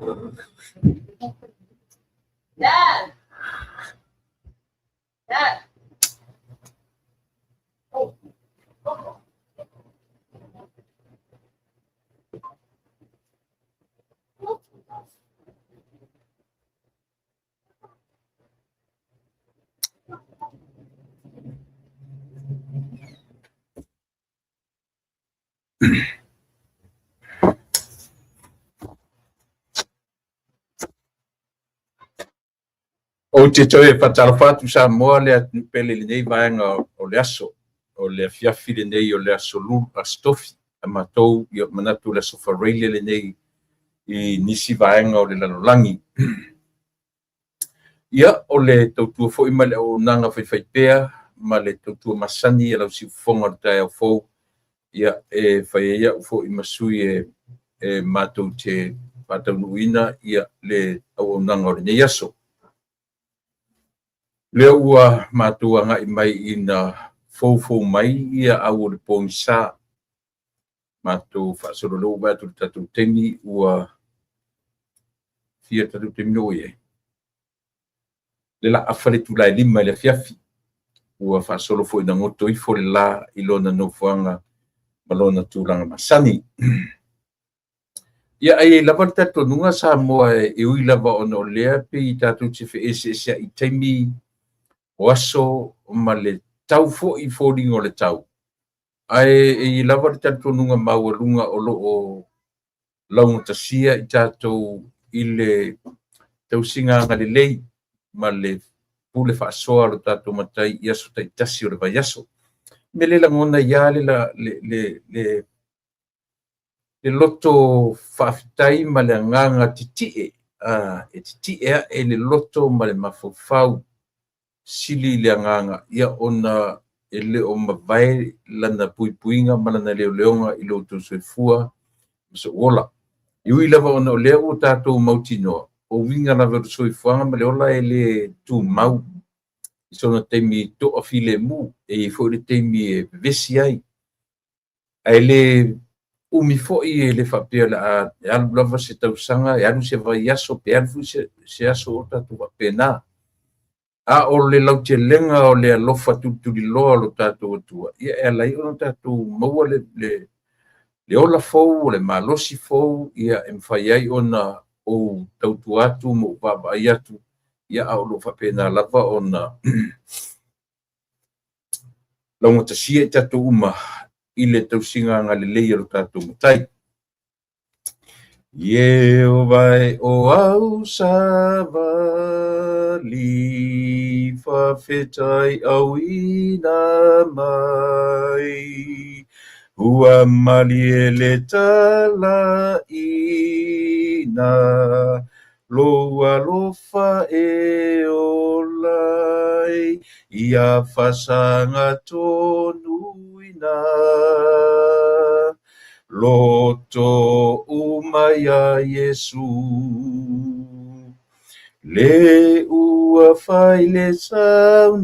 Dad! Dad! Ou te toe faatalofa atu Samoa le atunuu pele i lenei vaega o le aso, o le afiafi lenei o le aso aso Tofi. A matou ia manatu o le aso Faraile lenei i nisi vaega o le lalolagi. Ia, o le tautua foi ma le auaunaga faifaipea ma le tautua masani a lau siufofoga o le taeao fou, ia e fai ai au foi ma sui e matou te faataunuuina ia le auaunaga o lenei aso. Lea ua matou agai mai ina foufou mai ia au o le pogisa. Matou faasolo lea ua vaai atu i le tatou taimi ua fia le tatou taimi lea ua i ai? Le la afa le itula e 5 i le afiafi. Ua faasolo foi ina goto ifo le la i lona nofoaga ma lona tulaga masani. Ia, ae i ai lava le talitonuga Samoa e ui lava ona o lea pei tatou te feeseeseai i taimi o aso ma le tau foi i foliga o le tau, ae e i ai lava le talitonuga maualuga o lo o laugatasia i tatou i le tausiga agalelei ma le pule faasoa a lo tatou Matai i aso taitasi o le vaiaso. Me le lagona ai lava le loto faafetai ma le agaga titie, e titie ae le loto ma le mafaufau sili le agaga ia ona e le o mavae lana puipuiga ma lana leoleoga i lo outou soifua ma sou ola. E ui lava ona o lea ua tatou mautinoa, o uiga lava o le soifuaga ma le ola e le tumau i sona taimi toafilemu, e i ai foi le taimi e vevesi ai, ae le umi foi e le faapea o le a alu lava se tausaga, e alu se vaiaso, pe alu foi se aso o tatou faapena. A o le lautelega o le alofa tulituliloa o lo tatou Atua, ia e ala ai ona tatou maua le ola fou, o le malosi fou, ia e mafai ai ona ou tautua atu ma ou vaavaai atu, ia a o lo o faapena lava ona laugatasia i tatou uma i le tausiga agalelei a lo tatou Matai. Ieova e o au savali, faafetai auina mai, ua malie le talaina, lou alofa e ola ai, ia fasaga tonuina. Loto uma iā Iesu. Le ua fai le sauniga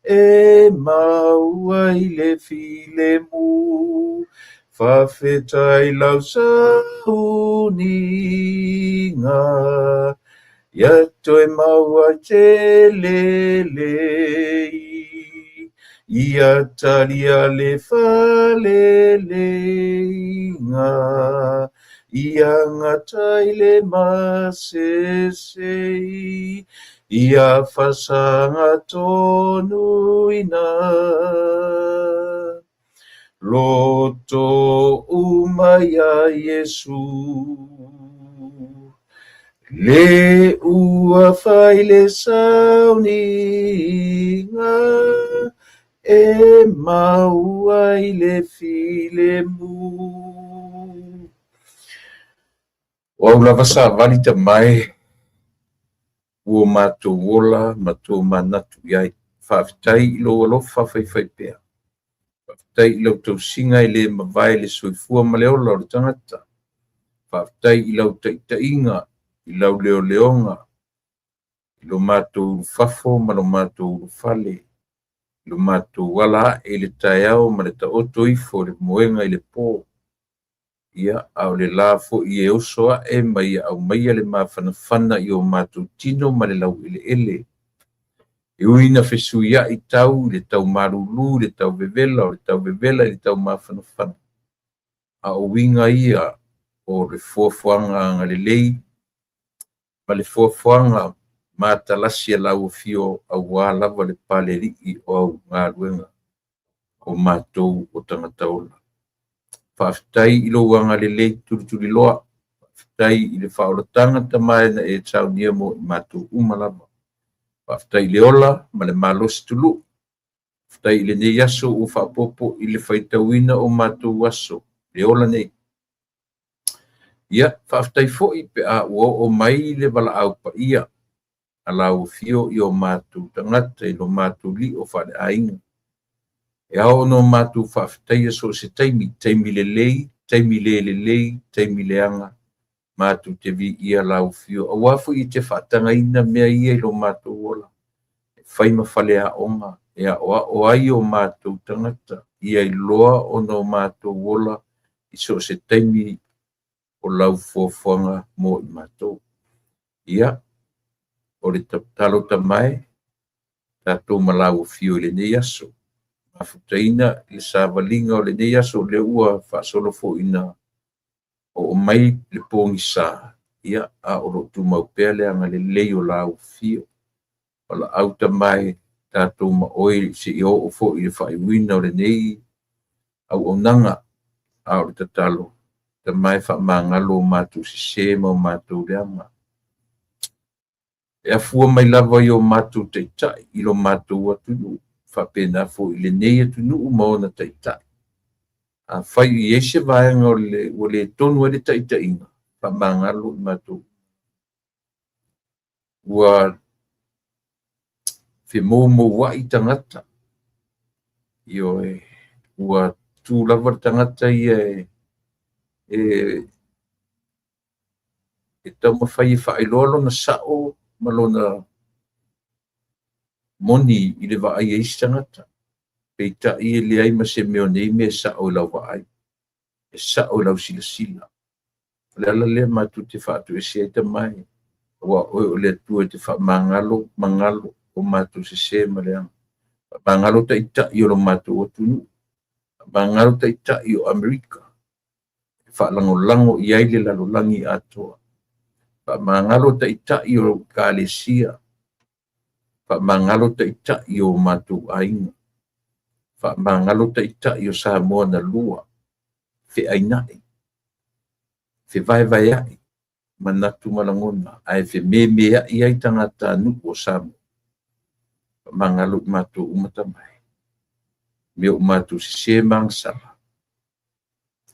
e maua ai le filemu. Faafetai lau sauniga ia toe maua ai se lelei. Ia talia le faleleiga, ia gatai le masese, ia fasaga tonuina. Loto uma iā Iesu. Le ua fai le sauniga e maua ai le filemu. O au lava savali tamae ua matou ola ma tomanatu i ai. Faafetai i lou alofa faifaipea. Faafetai i lau tausiga e le mavae le soifua ma le ola o le tagata. Faafetai i lau taitaiga, i lau leoleoga, i lo matou ulufafo ma lo matou ulufale, i lo matou ala ae i le taeao ma le taoto ifo i le moega i le po. Ia, a o le la foi e oso ae ma ia aumaia le mafanafana i o matou tino ma le laueleele. E ui ina fesuiai tau i le tau malulu i le tau vevela, o le tau vevela i le tau mafanafana, a o uiga ia o le foafoaga agalelei ma le foafoaga matalasi a lau Afio aua lava le Palealii o au galuega o matou o tagata ola. Faafetai i lou agalelei tulituliloa, faafetai i le faaolataga tamae na e saunia mo i matou uma lava. Faafetai i le ola ma le malosi tului, faafetai i lenei aso ua faaopoopo i le faitauina o matou aso, le ola nei. Ia, faafetai foi pe a ua oo mai le valaau paia a lau Afio i o matou tagata i lo matou lio faaleaiga. E ao ona o matou faafetaia so o se taimi, taimi lelei, taimi le lelei, taimi leaga, matou te viia lau Afio, aua foi e te faatagaina mea ia i lo matou ola, e fai ma faleaoga e aoao ai o matou tagata ia iloa ona o matou ola i so o se taimi o lau foafoaga mo i matou. Ia, o le tatalo tamae, tatou ma lau Afio i lenei aso, mafutaina le savaliga o lenei aso, o lea ua faasolo foi ina oo mai le pogisa, ia, a o lo o tumau pea le agalelei o lau Afio. Valaau tamae tatou ma oe seia oo foi i le faaiuina o lenei auaunaga. A o le tatalo, tamae faamagalo o matou sese ma o matou leaga. E afua mai lava i o matou taitai i lo matou atunuu, faapena foi i lenei atunuu ma ona taitai. Afai o i ai se vaega o le, ua le tonu ai le taitaiga, faamagalo i matou. Ua femoumouai tagata, ioe, ua tu lava le tagata ia e taumafai e faailoa lona sao ma lona moni i le vaai a isi tagata. Peitai e leai ma se mea o nei mea e sao i lau vaai, e sao i lau silasila. O le ala lea matou te faatoesea ai tamae, aua o oe o le Atua e te faamagalo magalo o matou sese ma leaga. Faamagalo taitai o lo matou atunuu, faamagalo taitai o Amerika, e faalagolago i ai le lalolagi atoa. Faamagalo taitai o Ekalesia, faamagalo taitai o matou aiga, faamagalo taitai o Samoa na lua, feainai, fevaevaeai manatu ma lagona, ae fememeai ai tagatanuu o Samoa. Faamagalo i matou uma tamae, mea o matou sese ma agasala,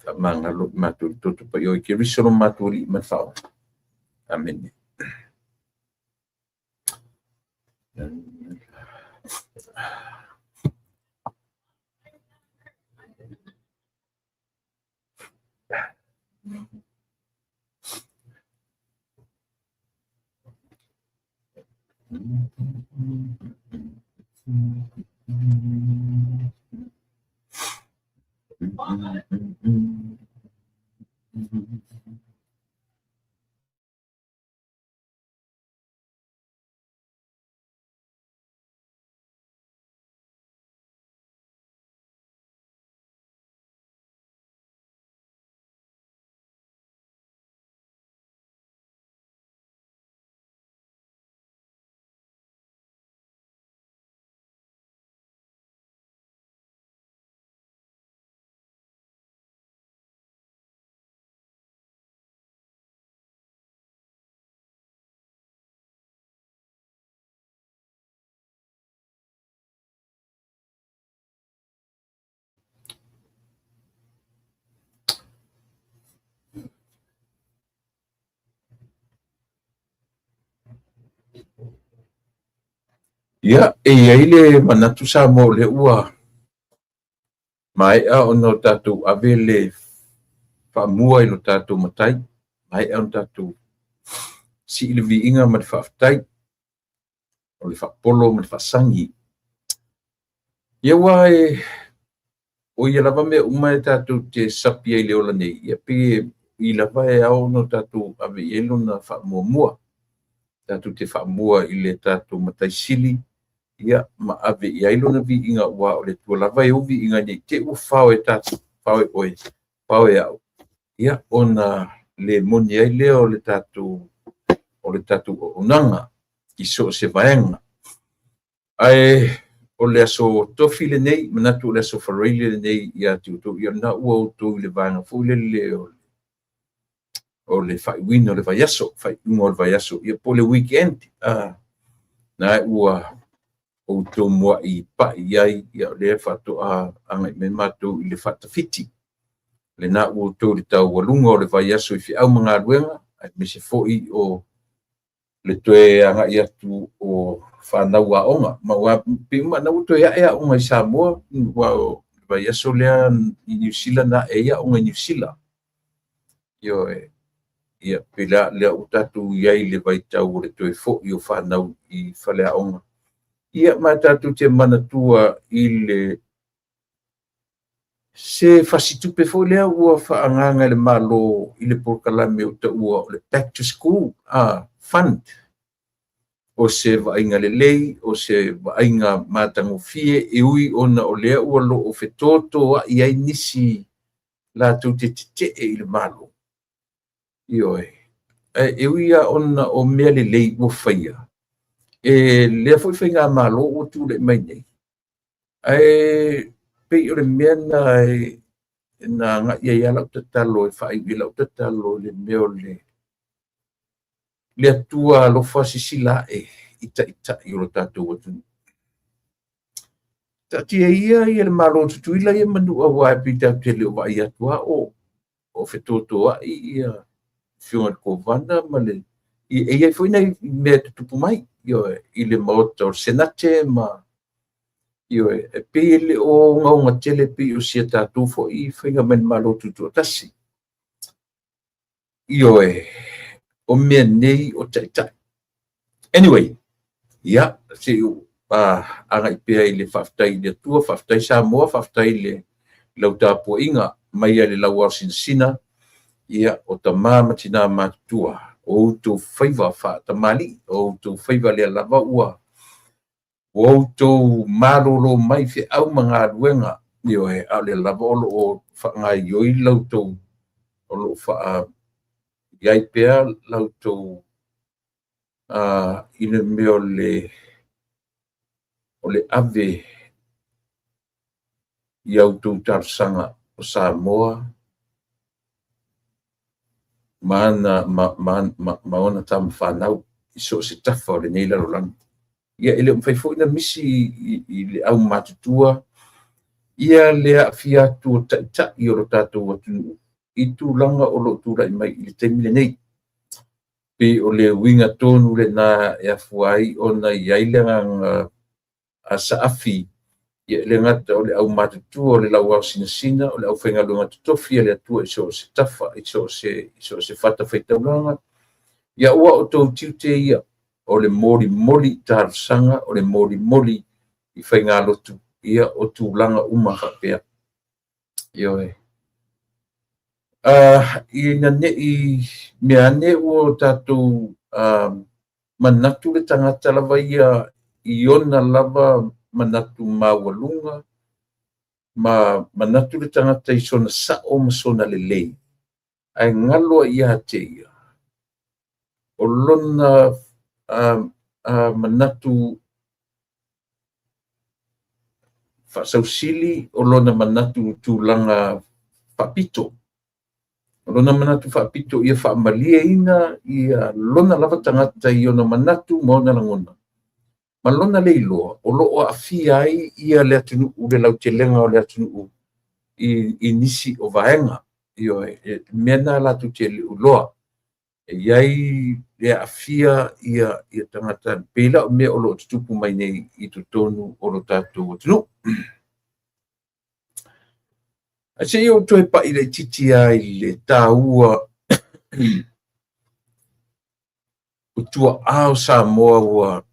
faamagalo i matou i toto paia o Keriso lo matou Alii ma le Faaola. Amene. Ia, e i ai le manatu Samoa o lea ua maea ona o tatou ave le faamua i lo tatou Matai, maea ona tatou sii le viiga ma le faafetai, o le faapolo ma le faasagi. Ia ua e O ia lava mea uma e tatou te sapi ai i le ola nei, ia pei o i lava e ao ona tatou ave i ai lona faamuamua. Tatou te faamua i le tatou Matai Sili, ia ma ave i ai lona viiga, aua o le Atua lava e ou viiga ne i te i ua fao e tatou, fao e oe, fao e au, ia ona le moni ai lea o le tatou auaunaga i so o se vaega. Ae o le aso Tofi lenei, manatu o le aso Faraile lenei ia te outou, ia lena ua outou i le vaega foi lele o le faaiuina o le vaiaso, faaiuga o le vaiaso, ia po o le weekend, na ua outou muai pai i ai, ia o lea faatoa agai mai matou i le faatafiti. Lena ua outou i le taualuga o le vaiaso i feau ma galuega, aemaise foi o le toe agai atu o fanau aoga. Ma ua pei uma na ua toe ae aoga i Samoa, aua o le vaiaso lea i Niu Sila na ae ai aoga i Niu Sila. Ioe. Ia, pei la lea ua tatou i ai i le vaitau o le toe foi o fanau i faleaoga. Ia, ma tatou te manatua i le se fasitupe foi lea ua faaagaaga e le Malo i le polokalame ua taua o le Back to School Fund. O se vaaiga lelei, o se vaaiga matagofie, e ui ona o lea ua loo fetotoai ai nisi latou te tetee i le Malo. Ioe. Ae e ui lava ona o mea lelei ua faia, e lea foi faigamalo ua tulai mai nei, ae pei o le mea na na agai ai lava lau tatalo e faaiu i lau tatalo i le mea o le Atua alofa sisila ae i taitai o lo tatou atunuu. Taatia ia ia le Malo o Tutuila ia manu aua e pei tatou te le o vaai atu lava o fetotoai ia afioga i le Kovana ma le e i ai foi nai mea tutupu mai, ioe, i le maota o le Senate ma ioe, e pei e le o ogaoga tele pei o si a tatou foi faiga mai le Malo Tutoatasi. Ioe, o mea nei o taitai. Anyway, ia, se i ou agai pea i le faafetai i le Atua, faafetai Samoa, faafetai i le lau tapuaiga mai i le lauaosinasina, ia, o tama ma tina matutua, o outou faiva faatamalii, o outou faiva lea lava ua outou malolo mai feau ma galuega, ioe, a o lea lava o lo o faagaoioi la outou, o lo o i ai pea la outou i le mea o le ave i a outou talosaga o Samoa ma ona tama fanau i so o se tafa o lenei lalolagi. Ia, e le o mafai foi ona misi i le aumatutua ia le aafia atu o taitai o lo tatou atunuu i tulaga o lo o tulai mai i le taimi lenei. Pei o le uiga tonu lena e afua ai ona i ai le agaga saafi, ia e le gata o le aumatutua o le lauaosinasina, o le aufaigaluega totofi a le Atua i so o se tafa, i so o se fatafaitaulaga, ia ua outou tiute ia o le molimoli i talosaga, o le molimoli i faigalotu, ia o tulaga uma faapea. Ioe. Ina ne i mea ane ua tatou manatu le tagata lava ia i ona lava manatu maualuga, ma manatu le tagata i sona sao ma sona lelei, ae galo ai ia te ia o lona manatu faasausili, o lona manatu tulaga faapito. O lona manatu faapito ia faamalieina ia lona lava tagata i ona manatu ma ona lagona, ma lona le iloa o lo o aafia ai ia le atunuu, le lautelega o le atunuu i nisi o vaega. Ioe, e mea na latou te le o iloa. E i ai le aafia ia tagata, pei la o mea o lo o tutupu mai nei i totonu o lo tatou atunuu. Ae se i ou toe pai laitiiti lava i le taua o tuaa o Samoa ua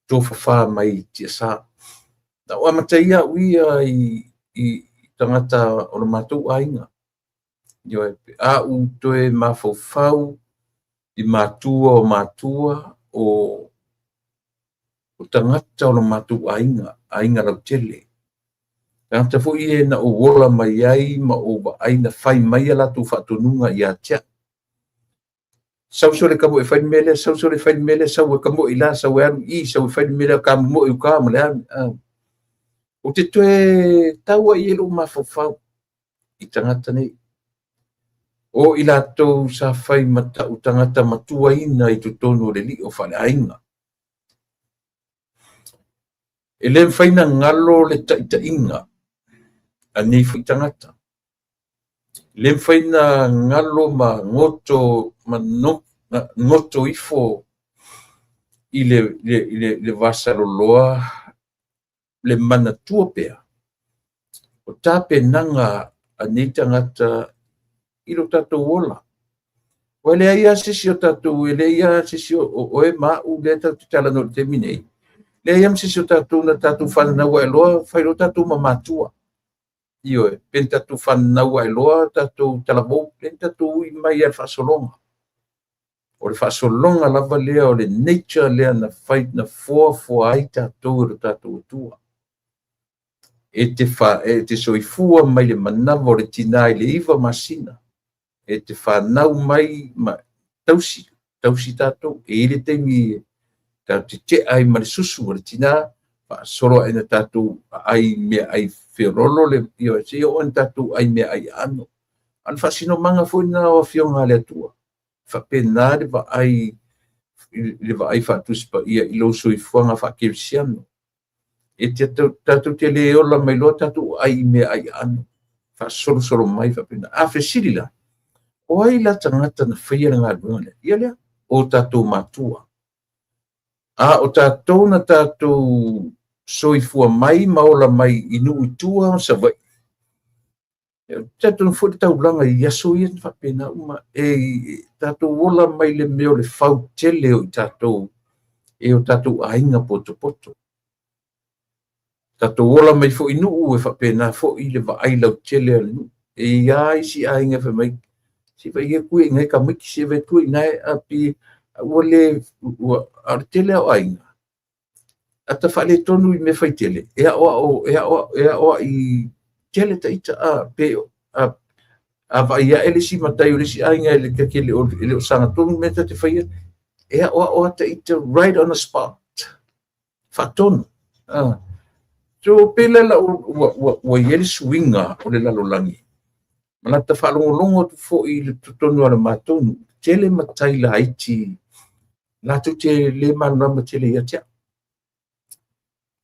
tofafa mai i tiasa. Na ou amataia au ia i tagata o lo matou aiga. Ioe, pe a ou toe mafaufau i matua o matua o tagata o lo matou aiga, aiga lautele. Tagata foi ia na ou ola mai ai ma ou vaai na fai mai a latou faatonuga ia te au. Sau sole ka mo e fai le mea lea, sau sole fai le mea lea, sau e ka mo i la, sau e alu i, sau e fai le mea lea, ka mo i uka ma le a. Ou te toe tau ai i lou mafaufau i tagata nei. O i latou sa fai ma ta'u tagata matuaina i totonu o le lio faaleaiga. E le mafai ona galo le taitaiga a nei foi tagata. E le mafai ona galo ma goto ma no, goto ifo i le vasaloloa le manatua pea o tapenaga a nei tagata i lo tatou ola. Ua leai lava se isi o tatou, e leai lava se isi o oe ma au lea tatou te talanoa i le taimi nei, leai lava ma se isi o tatou na tatou fananau ae loa fai loa tatou ma matua. Ioe, pe na tatou fananau ae loa tatou talavou, lea na tatou ui mai lava i le faasologa. O le faasologa lava lea o le nature lea na fai na foafoa ai tatou e lo tatou Atua. E te soifua mai le manava o le tinā i le 9 masina, e te fanau mai ma tausi, tausi tatou. E i ai le taimi tatou te tea ai ma le susu o le tinā, faasolo ae na tatou aai meaai feoloolo le, ioe, seia oo ina tatou ai meaai aano. A o le faasinomaga foi lena o Afioga a le Atua. Faapena le vaai le vaai faatusi paia i lou soifuaga faakerisiano. E te tatou te le ola mai loa tatou ai i meaai aano, faasolosolo mai faapena. A fesili la, o ai la tagata na faia le galuega lea? Ia lea, o tatou matua. A o tatou na tatou soifua mai ma ola mai i nuu i tua ma Savaii, e talitonu foi le taulaga i aso ia na faapena uma, e tatou ola mai le mea o le fau tele o i tatou e o tatou aiga potopoto. Tatou ola mai foi i nuu e faapena foi le vaai lautele a le nuu. E i ai isi aiga e fai mai, se vai e tui i nai tamaiti, se vai tui i nai api, ua le, ua, a o le tele o aiga, a ta faaletonu i mea faitele, e aoao, e aoao, e aoai tele ta ita, a, pe, a, a vaai ae le isi matai o le isi aiga e le, e le o, e le o sagatonu mea ta te faia, e aoao lava ta ita right on the spot, faatonu. A. So, pei la ua, ua, ua, ua i ai le suiga o le lalolagi, ma lata faalogologo atu foi i le totonu o le matou nuu, tele matai laiti latou te le malamalama tele ia te au.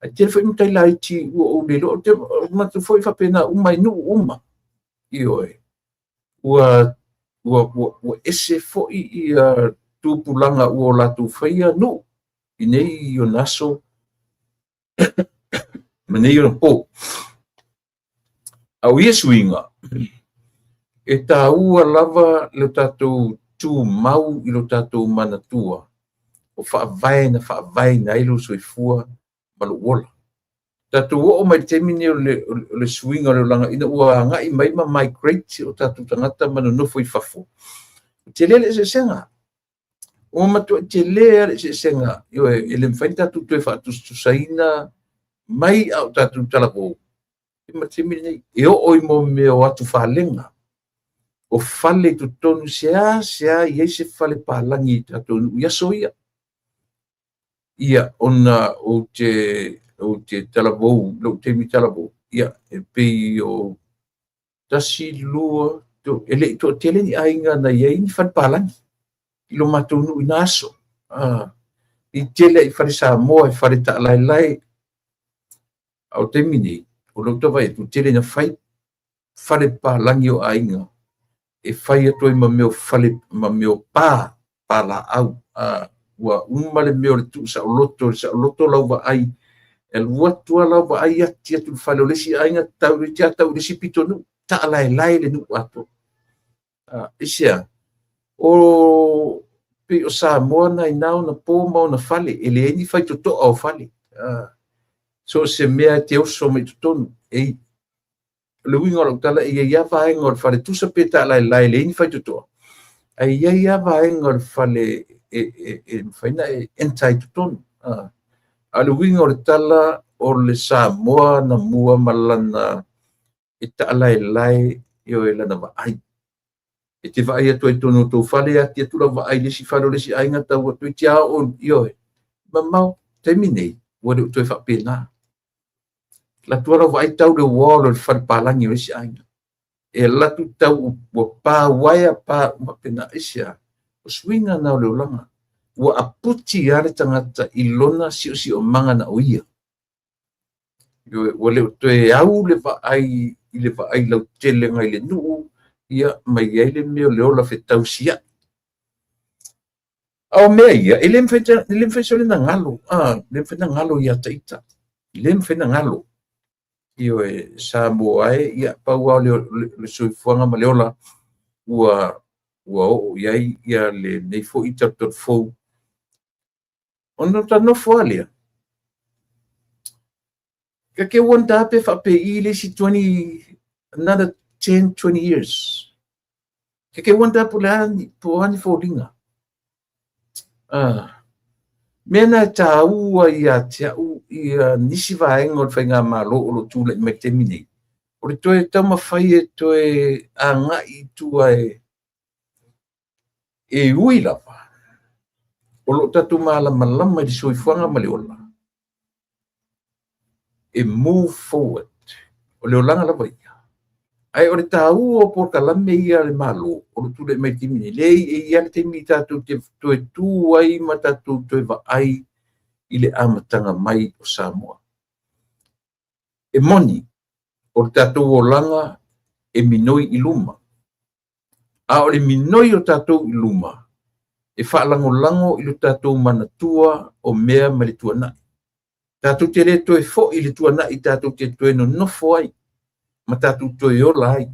Ae tele foi matai laiti ua ou le iloa, ou te manatu foi faapena uma i nuu uma. Ioe, ua, ua, ua, ua ese foi ia tupulaga ua o latou faia nuu i nei ona aso ma nei ona po. A o ia suiga, e tāua lava le tatou tumau i lo tatou manatua o faavae na faavaeina ai lou soifua ma lou ola. Tatou oo mai le taimi nei o le suiga o le olaga ina ua agai mai ma migrate o tatou tagata ma nonofo i fafo, tele le eseesega. Ua matuai tele lava le eseesega, ioe, e le mafai ona tatou toe faatusatusaina mai a o tatou talavou ma le taimi lenei. E oo i mea o atufalega, o fale i totonu, seasea i ai se fale palagi i tatou nuu i aso ia. Ia, ona ou te talavou, lou taimi talavou, ia, e pei o 1, 2, 3, e le i toatele ni aiga na i ai ni fale palagi i lo matou nuu i na aso. I tele i fale Samoa, i fale taalaelae. A o taimi nei, o lou tavai atu, tele na fai fale palagi o aiga, e fai atu ai ma mea o fale, ma mea o pa, pa laau. Ua uma le mea o le tuu saoloto, le saoloto lau vaai, e alu atu lava lau vaai ati atu le fale o le isi aiga, tau le tia tau i le isi pitonuu, taalaelae le nuu atoa. Aisea? O pei o Samoa na ina ona po ma ona fale, e leai ni faitotoa o fale. So o se mea e te oso mai totonu, e O le uiga o lau tala, e i ai lava vaega o le fale, tusa pe taalaelae e leai ni faitotoa, ae i ai lava vaega o le fale e mafai ona e enter ai i totonu. A o le uiga o le tala, o le Samoa na mua ma lana e taalaelae, ioe, lana vaai. E te vaai atu ai i totonu o tou fale, ati atu lau vaai i le isi fale o le isi aiga, tau atu toeitiiti lava oo, ioe, mamao. Taimi nei, ua le o toe faapena. Alu atu lava lau vaai tau i le wall o le fale palagi o le isi aiga. E alu atu tau ua pa uaea, pa uma faapena. Aisea? O suiga na o le olaga. Ua aputi lava le tagata i lona siosiomaga na o ia. Ua le o toe au le vaai i le vaai lautelega i le nuu, ia, ma i ai le mea o le ola fetausiai. A o mea ia, e le mafai, e le mafai sole na galo, le mafai na galo ia te ita. Le mafai na galo. Ioe, Samoa e, ia, pau lava o le soifuaga ma le ola ua oo i ai ia lenei foi talutalu fou. Ona ta nofo lava lea, ta te wonder pe faapei le isi 20, another 10, 20 years. Ta te wonder po o a ni foliga. Mea na e taua ia te au ia nisi vaega o le faigamalo o lo o tulai mai i le taimi nei, o le toe taumafai e toe agai i tua e ui lava o lo o tatou malamalama i le soifuaga ma le ola, e move forward, o le olaga lava ia. Ae o le taua o polokalame ia a le Malo o lo o tulai mai i le taimi nei, leai, e i ai le taimi tatou te toe tu ai ma tatou toe vaai i le amataga mai o Samoa. E moni, o le tatou olaga e minoi i luma, a o le minoi o tatou i luma e faalagolago i lo tatou manatua o mea mai le tuanai. Tatou te le toe foi i le tuanai, tatou te toe nonofo ai ma tatou toe ola ai.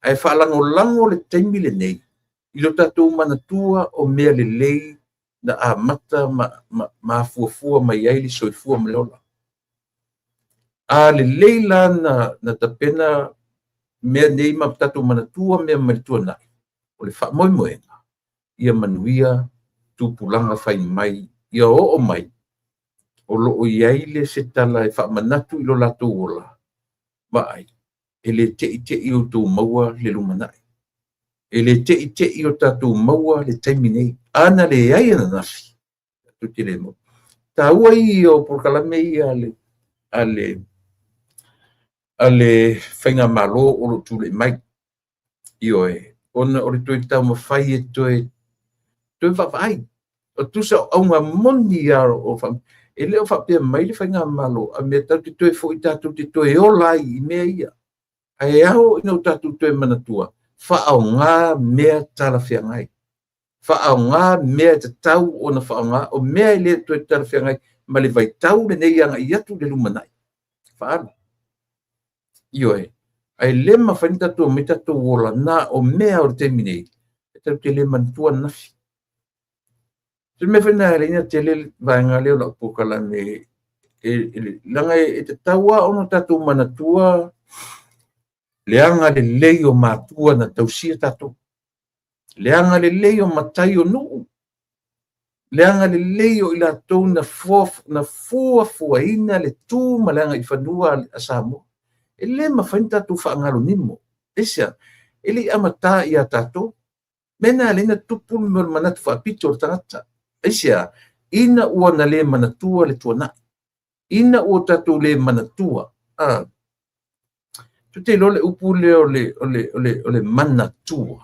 Ae faalagolago le taimi lenei i lo tatou manatua o mea lelei na amata ma afuafua mai ai le soifua ma le ola. A lelei la na tapena mea nei ma tatou manatua mea mai le tuanai, o le faamoemoega ia manuia tupulaga fai mai, ia oo mai o lo o i ai le se tala e faamanatu i lo latou ola, vaai, e le teitei o outou maua le lumanai. E le teitei o tatou maua le taimi nei. A na leai ananafi, tatou te le maua. Taua ia o polokalame ia a le faigamalo o lo o tulai mai. Ioe, ona o le toe taumafai e toe vaavaai. O tusa o auga moni lava o e le o faapea mai le faigamalo, a mea tatou te toe foi, tatou te toe ola ai i mea ia. Ae ao ina o tatou toe manatua, faaaoga mea talafeagai. Faaaoga mea e tatau ona faaaoga, o mea e le toe talafeagai ma le vaitau lenei agai atu i le lumanai. Faaalu. Ioe, ae le mafai ona tatou omai tatou ola na o mea o le taimi nei, e tatou te le manatua ananafi. Se mea foi lena e ala ai ona tele le vaega lea o lau polokalame, leaga e tatau lava ona tatou manatua le agalelei o matua na tausia tatou, le agalelei o matai o nuu, le agalelei o i latou na fuafuaina le tu ma le agaifanua a Samoa. E le mafai ona tatou faagalonimo. Aisea? E le i amata ia tatou. Mea na e ala ai ona tupu le mea o le manatu faapito o le tagata. Aisea? Ina ua na le manatua le tuanai. Ina ua tatou le manatua. Tu te iloa le upu lea o le manatua.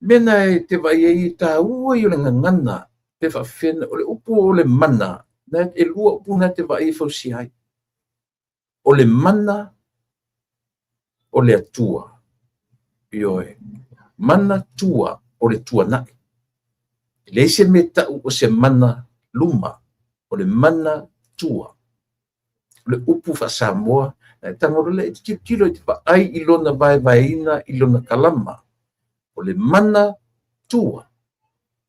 Mea na e te vaai ai e taua i o le gagana pe faafefea. O le upu o le mana, e lua upu na te vaai e fausia ai. O le mana o le Atua. Ioe. Mana tua o le tuanai. E leai se mea tau o se mana luma. O le mana tua. O le upu faa-Samoa, e tago loa e te tilotilo e te vaai i lona vaevaeina, i lona kalama. O le mana tua.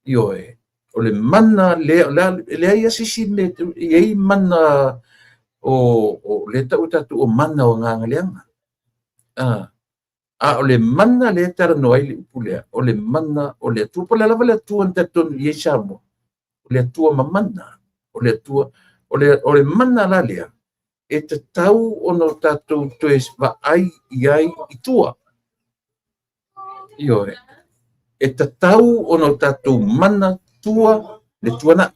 Ioe. O le mana lea, e leai lava se isi mea e i ai mana o lea tau o tatou o mana o agaga leaga. A o le mana lea e talanoa ai le upu lea, o le mana o le Atua. Po o le a lava le Atua na talitonu i ai Samoa, o le Atua mamana, o le Atua, o le mana la lea, e tatau ona o tatou toe vaai i ai i tua. Ioe. E tatau ona o tatou manatua le tuanai.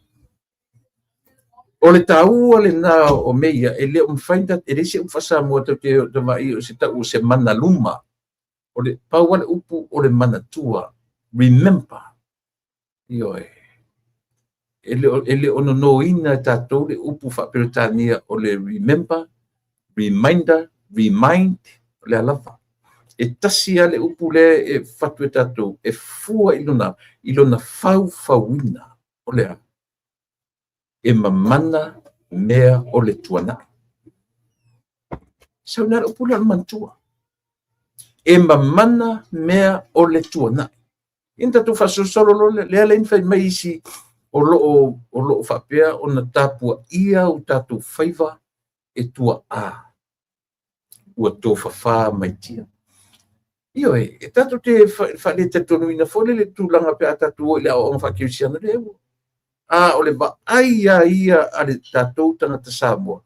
O le taua lena o mea ia, e le o mafai, e leai se upu faa-Samoa tatou te vaai o se tau o se mana luma. O le pau lava le upu o le manatua, remember. Ioe. E le o nonoina e tatou le upu faa-Peretania o le remember, reminder, remind, o le a lava. E tasi lava le upu lea e fatu e tatou, e fua i lona faufauina. O le a? E mamana mea o le tuanai. Sau le upu lea o le manatua. E mamana mea o le tuanai. Ina tatou faasolosolo loa lea lea na fai mai isi o loo faapea ona tapuaia o tatou faiva e tuaa ua tofafa mai tia. Ioe, e tatou te faaletatonuina foi le tulaga pe a tatou o i le aoaoga faakerisiano lea ua. A o le vaai a ia a le tatou tagata Samoa,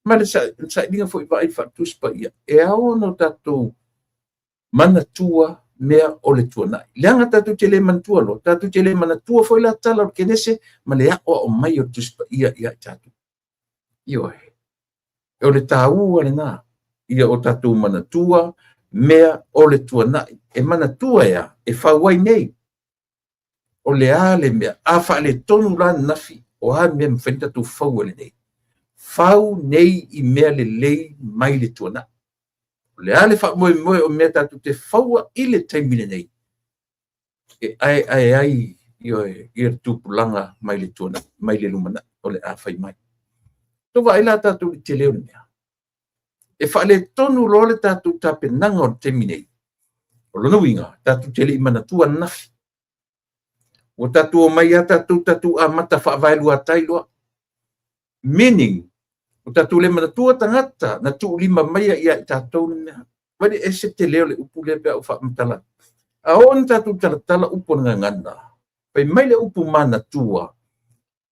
ma le sailiga foi vaai faale-Tusi Paia, e ao ona tatou manatua mea o le tuanai. Leaga tatou te le manatua loa, tatou te le manatua foi la tala o le Kenese ma le aoao mai o le Tusi Paia ia i tatou. Ioe, o le taua lena, ia o tatou manatua mea o le tuanai. E manatua ea, e fau ai nei. O le a le mea, a faaletonu la nafi, o a mea mafai ona tatou faua lenei. Fau nei i mea lelei mai le tuanai. O le a le faamoemoe o mea tatou te faua i le taimi lenei, e aeae ai ioe, ia le tupulaga mai le tuanai, mai le lumanai o le a fai mai. Tou vaai la tatou i le tele o le mea. E faaletonu loa le tatou tapenaga o le taimi nei. O lona uiga, tatou te le i manatua ananafi. Ua tatou omai lava tatou amata faavaeluatai loa. Meaning, ua tatou le manatua tagata na tuulima maia ia i tatou le mea. Vai le ese tele o le upu lea pe a ou faamatala. A oo ina tatou talatala upu o le gagana, fai mai le upu manatua,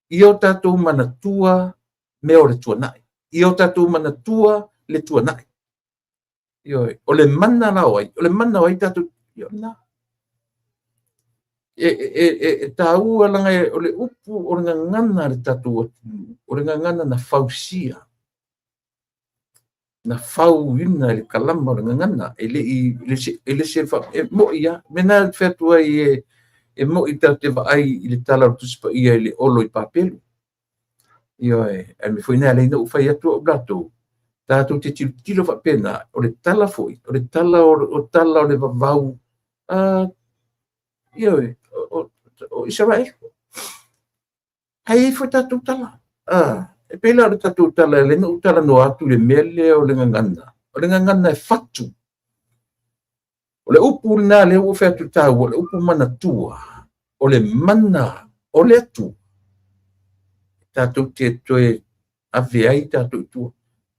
ia o tatou manatua mea o le tuanai. Ia o tatou manatua le tuanai. Ioe, o le mana la o ai, o le mana o ai tatou, ioe, na. E taua laga o le upu o le gagana le tatou atunuu, o le gagana na fausia, na fauina e le kalama o le gagana, e le i e le se e moi lava. Mea na fai atu ai e moi tatou te vaai i le tala o le Tusi Paia i le olo i Papelu. Ioe, ae mea foi na alai na ou fai atu au latou, tatou te tilotilo faapena, o le tala foi, o le tala o tala o le vavau, ioe, o Israel. Ae i ai foi tatou tala. E pei la o le tatou tala, le na ou talanoa atu le mea lea o le gagana. O le gagana e fatu. O le upu lena lea ua fai atu taua, o le upu manatua, o le mana o le Atua. Tatou te toe ave ai tatou i tua.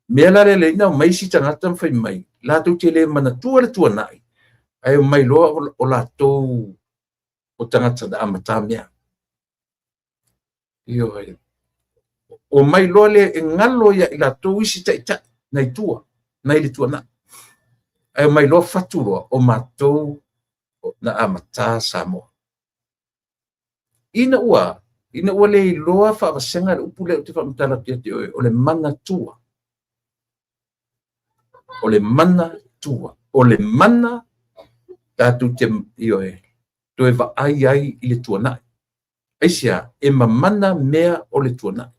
Mea la lea na omai isi tagata ma fai mai, latou te le manatua le tuanai, ae omai loa o latou o tagata na amata mea. Ioe. O mai loa le e ngalo ia i latou isi taitai nai tua, nai le tuanai. Ae omai loa fatu loa o matou na amata Samoa. Ina ua le iloa faavasega le upu lea ou te faamatala atu ia te oe, o le manatua. O le manatua. O le mana tatou te ioe, toe vaai ai i le tuanai. Aisea, e mamana mea o le tuanai.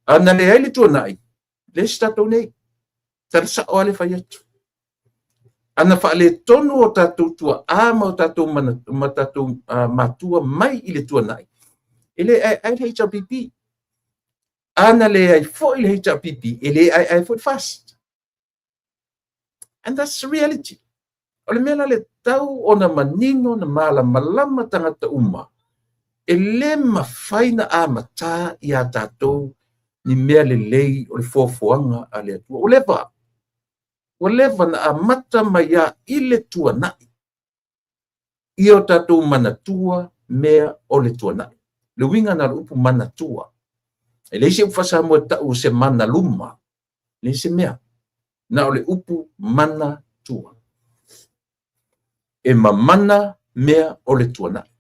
A na leai le tuanai, le se tatou nei. Tala sao lava le fai atu. A na faaletonu o tatou tuaa ma o tatou ma tatou matua mai i le tuanai, e le aeae le HRPP. A na leai foi le HRPP, e le aeae foi le FAST. And that's the reality. O le mea la le tau ona manino na malamalama tagata uma, e le mafai na amata ia tatou ni mea lelei o le foafoaga a le Atua. Ua leva. Ua leva na amata mai lava i le tuanai ia o tatou manatua mea o le tuanai. Le uiga na o le upu manatua. E leai se upu faa-Samoa e tau o se mana luma. Leai se mea. Na o le upu manatua. E mamana mea o le tuanai.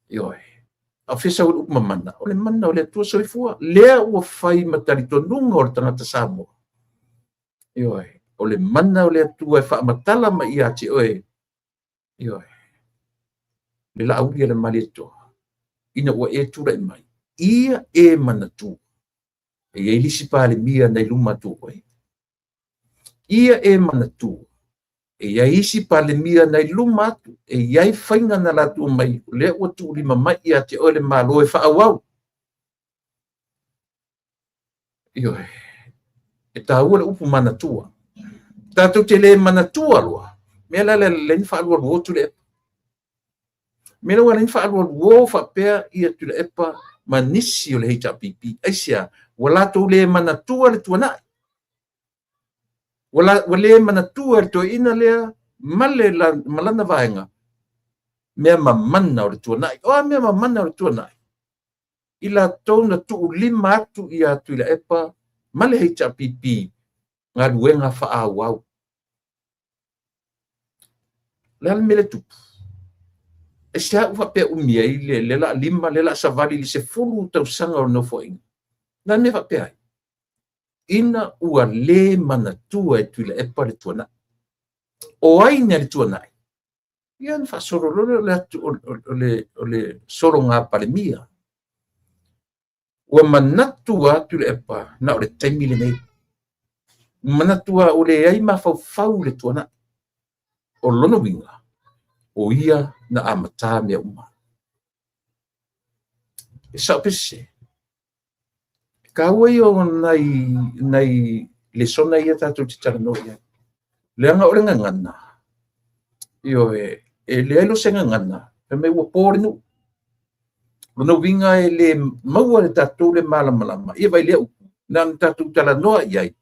Ioe. A o fea sau ai le upu mamana? O le mana o le Atua soifua. Lea ua fai ma talitonuga o le tagata Samoa. Ioe. O le mana o le Atua e faamatala mai ia te oe. Ioe. Le laauli a le Malietoa ina ua e tulai mai, ia e manatua e i ai le isi Palemia na i luma atu o oe. Ia e manatua e i ai isi Palemia na i luma atu, e i ai faiga na latou omai, o lea ua tuulima mai ia te oe le Malo e faaauau. Ioe. E taua le upu manatua. Tatou te le manatua loa, mea la lea lea na faalualuo Tuilaepa. Mea la lea na faalualuo faapea ia Tuilaepa ma nisi o le HRPP. Aisea? Ua latou le manatua le tuanai. Ua le manatua le toeaina lea ma le ma lana vaega mea mamana o le tuanai. O a mea mamana o le tuanai? I latou na tuulima atu ia Tuilaepa ma le HRPP galuega faaauau. Le a le mea le tupu? E se au faapea umi ai le la lima, le la savali le 10 tausaga o le nofoaiga. Na mea faapea ai? Ina ua le manatua e Tuilaepa le tuanai. O ai na le tuanai? Ia na faasolo loa le atu o le sologa Palemia. Ua manatu a Tuilaepa na o le taimi lenei. Manatu a ua leai mafaufau le tuanai. O lona uiga, o ia na amata mea uma. E sao pe sese? E taua ia o nai lesona ia tatou te talanoa i ai. Leaga o le gagana, ioe, e leai lo se gagana, fai mai ua po le nuu. Lona uiga e le maua le tatou le malamalama. Ia vai lea upu, na ona tatou talanoa i ai.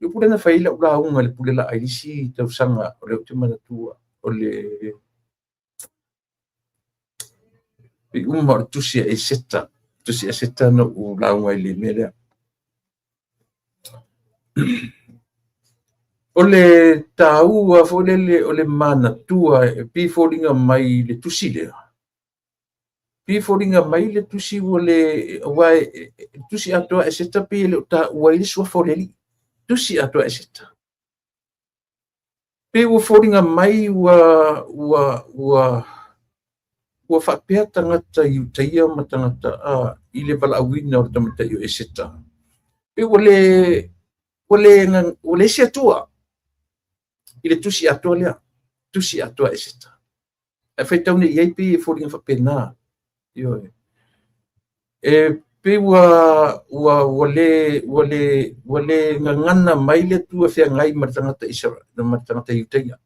Le upu lea na fai ai lau lauga i le pule laa i le isi tausaga, o lea ou te manatua, o le iuga o le tusi a Eseta. Tusi a Eseta na ou lauga i le mea lea. O le taua foi lele o le manatua e pei e foliga mai le tusi lea. Pei e foliga mai le tusi ua le, aua e tusi atoa Eseta pei e le o taua ai le suafa o le Alii. Tusi atoa Eseta. Pei ua foliga mai ua faapea tagata Iutaia ma tagata i le valaauina o le tamaitai o Eseta. Pei ua le se Atua i le tusi atoa lea, tusi atoa Eseta. Ae faitau nei i ai pei e foliga faapena. Ioe. E pei ua le gagana mai le Atua feagai ma le tagata Israel, ma le tagata Iutaia.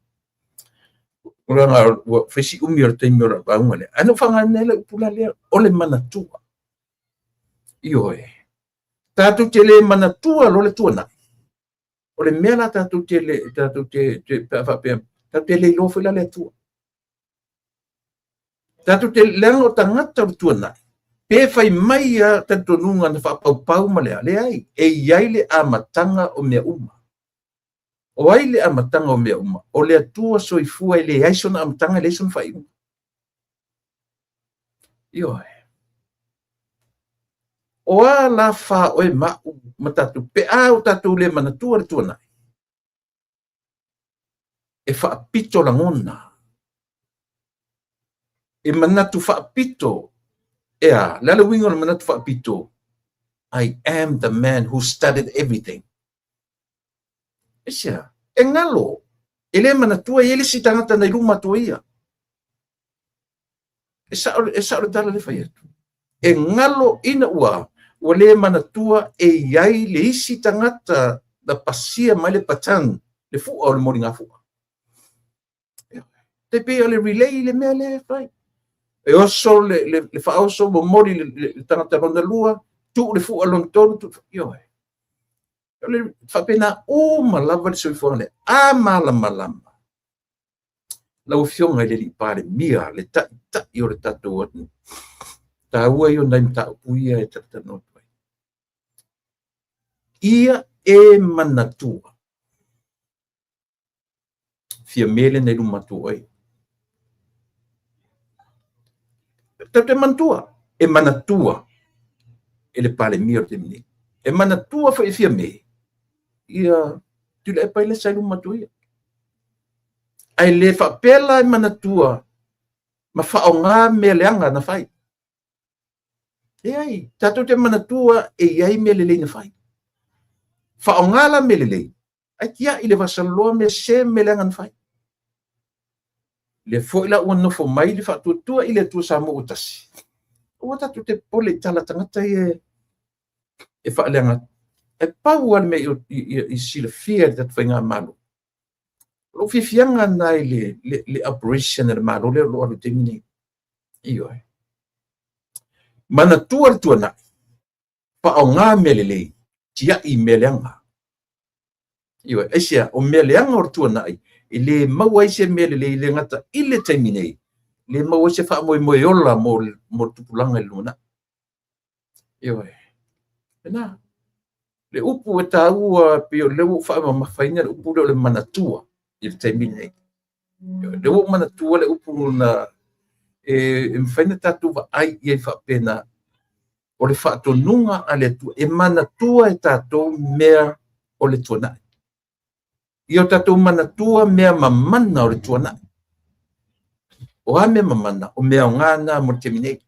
O langa ua fai si umi o le taimi o lau lauga lea. Ae na ou faaaogaina ai le upu la lea, o le manatua. Ioe. Tatou te le manatua loa le tuanai. O le mea la tatou te le, tatou te faapea, tatou te le iloa foi la le Atua. Tatou te leaga o tagata o le tuanai, pe fai mai a talitonuga na faapaupau ma le a, leai, e i ai le amataga o mea uma. O ai le amataga o mea uma? O le Atua soifua e leai sona amataga, e leai sona faaiuga. Ioe. O a la fa oe ma'u ma tatou, pe a o tatou le manatua le tuanai, e faapito lagona, e manatu faapito, e a, le a le uiga o le manatu faapito? I am the man who started everything. E sea, e ngalo, e le manatua i ai le isi tagata na i luma atu o ia. E sao le tala le fai atu. E ngalo ina ua le manatua e i ai le isi tagata na pasia mai le baton, le fua o le moligafua. Te pei o le relay le mea lea e fai. E oso le faaoso momoli le tagata lona lua, tuu le fua lona tolu, ioe. O le faapena uma lava le soifuaga lea. A malamalama lau Afioga i le Alii Palemia, le Taitai o le tatou atunuu, taua ia o nai mataupu ia e talatalanoa atu ai. Ia e manatua Fiame lena i luma atu o oe. Tatou te manatua, e manatua e le Palemia o le taimi nei. E manatua foi e Fiame ia Tuilaepa lea sa i luma atu o ia. Ae le faapea la e manatua ma faaaoga mea leaga na fai. Leai, tatou te manatua e i ai mea lelei na fai. Faaaoga la mea lelei, ae tiai le vasaloloa mea sese ma mea leaga na fai. Lea foi la ua nofo mai le Faatuatua i le Atua Samoa ua Tasi, aua tatou te popole i tala a tagata ia e faaleaga atu. Ae pau lava le mea i silafia e le tatou faigamalo, o lou fiafiaga lena i le operation a le Malo lea o lo o alu i le taimi lenei. Ioe. Manatua le tuanai, faaaoga mea lelei, tiai mea leaga. Ioe, aisea, o mea leaga o le tuanai, e le maua ai se mea lelei, e le gata i le taimi nei, le maua ai se faamoemoe ola mo le tupulaga i le lumanai. Ioe. Lena. Le upu e taua, pei o lea ua ou faamamafaina le upu lea o le manatua i le taimi lenei. Ioe. Lea ua ou manatua le upu na e mafai ona tatou vaai i ai faapena, o le faatonuga a le Atua e manatua e tatou mea o le tuanai. Ia o tatou manatua mea mamana o le tuanai. O a mea mamana? O mea aoga na mo le taimi nei.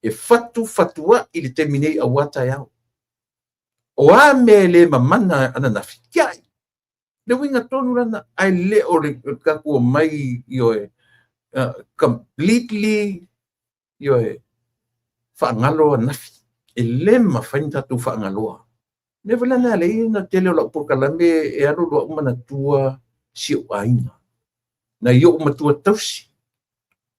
E fatufatuai i le taimi nei aua taeao. O a mea e le mamana ananafi? Tiai! Le uiga tonu lana, ae le o le tatou omai, ioe, completely, ioe, faagalo ananafi. E le mafai ona tatou faagaloa. Mea foi la na ala ai ona tele o lau polokalame e alu alu au manatua si ou aiga. Nai ou matua tausi,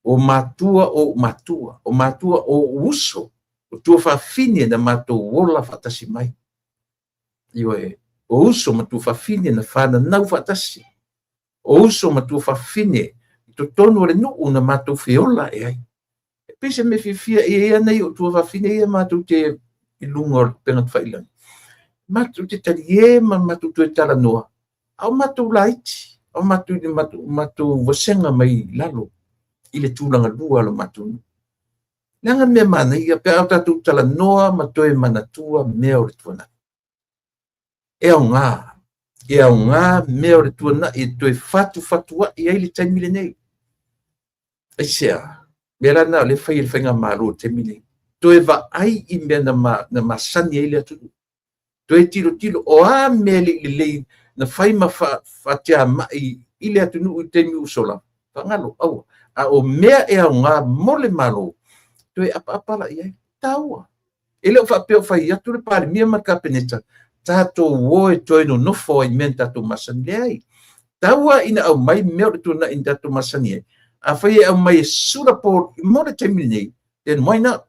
o matua o ou matua, o matua o ou uso, o tuafafine na matou ola faatasi mai. Ioe, o uso ma tuafafine na fananau faatasi, o uso ma tuafafine i totonu o le nuu na matou feola ae ai. E pei se mea fiafia e i ai nai ou tuafafine ia matou te i luga o le upega tafailagi. Matou te talie ma matou toe talanoa, a o matou laiti, a o matou i le matou vasega mai lalo i le tulaga lua o le matou nuu. Leaga le mea manaia pe a o tatou talanoa ma toe manatua mea o le tuanai. E aoga, e aoga mea o le tuanai e toe fatufatuai ai le taimi lenei. Aisea? Mea la na o lea e fai e le faigamalo i le taimi lenei. Toe vaai i mea na masani ai le atunuu. Toe tilotilo, o a mea le i lelei na fai ma faatiamai i le atunuu i le taimi ua sola, faagalo, aua. A o mea e aoga mo le Malo, toe apaapa la i ai. Taua. E le o faapea o fai atu le Palemia ma le Kapeneta, tatou o e toe nonofo ai i mea na tatou masani. Leai. Taua ina aumai mea o le tuanai na tatou masani ai. Afai e aumai e suitable mo le taimi lenei, then why not?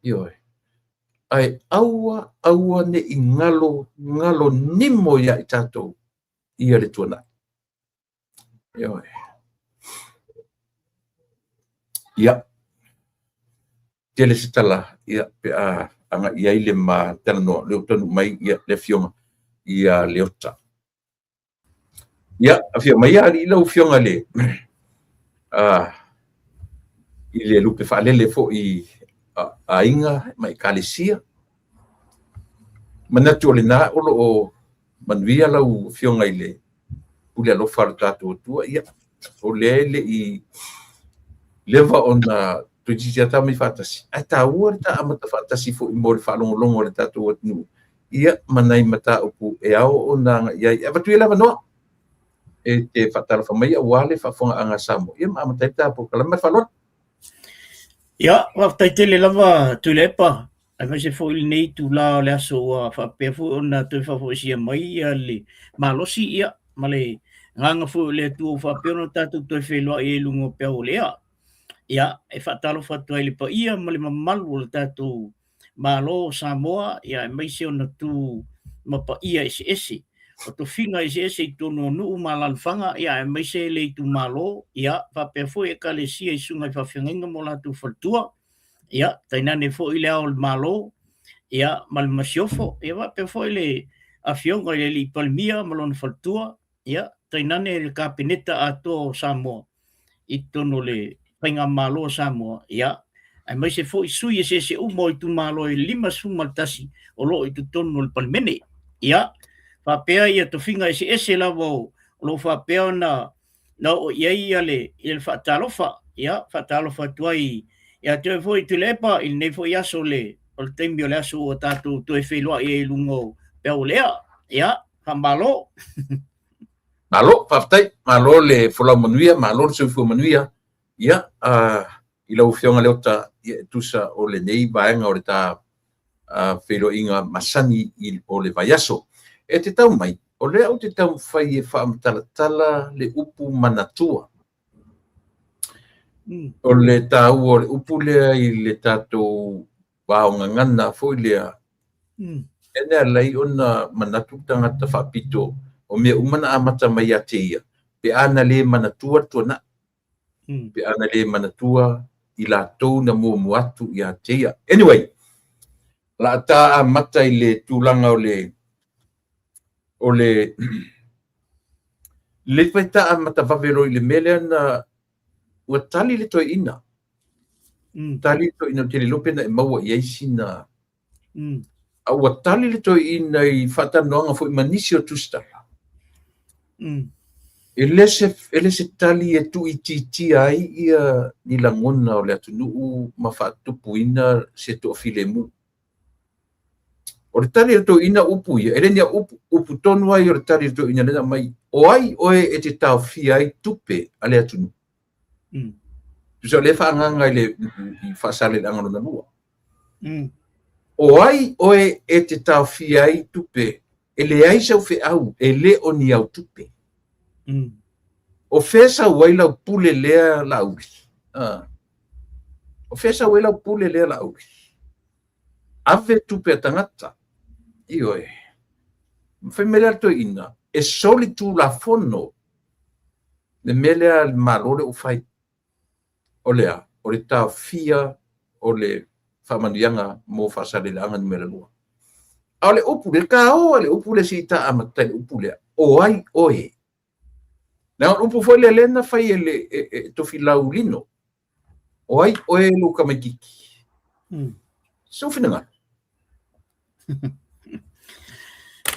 Ioe. Ae aua, aua ne i galo, galo nimo ia i tatou ia le tuanai. Ioe. Ia. Tele se tala, ia, pe a agai ai le ma talanoa, le ua taunuu mai ia le Afioga ia Leota. Ia, afio mai ia alii lau Afioga le i le lupe faalele foi aiga ma ekalesia. Manatu o lena o lo o manuia lau Afioga i le pule alofa o le tatou Atua. Ia, o lea e le i leva ona toeitiiti lava ta mai faatasi, ae taua le ta amata faatasi foi mo le faalogologo a le tatou atunuu, ia, ma nai mataupu e ao ona agai i ai. E avatu ia le avanoa e te faatalofa mai aua le faafofogaaga a Samoa, ia ma amata ai le ta polokalame. Ma le faaaloalo. Ia, faafetai tele lava Tuilaepa, aemaise foi lenei itula o le aso ua faapea foi ona toe faafoisia mai ia le malosi, ia, ma le agaga foi o le Atua ua faapea ona tatou toe feiloai ai i luga o peau o le ea. Ia, e faatalofa atu ai i le paia ma le mamalu o le tatou Malo o Samoa, ia aemaise ona tu ma paia eseese. O tofiga eseese i totonu o nuu ma alaalafaga, ia aemaise le itumalo, ia faapea foi ekalesia i susuga i faafeagaiga ma o latou faletua, ia tainane foi le Ao o le Malo, ia ma le Masiofo, ia faapea foi le Afioga i le Alii Palemia ma lona faletua, ia tainane le Kapeneta atoa o Samoa i totonu o le Faigamalo a Samoa, ia aemaise foi sui eseese uma o itumalo e 51 o lo o i totonu o le Palemene. Ia faapea ia tofiga eseese lava o lo o faapea ona na oo i ai ia le, ia le faatalofa. Ia faatalofa atu ai ia te oe foi Tuilaepa i lenei foi aso o le, o le taimi o le aso ua tatou toe feiloai ai i luga o peau o le ea. Ia, faamalo. Malo, faafetai. Malo le folau manuia, malo le soifua manuia. Ia, uh, i lau Afioga Leota, ia, e tusa o lenei vaega o le ta uh, feiloaiga masani i, o le vaiaso. E te tau mai, o lea ou te taumafai e faamatalatala le upu manatua. Mm. O le taua o le upu lea i le tatou vaogagana foi lea, mm. e ne alai ona manatu le tagata faapito o mea uma na amata mai ia te ia, pe a na le manatua le tuanai. Mm. Pe a na le manatua i latou na muamua atu ia te ia. Anyway, la ta amata i le tulaga o le o le le fai ta amata vave loa i le mea lea na ua tali le toeaina. Mm. Tali le toeaina, ou te le iloa pe na e maua i ai sina Mm. A ua tali le toeaina i faatalanoaga foi ma nisi o tusitala. Mm. E le se, e le se tali e tuuitiitia ai ia ni lagona o le atunuu ma faatupuina se toafilemu. O le tali a le toeaina upu ia, e le ni au upu, upu tonu ai o le tali a le toeaina lea na aumai, o ai oe e te taofia ai tupe a le atunuu? Mm. Tusa o lea e faaagaga i le i Faasaleleaga lona lua. Mm. O ai oe e te taofia ai tupe, e leai sau feau, e le o ni au tupe. Mm. O fea sau ai lau pule lea Laauli? Ah. O fea sau ai lau pule lea Laauli? Ave tupe a tagata. Ioe. Fai mai lea le toeaina, e solitulafono le mea lea a le Malo lea ua fai. O le a? O le taofia o le faamanuiaga mo Faasaleleaga numera 2. A o le upu lea, taoa le upu lea se i ta amata i le upu lea, o ai oe? Leaga o le upu foi lea lea na fai e le e, e Tofilau Lino. O ai oe lou tamaitiiti? Mm. Sou finagalo.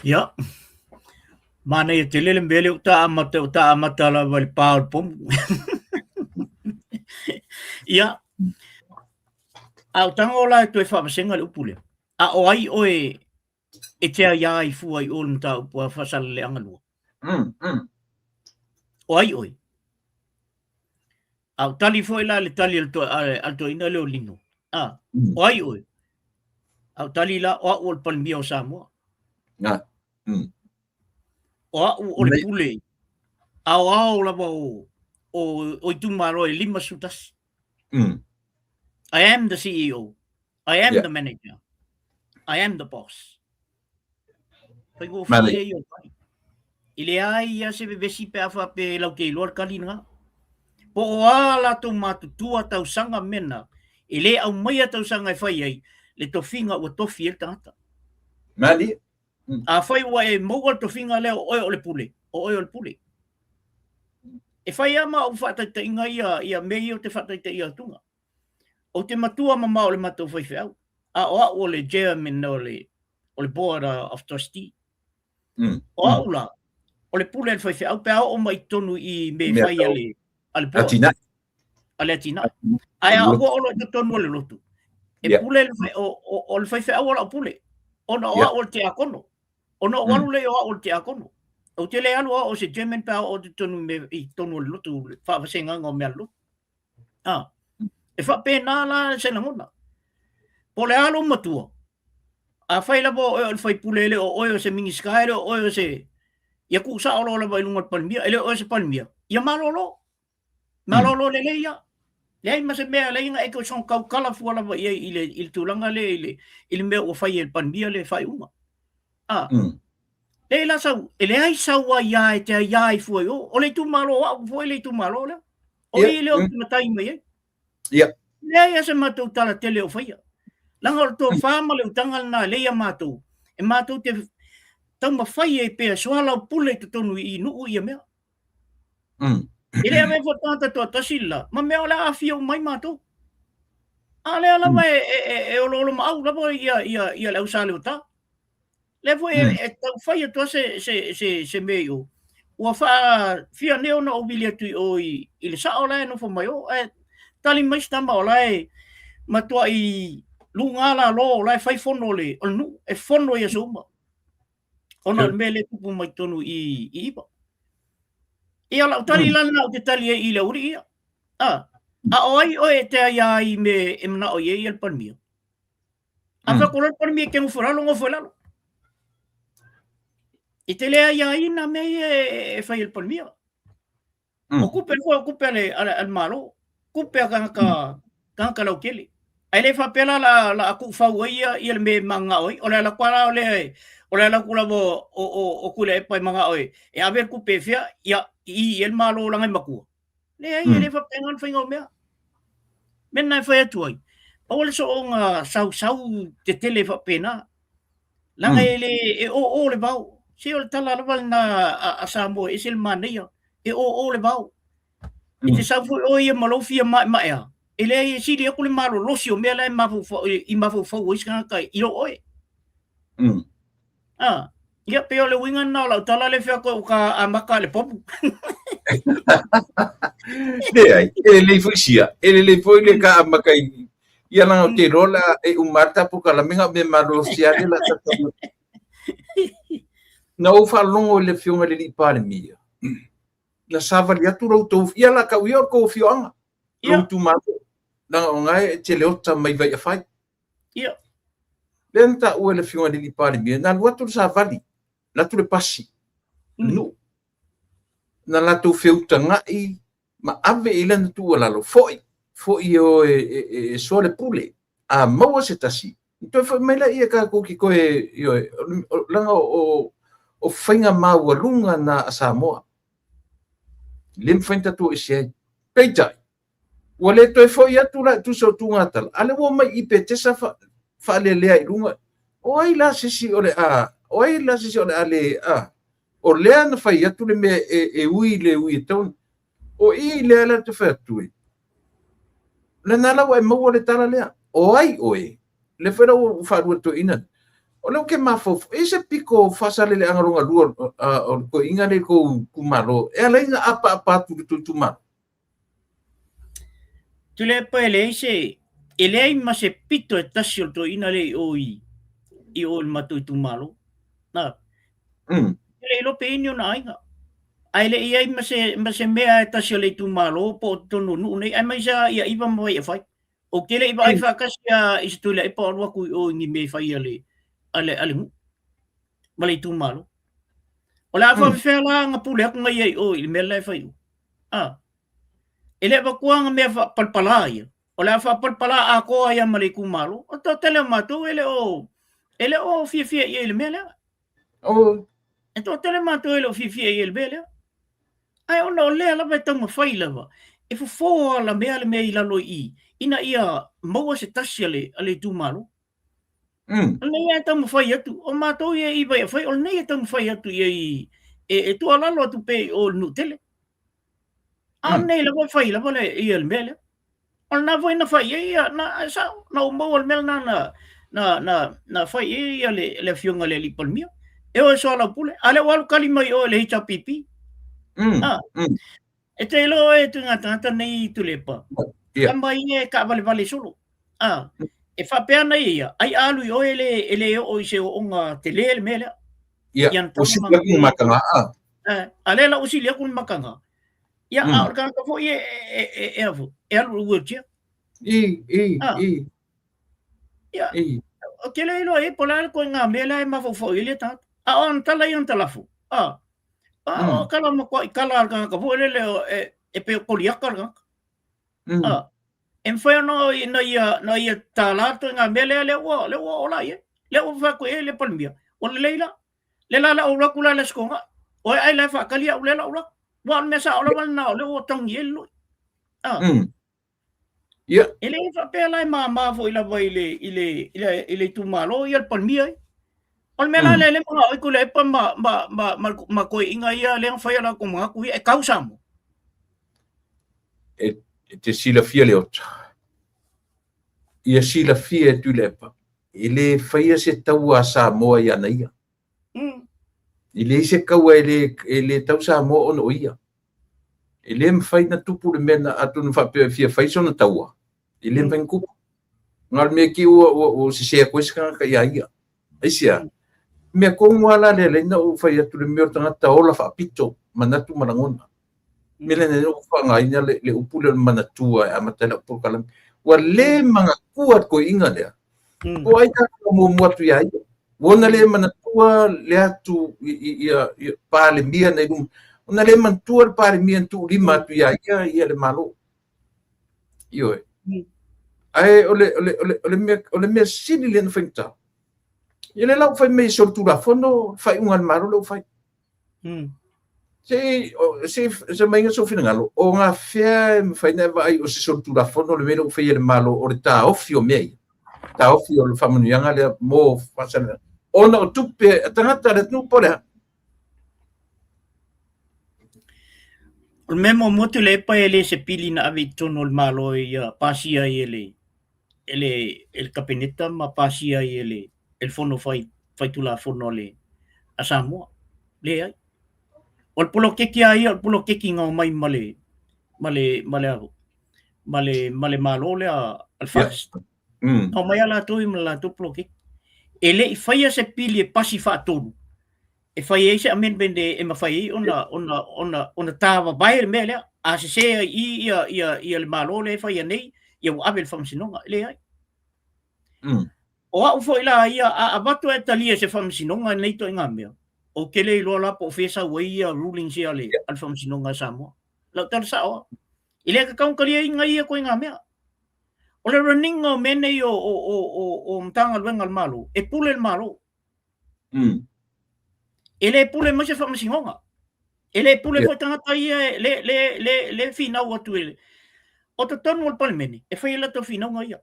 Ia. Manaia tele le mea lea ua ta amata, ua ta amata lava i le pa o le pomu. Ia. A o tago la e toe faavasega le upu lea. A o ai oe e te aiā ai fua i o le mataupu a Faasaleleaga 2? Mm, mm. O ai oe? A o tali foi la le tali a le toeaina lea o Lino. A, mm. o ai oe? A o tali la, o au o le Palemia o Samoa. Na. Mm. O au o le pule. Aoao lava o, o, o itumalo e 51. Mm. I am the CEO. I am yeah. the manager. I am the boss. Faigofie ia o tali. E leai ia se vevesi pe a faapea e lau te iloa le tali lena. Po o a latou matutua tausaga mena, e le aumaia tausaga e fai ai le tofiga ua tofi ai le tagata. Malie. Mm. Afai ua e maua le tofiga lea o oe o le pule, o oe o le pule. E fai lava ma au faataitaiga ia, ia mea ia ou te faataitaia atuga. Ou te matua mamao i le matou faifeau, a o au o le chairman o le, o le board of trustee. Mm. O au la, o le pule a le faifeau pe a oo mai i totonu i me fai a le, a le board. Atinae. A le atinae. Ae a ua oo loa i totonu o le lotu, e yeah. pule le, o, o, o le faifeau o lau pule, ona o yeah. au o le tiakono. Ona ou alu lea o au o le tiakono. Ou te le alu o au o se chairman pe a oo i totonu i totonu o le lotu, le faavasegaga o mea a le lotu. Ah, e faapena la se lagona. Po o le a lou matua, afai lava o oe o le faipule, e le o oe o se Minisita, e le o oe o se... Ia tuusao loa lava i luga o le Palemia, e le o oe o se Palemia, ia malolo. Malolo lelei ia. Leai ma se mea e alai ona e toe soona tautala fua lava i ai i le, i le tulaga lea i le, i le mea ua fai e le Palemia le faaiuga. A, leai la sau, e leai sau aia e te aia ai fua i o. O le itumalo o au foi le itumalo lea. O i lea ou te matai mai ai. Leai lava se matou tala tele o faia. Leaga o le tofa ma le utaga lena lea ia matou, e matou te taumafai ai pea e soalaupule i totonu i nuu ia mea. E le avea foi tagata toatasi le la, ma mea o le a aafia uma ai matou. A o lea lava e, e, e, e oloolomaau lava ia, ia, ia le au Saleota. Lea foi e, e taufai atu lava se, se, se, se mea i o. Ua faafia nei ona ou vili atu i o i, i le sao la e nofo mai o, ae tali mai se tama o la e matuai luga lalo o la e fai fono o le, o le nuu, e fono i aso uma. Ona o le mea lea e tupu mai totonu i, i Iva. Ia, o lau tali la lena ou te tali ai i le aualii ia. A, a o ai oe e te aia ai i mea e manao i ai le Palemia? A fai atu loa le Palemia e te nofo i lalo, nofo i lalo. E te le aiaina mea ia e fai e le Palemia. O tupe foi o tupe a le, a le, a le Malo, tupe a tagata, tagata lautele. Ae le faapea la la, la a tuufau ai ia, ia le mea e mananao ai. O le ala atu la o lea, o le ala atu lava o, o, o Tuilaepa e mananao e, e ave le tupe e fea, ia, i i ai le Malo leaga e matua. Leai, e le faapena le faiga o mea. Mea lena e fai atu ai, aua le soona sausau tetele faapena. Leaga e le, e oo le vao. Se o le tala lava lena a, a Samoa, e ese le manaia. E oo le vao. E te sau foi oe ia ma lou fia maemaea, e leai e sili atu le malolosi o mea la e mafaufau, i mafaufau ai se tagata i lou oe. Ah, ia pei o le uiga lena o lau tala lea e fai atu ai ua ta amata i le pomu. Leai, e lelei foi sia, e lelei foi le ka amata i ia langa o te iloa la e uma le ta polokalame na o mea malolosi lava lea la ta Na ou faalogo i le afioga i le alii Palemia, na savali atu lo outou, ia la tau ia o le tou afioaga, lou itumalo, leaga o lena e te le ota mai Vaiafai. Ia. Lea na taua e le Afioga i le Alii Palemia, na alu atu le savali, alu atu le pasi, nuu. Na latou feutagai ma ave i lana tuualalo, foi, foi e o e, e, e, e soa le pule. A maua se tasi, toe foi mai laia tatou te toe, ioe, leaga o, o faiga maualuga na a Samoa. Le mafai ona tatou ese ai. Peitai, Ua le toe foi atu la e tusa o Tugatala, a lea ua omai i Petesa fa, faalelea i luga. O ai la se isi o le a, o ai la se isi o le a le, a, o lea na fai atu le mea e, e ui le ui e tatau. O i lea la te fai atu e, lena la ua e maua le tala lea. O ai oe? Lea foi la ua faalua le toeaina. O lea ou te mafaufau, e i ai se pito faasaleleaga lona lua o le toeaina lea i le tou itumalo, e ala ai ona apaapa atu i le tou itumalo. Tuilaepa e leai se, e leai ma se pito e tasi o le toeaina lea i o i, i o i le matou itumalo. Na, e le iloa pe i ai ni ona aiga. Ae le i i ai ma se, ma se mea e tasi o le itumalo po o totonu o nuu nei, aemaise lava ia Iva ma Vaiafai. Ou te le i vaai faatasi lava i se Tuilaepa o alu atu i o i ni mea e fai a le, a le, a le nuu ma le itumalo. O le a faapefea la ona pule atu ia i o i le mea la e fai i o? A, e le avatua nga mea faapalapala ia. O le a faapalapala atoa ia ma le itumalo. O le toatele o matou e le o, e le o fiafia i ai i le mea lea. E toatele matou e le o fiafia i ai i le mea lea. Ae ona o lea lava e taumafai lava, e fofo alamea le mea i lalo i i, ina ia maua se tasi a le, a le itumalo. O lenei e taumafai atu, o matou ia i Vaiafai, o lenei e taumafai atu i ai e, e tuualalo atu pea i o i le nuu tele. A o lenei lava e fai lava le, ia le mea lea. O lena foi na fai ai ia, na, e sao, na ou maua le mea lena na, na, na, na fai ai ia le, le afioga i le alii Palemia. E o e soalaupule, a lea ua alu kali mai i o i le HRPP. E te iloa oe ituaiga tagata nei Tuilaepa, tama ia e taavalevale solo. A, e faapea ana ia, ai a alu i oe e le, e le oo i se ooga tele le mea lea. Ia, ua sili atu le mataga, a. A lea la ua sili atu le mataga. Ia, a o le tagata foi e, e, e, e, e alu i le wheelchair. I, i, i. Ia, ou te le iloa ai po o le a le ituaiga mea lea e mafaufau i ai lea tagata. A o ana tala ia na talafo, a, a o tala matuai tala a le tagata foi lele e, e pei o Koliata le tagata. A. E mafai ona na ia na ia tālā ituaiga mea lea lea ua lea ua ola i ai. Lea ua fai atu i ai le Palemia, ua lelei la. Le la la ou alu atu la i le Aso Toonai. O ai la e faatali au lea la ou alu atu. Aua o le mea sao lava lena o lea ua taungi ai le lui. Ah. Ia. E le faapea la e mama foi lava i le i le i le i le itumalo ia le Palemia ai. O le mea la lea le manao ai Tuilaepa ma ma ma ma, ma toeaiina ia lea na fai a latou manatu ia e tau Samoa. E, e te silafia le ota. Ia silafia e Tuilaepa. E le faia se taua a Samoa ia na ia. E leai se kaua e le, e le tau Samoa ona o ia. E le mafai na tupu le mea na atonu faapea e fia fai sona taua. E le mafai na tupu. Na o le mea ki ua, ua, ua sese atu ai se tagata ia ia. Aisea? Mea tonu lava la lea lea na ou fai atu le mea o le tagata ola faapito, manatu ma lagona. Mea lea na ou faaaogaina le, le upu lea o le manatua e amata ai lau polokalame. Ua le manatua le toeaina lea. Po o ai tatou muamua atu ia ia. Ua ona le manatua le atu i, i, ia, ia Palemia na i luma. Ona le manatua le Palemia na tuulima atu ia ia ia le Malo. Ioe. Ae o le, o le, o le, o le mea, o le mea sili lea na faigata. Ia lea la ua fai mai e solitulafono le faaiuga a le Malo lea ua fai. Se se se maiga sou finagalo, o ngā fea e mafai ona e vaai o se solitulafono le mea lea ua faia e le Malo o le taofi o mea ia. Taofi o le faamanuiaga lea mo faasalaga. Ona o tupe a tagata a le atunuu po o le a? O le mea muamua Tuilaepa e le se pili na ave i totonu o le Malo ia pasia ai e le e le e le Kapeneta ma pasia ai e le e le Fono Fai Faitulafono a le a Samoa. Leai. O le poloketi a ia o le poloketi na omai ma le ma le ma le ma le ma le Malo lea a le FAST. Na omai a latou ia ma le latou poloketi. E le i faia se pili e pasi faatolu e fai ai se amendment e, e mafai ai ona ona ona ona tāvavae le mea lea. A sese ai i ia ia ia le Malo lea e faia nei, ia ua ave i le faamasinoga. E leai. O au foi la ia, a avatu e talia e se faamasinoga nei ituaiga mea, ou te le iloa la po o fea e sau ai ia rulings ia a le, a le faamasinoga a Samoa. Lau tala sao lava. E le tatau ona taliaina ia ituaiga mea. O le running o mea nei o, o, o, o, o Matagaluega a le Malo, e pule le Malo. E le pule mai se faamasinoga. E le pule foi tagata ia e le, le, le, le finau atu e o totonu o le Palemene, e fai ai latou finauga ia.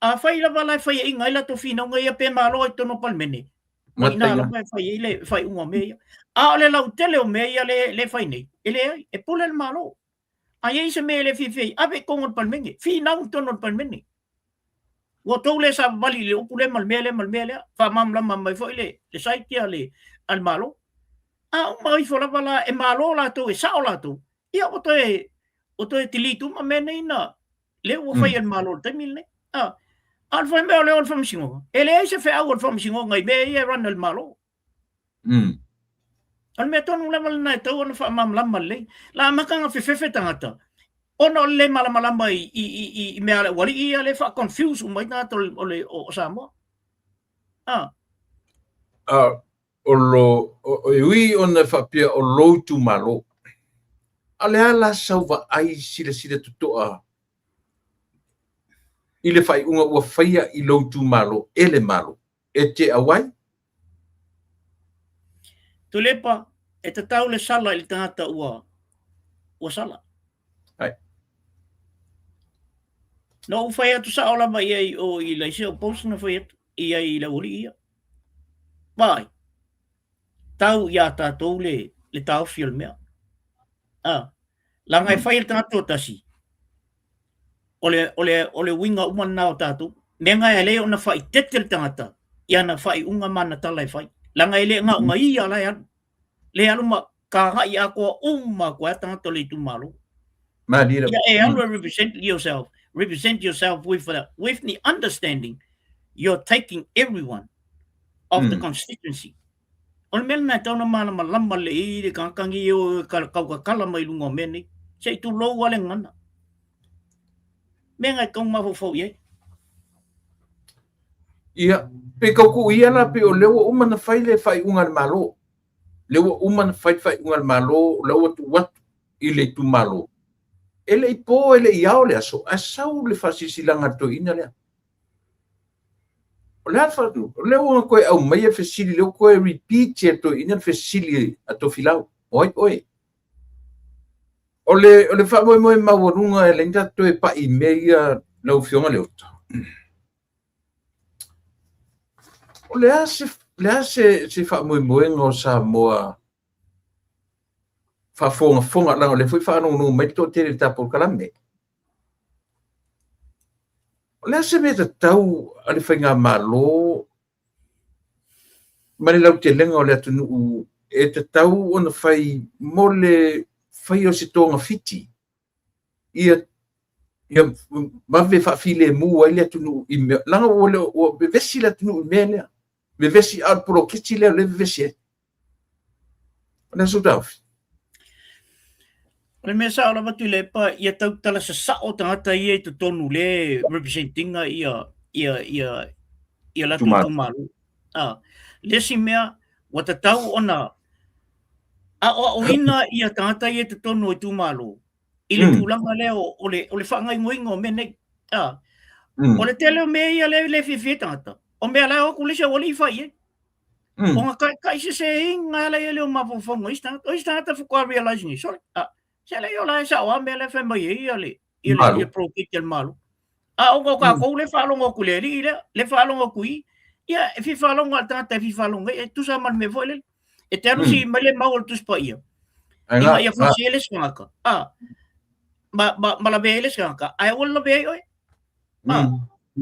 Afai lava la e faiaina ai latou finauga ia pe malo ai totonu o Palemene, o i ina lava e fai ai le faaiuga o mea ia. A o le lautele o mea ia le, le fai nei, e leai, e pule le Malo. A i ai se mea e le fiafia ai, ave i totonu o le Palemene, finau i totonu o le Palemene. Ua outou le savavali i le upu lea ma le mea lea ma le mea lea, faamalamalama mai foi le, le site a le, a le Malo. A uma ifo lava la, e malo latou, e sao latou, ia ua toe, ua toe delete uma mea nei na, lea ua fai e le Malo i le taimi lenei. A, a o le fai mea o lea o le faamasinoga, e leai se feau a le faamasinoga i mea ia e run e le Malo. O le mea tonu lava lena e tatau ona faamalamalama lelei. La amata ona fefefe tagata, ona o le le malamalama i, i, i, i, i mea a le aualii ia lea e faa-confuse uma ai tagata o, le, o, le, o Samoa. Ah. Ah, o lo, o, e ui ona faapea o lou itumalo, a o le a la sau vaai silasila totoa i le faaiuga ua faia i lou itumalo e le Malo? E te auai? Tuilaepa, e tatau le sala i le tagata ua, ua sala. Ai. Na ou fai atu sao lava i ai o i laisi o post na fai atu i ai i le aualii ia. Vaai, tau iā tātou le, le taofi o le mea. Ah, leaga e fai e le tagata toatasi, o le, o le, o le uiga uma lena o tatou. Mea na e ala ai ona faaeteete le tagata i ana faaiuga ma ana tala e fai. Leaga e le na o na ia la e alu. Le alu ma kāgaʻi atoa uma atu ai tagata o le itumalo. Malie Ia e alu e represent yourself, represent yourself with the, with the understanding you're taking everyone of the constituency. O le mea lena e tatau ona malamalama lelei ai le tagata nei e o e kaukakala mai luga o mea nei. Se i tulou lava le gagana. Mea na e tatau ona mafaufau i ai. Ia, pe kau ku ia la pe o lea ua uma na fai le faaiuga a le Malo. Lea ua uma na fai le faaiuga a le Malo, o lea ua tuu atu i le itumalo. E le i po, e le i ao le aso, ae sau le faasilasilaga a le toeaina lea. O le a le faatu? O lea ua toe aumaia le fesili, lea ua toe repeat e le toeaina le fesili a Tofilau, o ai oe? O le, o le faamoemoe maualuga e leai ni tatou toe pai i mea ia lau Afioga Leota. O le a se, le a se, se faamoemoega o Samoa faafogafoga, leaga o lea foi faalogologo mai le toatele i le ta polokalame. O le a se mea tatau a le faigamalo ma le lautelega o le atunuu e tatau ona fai mo le faia o se togafiti ia ia vave faafilemu ai le atunuu i mea, leaga ua le ua vevesi le atunuu i mea lea. Vevesi a o le poloketi lea o lea e vevesi ai. O le a sou taofi? O le mea sao lava Tuilaepa, ia tautala sasao tagata ia i totonu le representinga ia ia ia ia latou itumalo. Ah, le isi mea ua tatau ona aoaoina ia tagata ia i totonu o itumalo i le tulaga lea o le o le faagaoioiga o mea nei. Ah, o le tele o mea ia le le fiafia tagata. O mea la e o atu le isi aualii fai i ai. Ona taitaiseseina lea le o mafaufauga o isi tagata. O isi tagata faatoa realize nei, sole, a, se lea o la e sao lava mea la e fai mai ai ia le, ia le, ia poloketi a le Malo. A ona o tatou lea e faalogo atu i le alii lea, lea e faalogo atu i i, ia e fia faalogo lava le tagata e fia faalogo ai, e tusa ma le mea foi lele. E te alu sii mai le mau o le Tusi Paia, ina ia fasi ai le isi tagata, a, ma, ma, ma lavea ai le isi tagata, ae aua le lavea ai oe. Ah,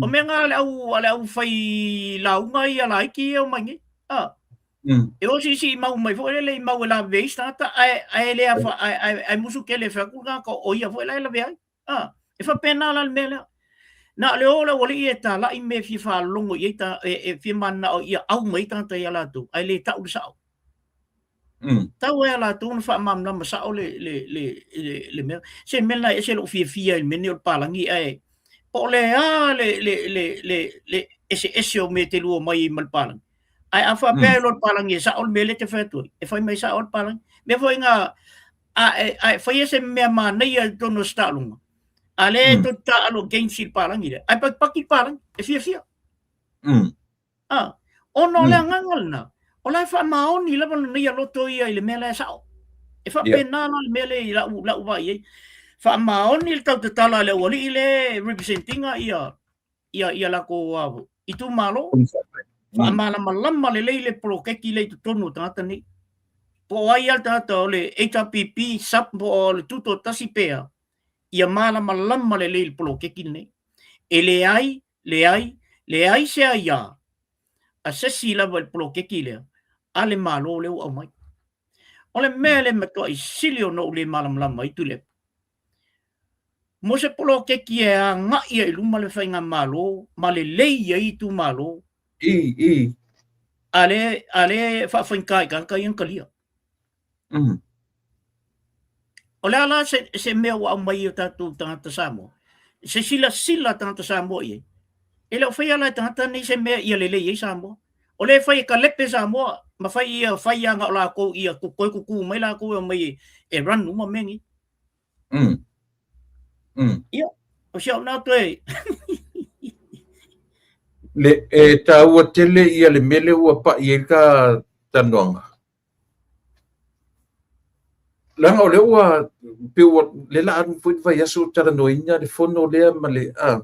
o mea ngā le au, a le au whai lauga ia laiti ia o mai nei. Ah, e o sisi i mau mai foi lele i mau e lawe ai se tagata, ae, ae le afa, ae, ae, ae musu kele e whai aku tagata o ia foi la e lawe ai. Ah, e whapena la le mea lea. Na le o le aualii e talai me fia whaalongo i ai ta, e, e fia manao ia au mai tagata ia latou, ae le tau le sao. Tau ai a latou ona faamalamalama sao le, le, le, le, le mea. Se mea lena e ese lou fiafia i le mea lenei o le palagi, ae po o le a le, le, le, le, le eseese o mea e te lua mai ai ma le palagi. Ae a faapea e loa le palagi e sao le mea lea e te fai atu ai, e fai mai sao le palagi. Mea foi nga, a e, a e faia se mea manaia i totonu o se taaloga, a lea e tou te taaalo against i le palagi lea, ae patipati le palagi, e fiafia. A, ona o le agaga lena, o la e faamaoni lava lona ia loto ia i le mea la e sao. E faapena la le mea lea i lau, lau vaai ai. Faamaoni le tautatala a le aualii le representinga ia, ia, ia latou uh, itumalo. Faamalamalama lelei le poloketi lea i totonu o tagata nei. Po o ai lava le tagata o le HRPP, SUP, po o le Tutoatasi pea, ia malamalama lelei le poloketi lenei. E leai, leai, leai se aiā a se isi lava i le poloketi lea a le Malo lea ua aumai. O le mea lea e matuai sili ona ou le malamalama ai Tuilaepa, mo se poloketi e agai ai i luma le faigamalo ma lelei ai itumalo, I, i. a lea, a lea e faafaigata i tagata ia ona talia. O le a la se, se mea ua aumai i o tatou tagata Samoa? Se silasila tagata Samoa i ai. E le o faia la e tagata nei se mea ia lelei ai Samoa. O lea e fai e kalepe Samoa ma fai ia fai ia na o latou ia toe tutu mai latou e omai e, e run uma mea nei. Ia, o si au nā toe. Le, e tāua tele ia le mele ua pa'i ai ka talanoaga. Leaga o lea ua pei ua lea la alu foi le vaiaso o talanoaina le fono lea ma le a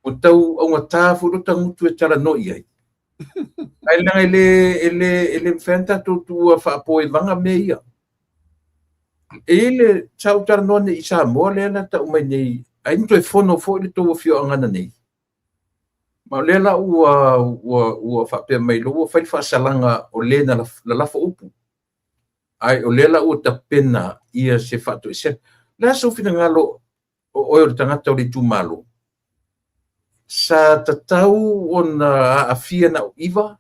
ua tau augata foi lota gutu e talanoa i ai. Ae leaga e le e le e le mafai ona tatou tuua faapoevaga mea ia. E i ai le sa ou talanoa nei i Samoa lea na tau mai nei ai na toe fono foi le tou afioaga ananei. Ma o lea la ua, ua, ua faapea mai loa ua fai le faasalaga o le na lalafo upu, ae o lea la ua tapena ia se faatoesega. O le a sou finagalo o oe o le tagata o le itumalo? Sa tatau ona aafia na o 9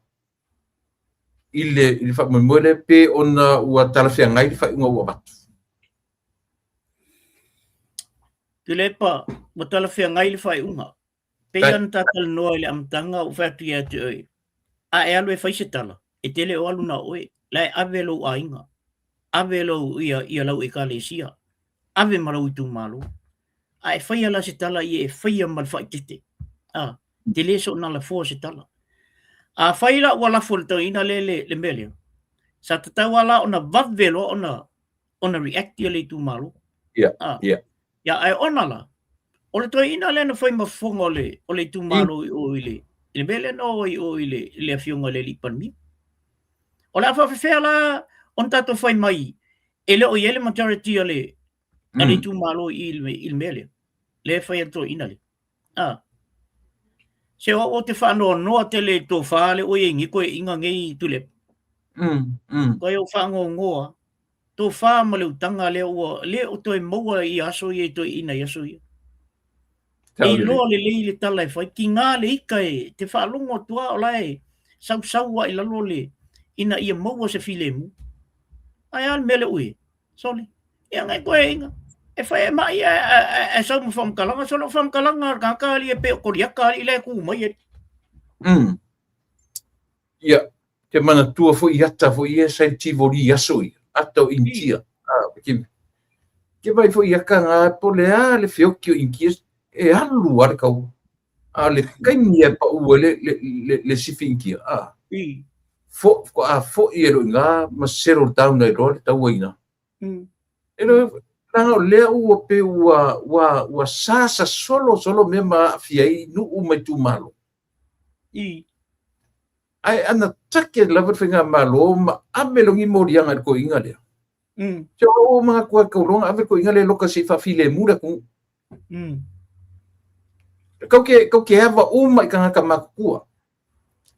i le, i le faamoemoe lea pe ona ua talafeagai le faaiuga ua avatu? Tuilaepa, ua talafeagai le faaiuga. Pei ona ta talanoa i le amataga ua fai atu ia te oe, a e alu e fai se tala, e te le o alu na o oe, la e ave lou aiga, ave lou, ia, ia lau ekalesia, Ave ma lou itumalo. A e faia la se tala ia e faia ma le faaeteete. A, tele soona lafoa se tala. Afai la ua lafo i le toeaina lea le, le mea lea, sa tatau lava la ona vave loa ona, ona react ia le itumalo. Ia, ia. Ia, ae ona la, o le toeaina lea na fai ma fofoga o le, o le itumalo i o i le, i le mea lea na o ai i o i le, i le afioga i le alii Palemia. O le a faafefea la ona tatou fai mai e le o i ai le majority a le, a le itumalo i le, i le mea lea, lea e fai e le toeaina lea. A. Se o au ou te faanoanoa tele i le tofa lea ua i ai nei toeaiina nei Tuilaepa. Koe ou faanoanoa, tofa ma le utaga lea ua le o toe maua i aso ia i toeaiina i aso ia. E iloa lelei le tala e fai, tiga le ita e te faalogo atu lava o la e sausau lava i lalo le ina ia maua se filemu. Ae a le mea lea ua i ai? Sole, ia ngai toeaiina, e fai e mai ae sau ma faamatalaga, sole o faamatalaga a le tagata alii e pei o Koliata alii la e tu mai alii. Ia, te manatua foi i ata foi ia sa i le Tivoli i aso ia, ata o Initia. Ke, ke vai foi i aka ngā, po le a le feoki o Initia, e alu a le kaua. A o le taimi e pau ai le, le, le, le sifi Initia, a, fo, a foi e loi ngā ma settle down ai loa le taua i ina. E le, leaga o lea ua pei ua, ua, ua sasa solo solo mea ma aafia ai nuu ma itumalo. Ae ana take lava le faigamalo ma ave logi moliaga i le toeaina lea. Se o manatu ai tau loa ave le toeaina lea loka se i faafilemu le atunuu. Kau ke, kau ke ava uma i tagata matutua.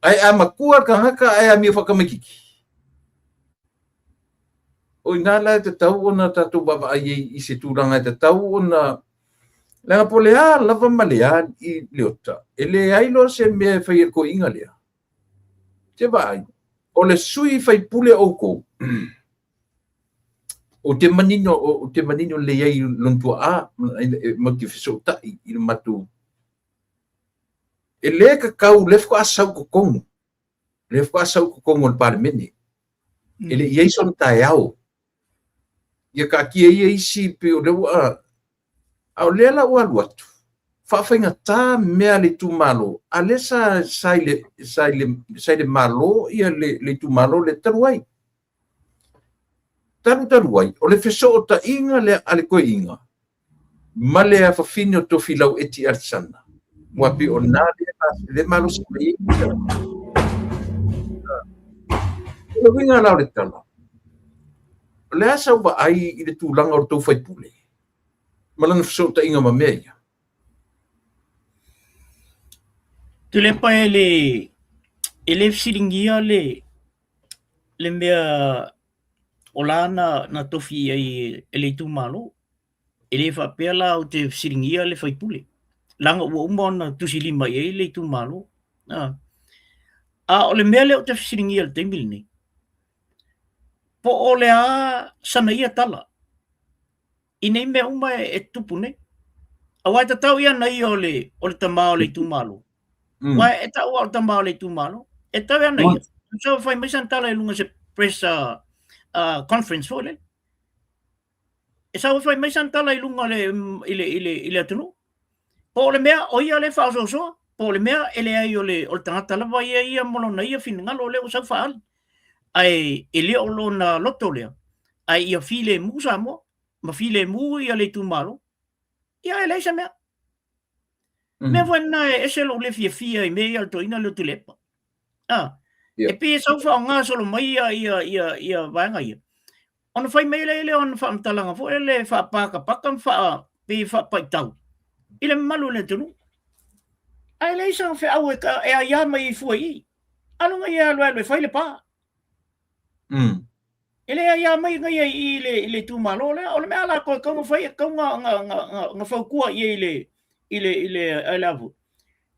Ae a matua le tagata ae amio faatamaitiiti. O ina la e tatau ona tatou vaavaai ai i se tulaga e tatau ona leaga po o le a lava ma le a i Leota, e leai loa se mea e fai e le toeaina lea. Se vaai, o le sui faipule o outou, ou te manino, ou te manino lelei ai i lona tuaa, matou te fesootai i le matou E le tatau, lea faatoa sau i totonu, lea faatoa sau i totonu o le Palemene. E le i i ai sona taeao. Ia taatia ia isi pei o lea ua, a o lea la ua alu atu, faafaigata mea a le itumalo, a lea sa, sa i le, sa i le, sa i le Malo ia le, le itumalo lea talu ai. Talu talu ai, o le fesootaiga lea a le toeaina, ma le afafine o Tofilau Eti Alesana, ua pei o na lea malosi mai ai. O le uiga la o le tala, o le a sau vaai i le tulaga o le tou faipule ma lana fesootaiga ma mea ia? Tuilaepa e le e le fesiligia le le mea o la na, na tofi i ai e le itumalo. E le faapea la ou te fesiligia le faipule, leaga ua uma ona tusilima i ai le itumalo. A, a o le mea lea ou te fesiligia i le taimi lenei, po o le a sana ia tala i nei mea uma e tutupu nei. Aua e tatau ia na ia o le, o le tama o le itumalo. Aua e tau o le tama o le itumalo. E tatau ia na ia. So fai mai sana tala i luga se press conference foi lele. E sau e fai mai sana tala i luga le, i le, i le, i le atunuu. Po o le mea o ia lea e faaosoosoa, po o le mea e leai o le, o le tagata lava ia ia ma lona ia finagalo lea ua sau faaali. Ae e le o lona loto lea, ae ia filemu Samoa ma filemu ia le itumalo. Ia e leai se mea. Mea foi lena e ese lou le fiafia i mea ia a le toeaina lea o Tuilaepa. Ah, e pei e sau faaaoga solo mai ia, ia, ia, ia vaega ia. Ona fai mai lea lea ona faamatalaga foi le faapakapaka ma faa, pei e faapaitau i le mamalu o le atunuu. Ae leai sana feau e, e aiā mai ai fua i i. Alu ia alu alu e fai le pa. E le aiā mai ia i le, i le itumalo lea. O le mea la koe tatau ona fai, e tatau ona fautua i ai i le, i le, i le, i le a foi?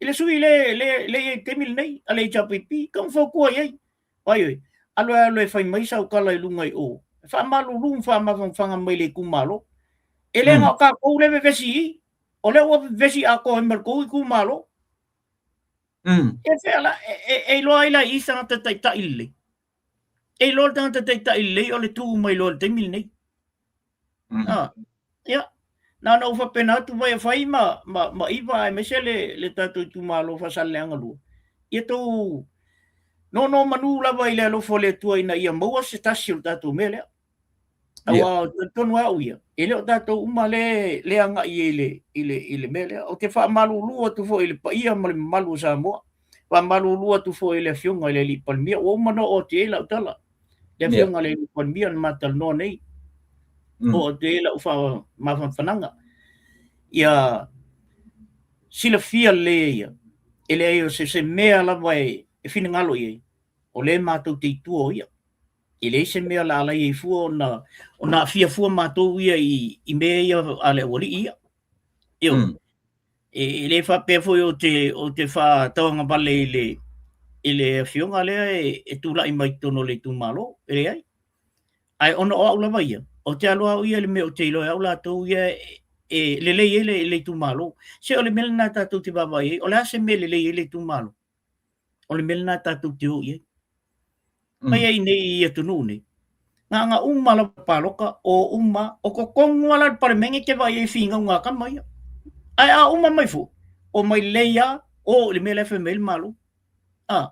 I le sui le, le, le i ai i le taimi lenei, a le HRPP, tatau ona fautua i ai. Ai oi, alu alu e fai mai sau tala i luga i o. E faamalulu ma faamafanafana mai le itumalo. E le na o tatou lea e vevesi i i. O lea ua vevesi atoa ai ma le tou itumalo. E fea la, e, e, e iloa ai la i se tagata taitai lelei. E iloa le tagata taitai lelei o le tu mai loa i le taimi lenei. Ah. Ia, na ona ou faapena atu vai e fai ma, ma, ma iva aemaise le, le tatou itumalo Faasaleleaga 2. Ia tou nonomanu lava i le alofa o le Atua ina ia maua se tasi o le tatou mea lea. Aua yeah. Talitonu au ia, e le o tatou uma le, le agai i le, i le, i le mea lea. Ou te faamalulu atu foi i le paia ma le mamalu o Samoa. Faamalulu atu foi i le afioga i le Alii Palemia. Ua uma ona oo atu i ai lau tala. Le afioga i le Alii Palemia na ma talanoa nei. Oo atu i ai lau faamafanafanaga. Ia silafia lelei e ia, e leai o se, se mea lava e, e finagalo i ai, o lea matou te i tua o ia. E leai se mea o le a alai ai fua ona, ona aafia fua matou ia i, i mea ia a le aualii ia. Ioe. E, e le faapea foi ou te, ou te faatauagavale i le, i le afioga lea e, e tulai mai totonu o le itumalo, e leai. Ae ona o au lava ia, ou te alu au ia i le mea ou te iloa ai au latou ia e, e lelei ai le, le itumalo. Se o le mea lena tatou te vaavaai ai, o le a se mea e lelei ai le itumalo? O le mea lena tatou te o i ai. Mai ai nei i atunuu nei, na uma lava paloka, o uma, o totonu lava la le Palemene te vaai ai finauga a tama ia. Ae a uma mai foi, o mai lelei lava, o i le mea la e fai mai ai le Malo. A.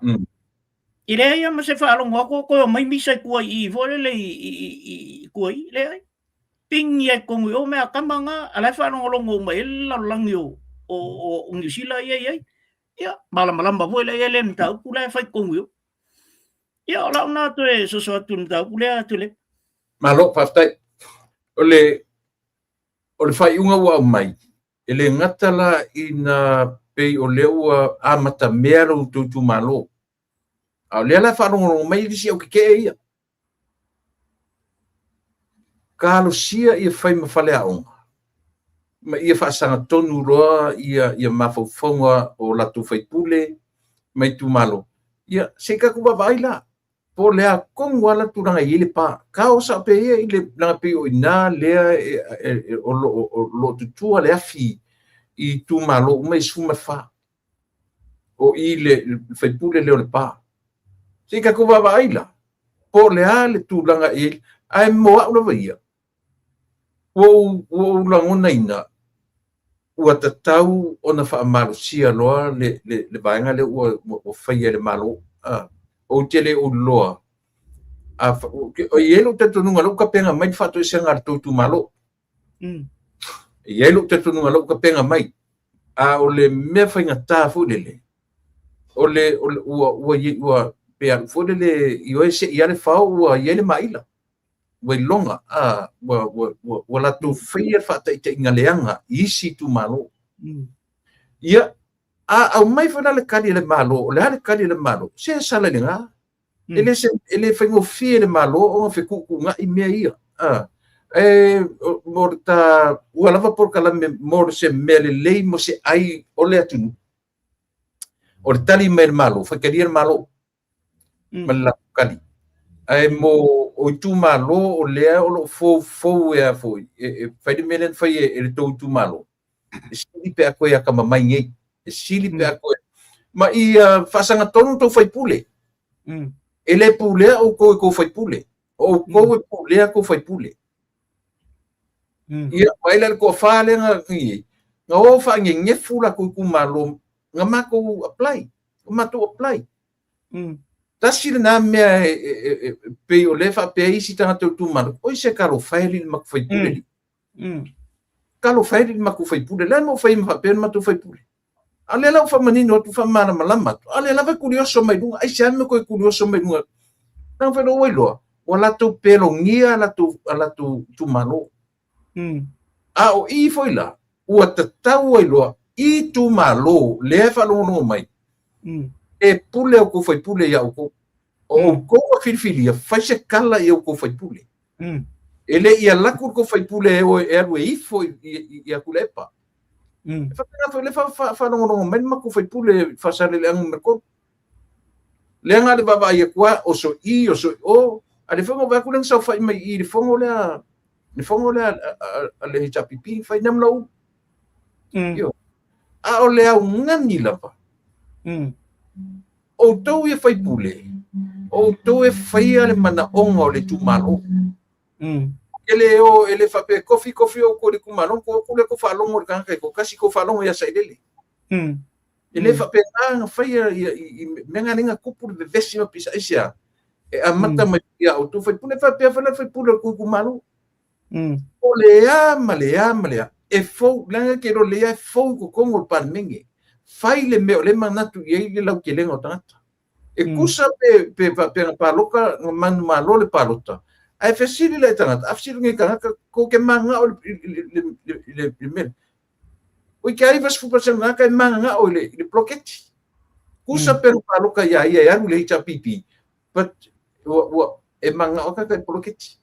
E leai lava ma se faalogo atu o toe omai misa i tua i i foi lele i, i, i, i tua i, leai. Pigi ai totonu i o mea a tama na, a la e faalogologo uma i ai le lalolagi o, o, o, o Niu Sila ia i ai. Ia, malamalama foi la i ai le mataupu la e fai totonu i o. Ia, o lau na toe soso atu i le mataupu lea, Tuilaepa. Malo, faafetai. O le, o le faaiuga ua aumai, e le gata la ina pei o lea ua amatamea lo outou itumalo, a o lea la e faalogologo mai isi au tetee ia. Talosia ia fai ma faleaoga ma ia faasagatonu loa ia, ia mafaufauga o latou faipule ma itumalo. Ia, se i tatou vaavaai la, po o le a tonu lava la tulaga e i ai le pa. Kao sao pea ia i le leaga pei o i ina lea e, e, e, o lo o tutua le afi i itumalo uma e 14. O i le, le faipule lea o Lepa. Se i tatou vaavaai la, po o le a le tulaga e i ai. Ae mo au lava ia, ua ou, ua ou lagonaina, ua tatau ona faamalosia loa le, le, le vaega lea ua, ua, ua faia e le Malo. Ah, ou te le o iloa. A, e i ai lou talitonuga, lou tapena mai le faatoesega a le tou itumalo. E i ai lou talitonuga lou tapena mai. A o le mea faigata foi lele, o le, o le ua, ua, ua, pe alu foi lele i oe se'i lava le fao ua i ai le maila. Ua iloga, a, ua, ua, ua, ua latou faia le faataitaiga leaga i isi itumalo. Ia, a aumai foi la le tali a le Malo, o le a le tali a le Malo? Se sala i lena. E le, se, e le faigofie i le Malo ona fetuutuunai mea ia. A, e, mo le ta, ua lava polokalame mo se mea lelei mo se ai o le atunuu. O le tali mai a le Malo, faitalia le Malo ma le latou tali. Ae mo o itumalo o lea o lo o foufou e a foi, e, e fai le mea lea na fai e, e le tou itumalo. E sili pe a toe atamamai nei. E sili pe a toe... Ma ia faasagatonu tou faipule. E le pulea outou e tou faipule. O outou e pulea tou faipule. Ia, vaai la le toafa lea na i, na o faanenefu latou itumalo, na matou apply, na matou apply. Tasi lena mea e, e, e, e pei o lea faapea isi tagata o itumalo, oi se talofa e alii le matou faipule. Talofa e alii le matou faipule. Le a le mea ua fai ai ma faapea le matou faipule? A o lea la ua faamanino atu, faamalamalama atu, a o lea lava e kulioso mai luga. Aisea le mea toe kulioso mai luga? Leaga foi ua iloa, ua latou pelogia a latou, a latou itumalo. A o i foi la, ua tatau ai loa i itumalo lea e faalogologo mai, e pule outou faipule ia outou. O outou a filifilia, fai se tala i outou faipule. E le i alu atu le tou faipule e o e alu e ifo i, i, i Tuilaepa. E faapena foi lea faalogologo mai le matou faipule Faasaleleaga numera 3. Lea na le vaavaai atu lava, oso i, oso i o, a le foi na vaai atu lea na saofai mai i le fono lea, le fono lea a le HRPP, fai nei ma lau. Ioe. A o le augani lava, outou ia faipule, outou e faia le manaoga o le itumalo. E le o, e le faapea kofi kofi o ko le itumalo, ko o le ko faalogo i le tagata e toatasi, ko faalogo ia Sailele. E le faapena ona faia ia i mea na lenga tupu le vevesi ma pisa aisea. E amata mai ia outou faipule, faapea foi la le faipule o le tou itumalo. O le a ma le a ma le a, e fou, leaga ke iloa lelei lava e fou i totonu o le Palemene. Fai le mea o lea e manatu i ai le lautelega o tagata. E tusa pe, pe faapea na palota, na manumalo le palota, ae fesili la i tagata, a fesili nei tagata, tou te mananao i le mea lea. Oi ke 90% o tagata e mananao i le poloketi. Tusa pe na palota ia ia e alu i le HRPP, but ua e mananao tagata i le poloketi.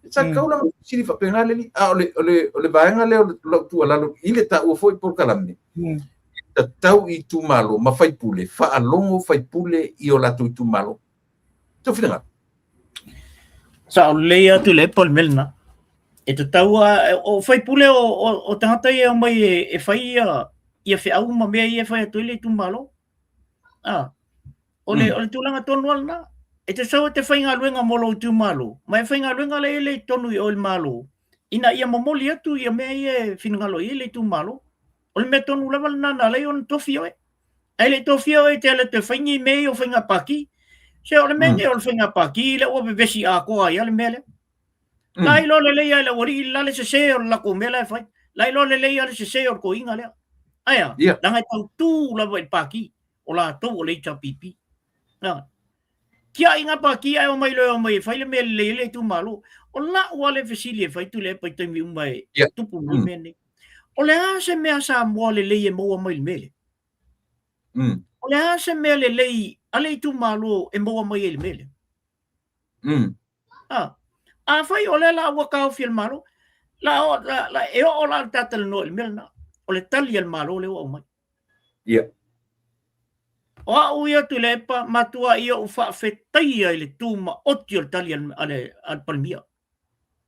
Sa tatau la ona fesili faapena le alii. A o le vaega lea o lau tuualalo i le taua foi polokalame, e tatau i itumalo ma faipule, faalogo faipule i o latou itumalo. Sou finagalo. Sao lelei atu le epa o le mea lena. E tatau lava, o faipule o tagata ia e omai e fai ia feau ma mea ia e fai atu ai le itumalo. Ah, o le, o le tulaga tonu lava lena. E te sau e te faigaluega mo lou itumalo, ma e faigaluega lea i totonu i o i le Malo, ina ia momoli atu ia mea ia e finagalo i ai le itumalo. O le mea tonu lava lena na ala ai ona tofi oe. Ae le i tofia oe e te alu atu e fai ni mea ia o faiga pati. Se o le mea nei o le faiga pati lea ua vevesi atoa ai lava le mea lea. La iloa lelei lava e le aualii le la le sese o le latou mea la e fai. La iloa lelei lava le sese o le toeaina lea. Ae a? Leaga e tautu lava i le pati o latou o le HRPP. Tiai ngā pāti ae omai loa e omai e fai le mea lelei ai le itumalo. O la'u lava le fesili e fai Tuilaepa i taimi uma e tupu mai mea nei. O le a se mea Samoa lelei e maua mai i le mea lea? O le a se mea lelei a le itumalo e maua mai ai i le mea lea? Afai o lea la ua taofi e le Malo, la, la, la, e oo la le ta talanoa i le mea lena. O le tali a le Malo lea ua aumai. O au ia Tuilaepa, matuai ou faafetaia i le tumaoti o le tali a le Palemia.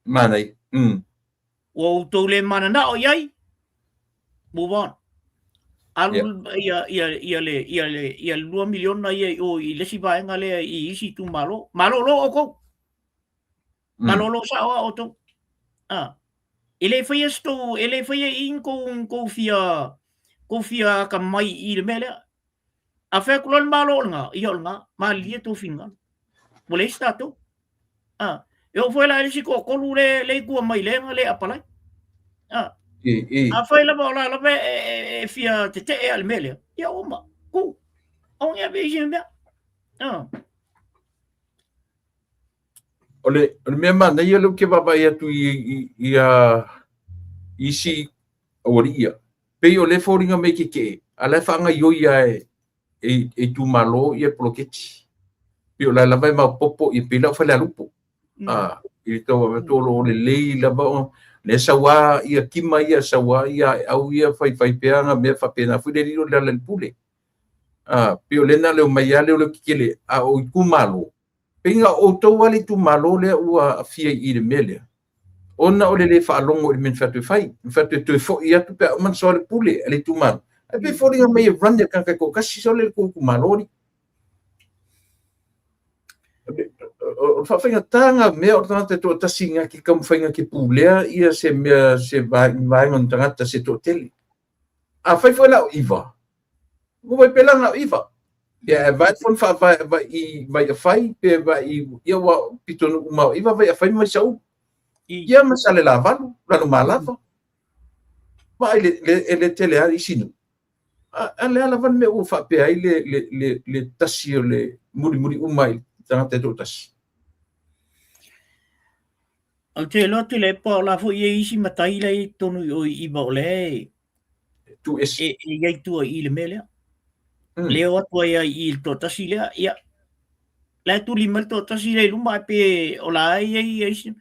Manaia. Ua outou le mananao i ai, move on. Alu ia le 2 miliona ia i o i le isi vaega lea i isi itumalo. Malolo outou. Malolo sao lava outou. E le faia se tou, e le faia i i ni tou fia, tou fia atamai i le mea lea. A fai atu loa le Malo o lena, ia o lena, malilie tou finagalo. Ua leai se tatou. E oo foi la i le isi toatolu le, le i tua mai lea na le apalai. Afai lava o la lava e fia tetee a le mea lea, ia uma, tu. Aua ne i ave i isi mea. O le mea manaia lea ou te vaavaai atu i isi aualii ia, pei o lea e foliga mai e tetee, a o la e faagaoioi lava e itumalo ia poloketi. Pei o la e lava e maopoopo ia pei la o Falealupo. I le tau avatu o lo o lelei lava ona lea e sau lava ia kima ia, sau lava ia aeau ia faifai pea na mea faapena foi le lilo i le ala i le pule. Pei o lea na o le omai lava lea o le tetele, a o itumalo, pei na o outou lava le itumalo lea ua aafia i le mea lea, ona o le le faalogo i le mea na fai atu e fai, na fai atu e toe foi atu pe a uma ona soalepule a le itumalo. Ae pei e foliga mai e run e le tagata e toatasi sole le tou itumalo alii. O le faafaigata lena mea o le tagata e toatasi na te taumafai na te pulea ia se mea, se vaega o ni tagata se toatele. Afai foi la o iva, ua vai pe la na o iva. Ia e vai foi faavae vai i vai afai pe vai i ia ua pitonuu uma o iva vai afai ma Vaisau. Ia ma Salelavalu, Lalomalava. Vaai le, le, e le tele lava isi nuu. A le a lava le mea ua faapea ai le tasi o le mulimuli uma i tagata e toatasi. Ou te iloa Tuilaepa o la foi e i ai isi matai la e i totonu i o i Iva o lea e Tu ese. E i ai tua i i le mea lea. Le o atu ai ai i le toatasi lea, ia. La e tuli mai le toatasi lea i luma ae pe o la e i ai ia isi.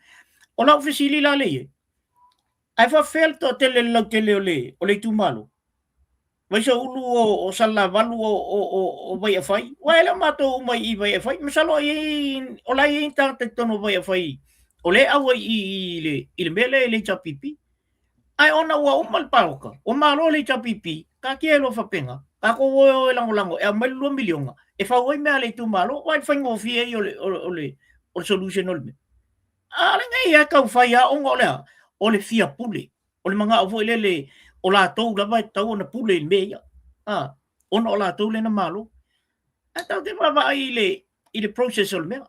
O lau fesili la lea i ai, ae faapefea le toatele le lautele o le itumalo? Vaisoulu o Salelavalu o Vaiafai, aua e le o matou uma i Vaiafai. Masalo o la e i ai ni tagata i totonu o Vaiafai o lea e auai i le mea lea i le HRPP. Ae ona ua uma le palota, ua malo le HRPP, taatia ai loa faapena, tatou o e o e lagolago e aumai le $2 miliona e fau ai mea a le itumalo, aua e faigofie ia o le solution o le mea. A le nei e tau fai a ona o le a? O le fia pule. O le manao foi lele o latou lava e tatau ona pule i le mea ia. A, ona o latou lea na malo. Ae tatou te vaavaai i le process o le mea.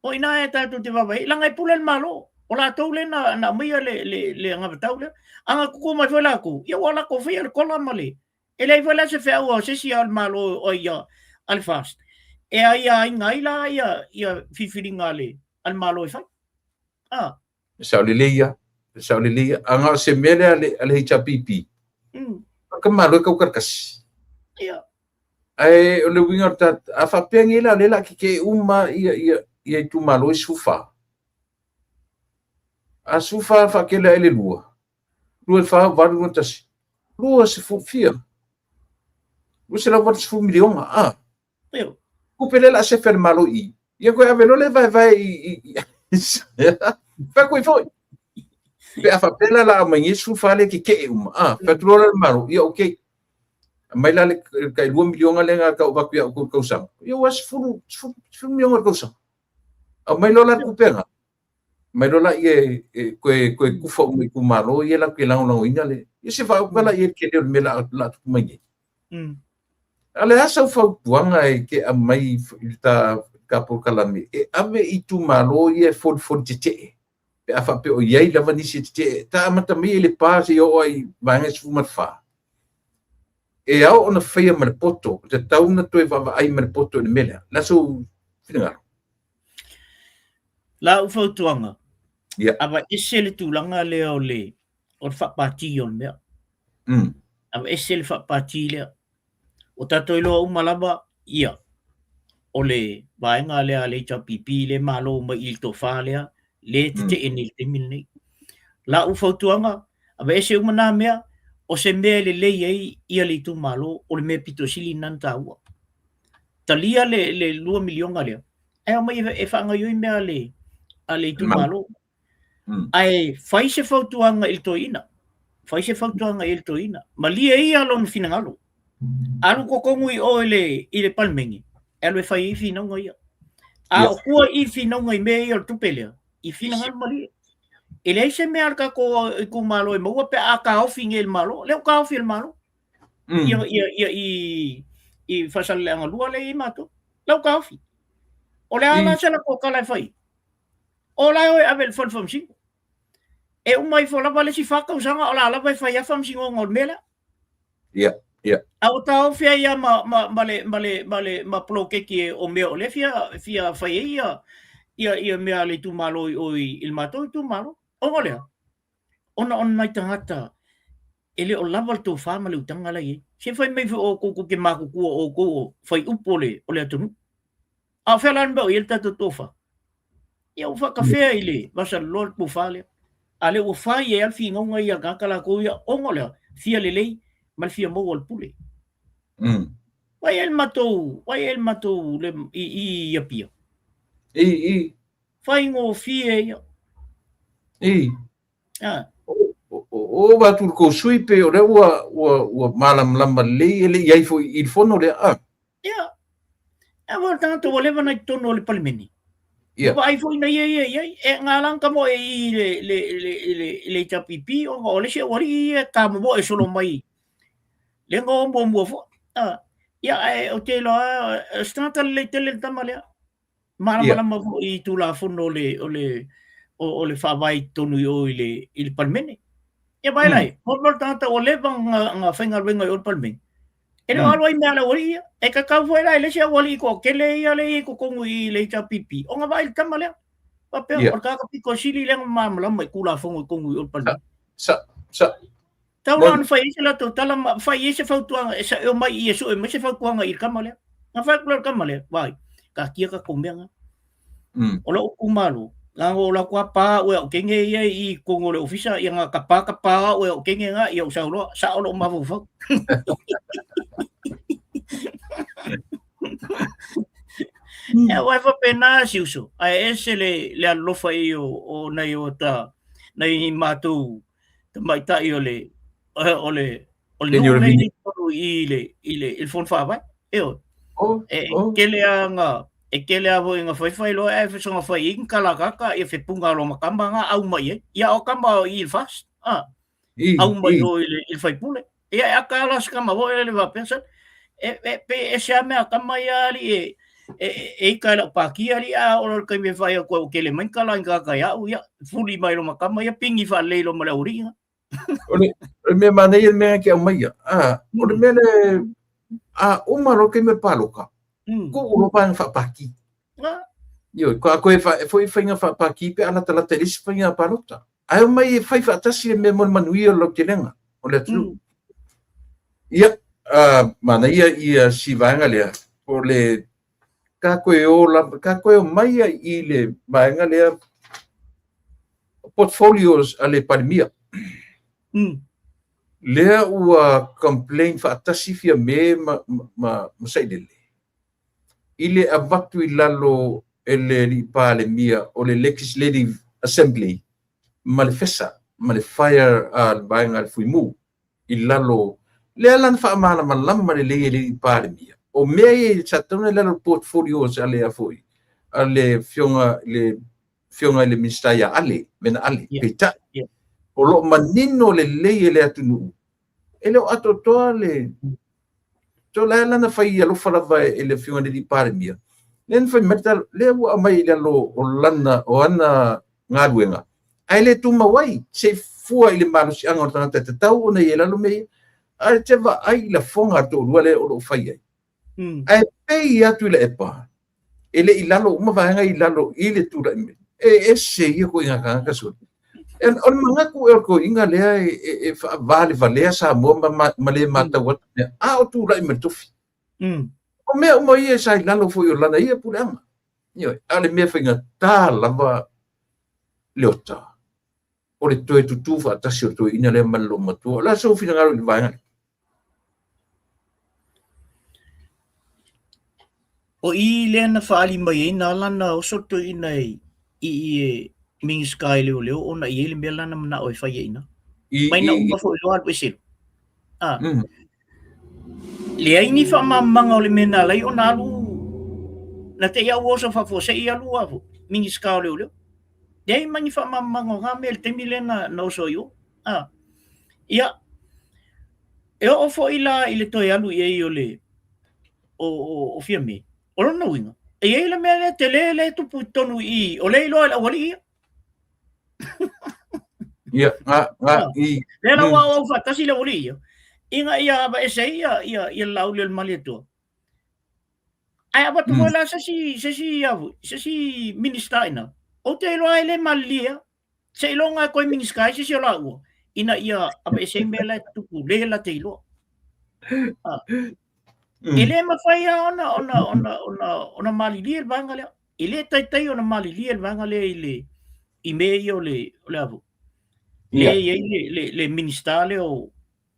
O i ina e tatou te vaavaai, leaga e pule le Malo. O latou lea na aumaia le anavatau lea. A na tutu mai foi latou, ia ua latou faia le kola ma le... E leai foi la se feau a se isi a le Malo o ia a le FAST e aiaina ai la ia filifiliga a le Malo e fai. Ah. E sao lelei ia. E sao lelei ia. A na o se mea lea a le HRPP, ka Malo e kaukalikasi. Ia. Ae o le uiga o le ta, a faapea nei la o lea o le a tetee uma ia itumalo e 14. A 14 faatele ai le 2, 2 4 8 2 1, 20 fia, 280 miliona, a. Tupe lea o le a sefe a le Malo i i, ia toe ave loa lea vaevae i, fai atu ai foi. Pe a faapea la o le a aumai nei 14 lea tetee uma, a, fai atu loa la le Malo, ia okay. Aumai la le tai 2 miliona lea na tau avatu ia outou i le tausaga, ia ua 10 miliona i le tausaga. Aumai loa la le tupe lena, aumai loa laia e toe tufa uma i itumalo ia latou te lagolagoina le, ia se vaai la i ai le tele o le mea o le a tupu mai nei. A o le a sau fautuaga e te aumai i le ta polokalame e ave i itumalo ia e folifoli tetee pe a faapea o i ai lava nisi e tetee, ta amata mai i Lepa seia oo ai i Vaega 14. E ao ona faia ma le poto, e tatau ona toe vaavaai ma le poto i le mea lea. O le a sou finagalo? Lau fautuaga, aveese le tulaga lea o le faapati o le mea. Aveese le faapati lea. Ua tatou iloa uma lava, ia, o le vaega lea a le HRPP lea e malo mai i le tofa lea, lea e tetee nei i le taimi lenei. Lau fautuaga, aveese uma na mea, o se mea e lelei ai ia le itumalo, o le mea pito sili lena ona taua. Talia le 2 miliona lea, ae aumai e faagaoioi mea a le itumalo. Ae fai se fautuaga i le toeaina, fai se fautuaga i le toeaina, malie ia lona finagalo. Alu totonu i o i le Palemene, e alu e fai ai finauga ia. A o tua i finauga i mea ia o le tupe lea, i finagalo malie. E leai se mea a le tatou itumalo e maua pe a taofi nei e le Malo. Lea ua taofi e le Malo. Ia i Faasaleleaga 2 lea e i ai matou. Lea ua taofi. O le a la se latou tala e fai? O la e o e ave i le fale faamasino. E uma ifo lava le isi 4 tausaga o la lava e fai lava faamasinoga o le mea lea. Ia, ia. A ua taofi ai lava ma poloketi o mea o lea fia fai ai ia mea a le itumalo i o i le matou itumalo. Ona o le a? Ona o nai tagata e le o lava le tofa ma le utaga la e i ai. Se fai mai foi o outou tou te matutua o outou o faiupu o le atunuu. A o fea la le mea o i ai le tatou tofa? Ia ua faatafea i le vasaloloa le tofa lea. A lea ua fai ai lava le finauga ia a tagata latou ia, ona o le a? Fia lelei ma le fia maua o le pule. Vai ai le matou, vai ai le matou le, i Apia. I. Faigofie ia. I. O ova atu i le tou sui pei o lea ua malamalama lelei e le i ai foi i le fono lea. A. Ia. E ua tagata ua leva na i totonu o le Palemene. Ia. Ua vaai foi na ia ia i ai. E ngā la ka moe i le HRPP ona o le isi aualii ia ka momoe solo mai le nga o muamua foi. Ia, ae ou te iloa, o se tagata lelei tele le tama lea. Malamalama foi i Tulafono o le Faavae i totonu i o i le Palemene. Ia vaai la, mo le tagata ua leva ona faigaluega i o i le Palemene, e le o alu ai mea a le aualii ia. E tatau foi la i le isi aualii toatele ia lea e i totonu i le HRPP, ona vaai i le tama lea. Faapea, o le tagata pito sili lea ona malamalama i Tulafono i totonu i o i le Palemene. Sa, sa. Tau la ona fai ai se latou tala ma fai ai se fautuaga e sa e omai i e sue mai se fautuaga i le tama lea. Na fai atu lea i le tama lea, vaai, taatia tatou mea na. O lou itumalo, na o la atu a pa au e au kenge ia i totonu o le ofisa, ia na tapa tapa au e au kenge na, ia ou sau loa, sao lou mafaufau. Ia, aua e faapena si uso, ae ese le alolofa i o nai o ta, nai matou tamaitai o le o le o le nuu nei i totonu i le i le i le Fono Faavae. Ioe. Oh, E oh. tele lava E tele lava foi ina faifai loa ae soga fai i ai ni tala akaka ia fepuga loa ma tama na au mai ai. Ia o tama o i le FAST, a, au mai o i le faipule. Ia e ata la se tama foi lele faapea, sole, e pei e ese lava mea a tama ia alii e e ita i lau pāti alii, a oo loa i le taimi e fai atu ai ua tele mai ni tala a ni tagata ia au, ia fuli mai loa ma tama ia, pigi faalelei loa ma le aualii na. O le mea manaia le mea e te aumaia, o le mea le a uma loa le taimi o le palota, tuu loa vaega faapati. Ioe, a toe foi faiga faapati pe a latalata i le isi faiga palota. Ae omai e fai faatasi le mea mo le manuia o le lautelega o le atunuu. Ia, manaia ia si vaega lea, o le ka toe o lava, ka toe omai ai i le vaega lea portfolios a le Palemia. Lea ua complain faatasi Fiame ma Sailele i le avatu i lalo e le alii Palemia o le Legislative Assembly ma le FESA ma le Fire a le vaega a le Fuimu i lalo lea la na faamalamalama lelei e le alii Palemia o mea ia sa tatau ona i lalo o le portfolios a le foi a le afioga le afioga i le Minisita ia Ale, Mena Ale, peitai o lo o manino lelei e le atunuu e le o atoatoa le so la lana fai alofa lava e le afioga i le Palemia lea na fai mai lea ua aumai i lalo o lana o ana galuega ae le tumau ai se i fua i le malosiaga o le tagata e tatau ona i ai lalo mea ia ae te vaai i lafoga a le toalua lea o lo o fai ai. Ae pei atu i le epa, e le i lalo uma vaega i lalo i le tulai mai. E ese ia ituaiga tagata sole. O le manatu ea o le toeaina lea e faavalevalea Samoa ma le matau atu mea, a o tulai mai le tofi. O mea uma ia sa i lalo foi o lana ia puleaga. Ioe, a o le mea faigata lava Leota, o le toe tutū faatasi o le toeaina lea ma le loomatua. O le a sou finagalo i le vaega lea? O i lea na faaali mai ai na ala na oso le toeaina i i e Minisita i Leoleo ona e i ai le mea la na manao e fai ai i ina. Mai na uma foi loa alu ese loa. Ah. Leai ni faamalamalamaga o le mea na ala ai ona alu na te i a ua oso faafuasei alu a Minisita o Leoleo. Leai ma ni faamalamalamaga o na mea i le taimi lea na oso ai o. Ah. Ia, e oo foi la i le toe alu i ai o le o Fiame, o lona uiga, e i ai le mea lea tele lea e tupu i totonu i i, o lea e iloa e le aualii ia. Ia, nga, nga, i. Lea la ua auau faatasi le aualii ia, ina ia aveese ai ia, ia, ia le Laauli o le Malietoa. Ae avatu foi la se isi Minisita i ina, ou te iloa e le malilie lava. Seiloga e toe Minisita ai se isi o laua, ina ia aveese ai mea la e tutupu, lea la te iloa. E le mafai lava ona malilie le vaega lea. E le taitai ona malilie le vaega lea i le i mea ia o le o le a foi. Lea e i ai le Minisita lea o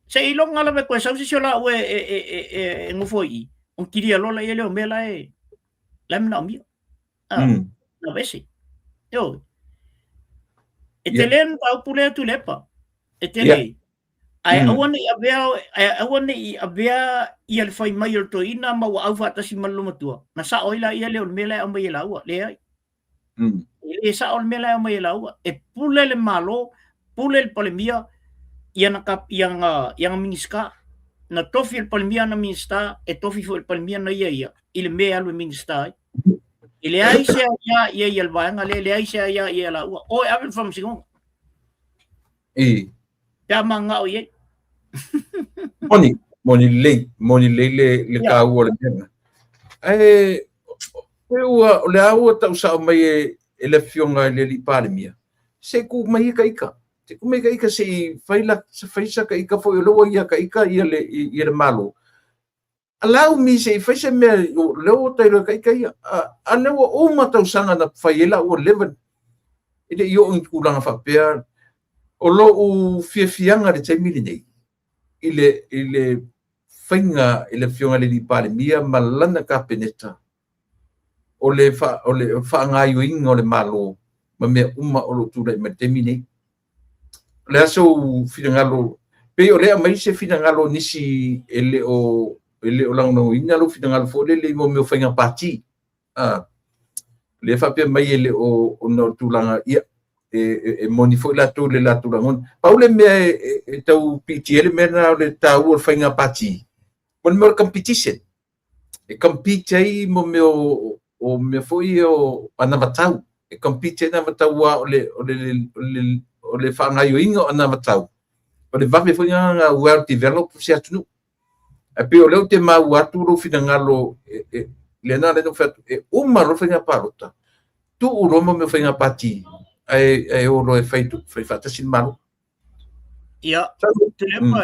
seiloga lava e toe sau se isi o laua e nofo i i, ona kilia loa lea o mea la e manaomia. Na aveese. Ioe. E tele le mataupu lea Tuilaepa. E tele. Ae aua ne i avea, ae aua ne i avea ia le fai mai o le toeaina ma ua au faatasi ma le loomatua, na sao ai laia lea o le mea la e aumai e laua. Leai. E le sao le mea la e aumai e laua. E pule le Malo, pule le Palemia i ana Minisita. Na tofi e le Palemia ana Minisita, e tofi foi e le Palemia na ia ia i le mea e alu e Minisita ai. E leai se aia i ai a le vaega lea, e leai se aia i ai a laua. O e ave i le faamasinoga. Pe a manao i ai. Moni, moni lelei, moni lelei le taua o le mea lena. Ae pe ua, o le a ua tau sao mai e le afioga i le alii Palemia, se i tuu mai ia ta ita. Se i tuu mai ta ita se i fai la, fai sa ta ita foi o lea ua ia ta ita ia le Malo. Allow me se i fai se mea, o lea ua tailo e ta ita ia. A lea ua uma tausaga na fai ai la ua leva e le i oo i tulaga faapea. O lou fiafiaga i le taimi lenei, i le faiga i le afioga i le alii Palemia ma lana Kapeneta, o le faagaoioiga o le Malo ma mea uma o lo o tulai mai i le taimi lenei. O le a sou finagalo, pei o lea aumai se finagalo o nisi e le o lagolagoina lou finagalo foi lele i mea o faiga pati. A, lea faapea mai e le o ona o tulaga, ia, e, e, e moni foi latou le latou lagona. Pau le mea e, e, e tau piitia ai le mea lena o le taua o le faiga pati, o le mea o le competition. E compete ai mo mea o, o mea foi ia o anavatau. E compete ai anavatau a o le, o le, o le, o le faagaoioiga o anavatau. O le vave foi lena well developed se atunuu. Ae pei o lea ou te maua atu lou finagalo, e, e, lea na ala ai ona ou fai atu, e uma loa le faiga palota, tuu loa mo mea o faiga pati, ae, ae o loa e fai, fai faatasi le Malo. Ia, Tuilaepa,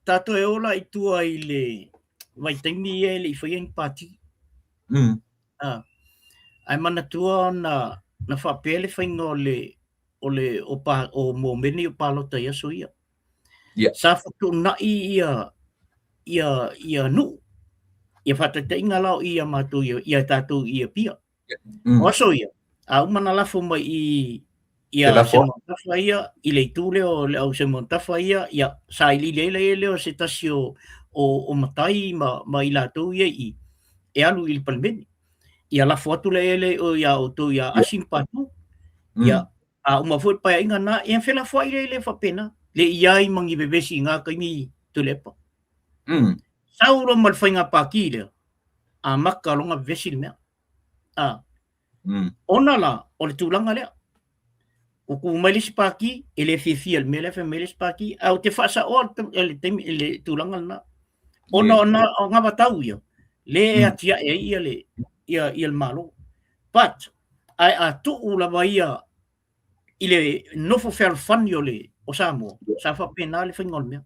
tatou e ola i tua i le vaitaimi ia e le i faia ni pati. Ah, ae manatua na, na faapea le faiga o le, o le, o, pa, o mo mea nei o palota i aso ia. Yeah. Sa fetuunai ia, ia, ia nuu, ia faataitaiga la o i ia matou ia, ia tatou i Apia. Mm. O aso ia, a uma na lafo mai i ia Te lafo. Simon Tafa ia, i le itu lea o le au Simon Tafa ia, ia sailiili ai lea lea o se tasi o, o, o matai ma, ma i latou ia i, e alu i le Palemene. Ia lafo atu lea lea o ia outou ia Asi ma Patu. Ia, a uma foi le paeaiga na, ia felafoai lea le faapena, le i ai ma ni vevesi i ngā taimi Tuilaepa. Sau loa ma le faiga pati lea, amata loa ona vevesi le mea. A, ona la, o le tulaga lea, ua tu mai le isi pati, e le fiafia i le mea lea fai mai le isi pati, ae ou te faasaoa le taimi, le tulaga lena. Ona o na, o gavatau ia, le e atiae ai ia le, ia, ia le Malo. But, ae a tuu lava ia i le nofo fealofani o le o Samoa, sa faapena le faiga o le mea.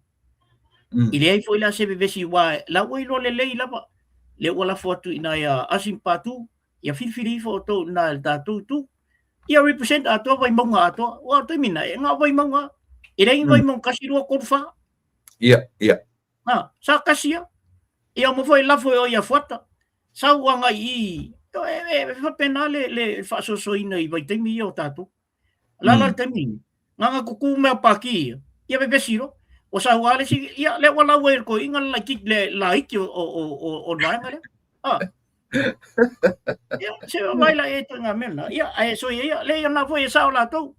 I leai foi la se vevesi aua la ua iloa lelei lava lea ua lafo atu i ina ia Asi ma Patu, ia filifili ifo outou i ina i le tatou itu. Ia represent atoa Vaimauga atoa. Aua o le taimi lena, e na o Vaimauga lava. E leai ni Vaimauga 1, 2, 3, 4. Ia, ia. Ha, sa kasi ia. Ia uma foi lafo e o ia Fuata. Sau agai i, e, e, e faapena le, le faasoasoaina i vaitaimi ia o tatou. La la le taimi lenei, na ona tutu mea pati ia, ia vevesi loa. Ua sau lava le isi, ia lea ua lau ai e le toeaina le laitiiti, le laiti o, o, o, o, o le vaega lea. Ah. Ia, se vaai la i ai ituaiga mea lena. Ia, ae soia ia, leai o lena foi e sao latou.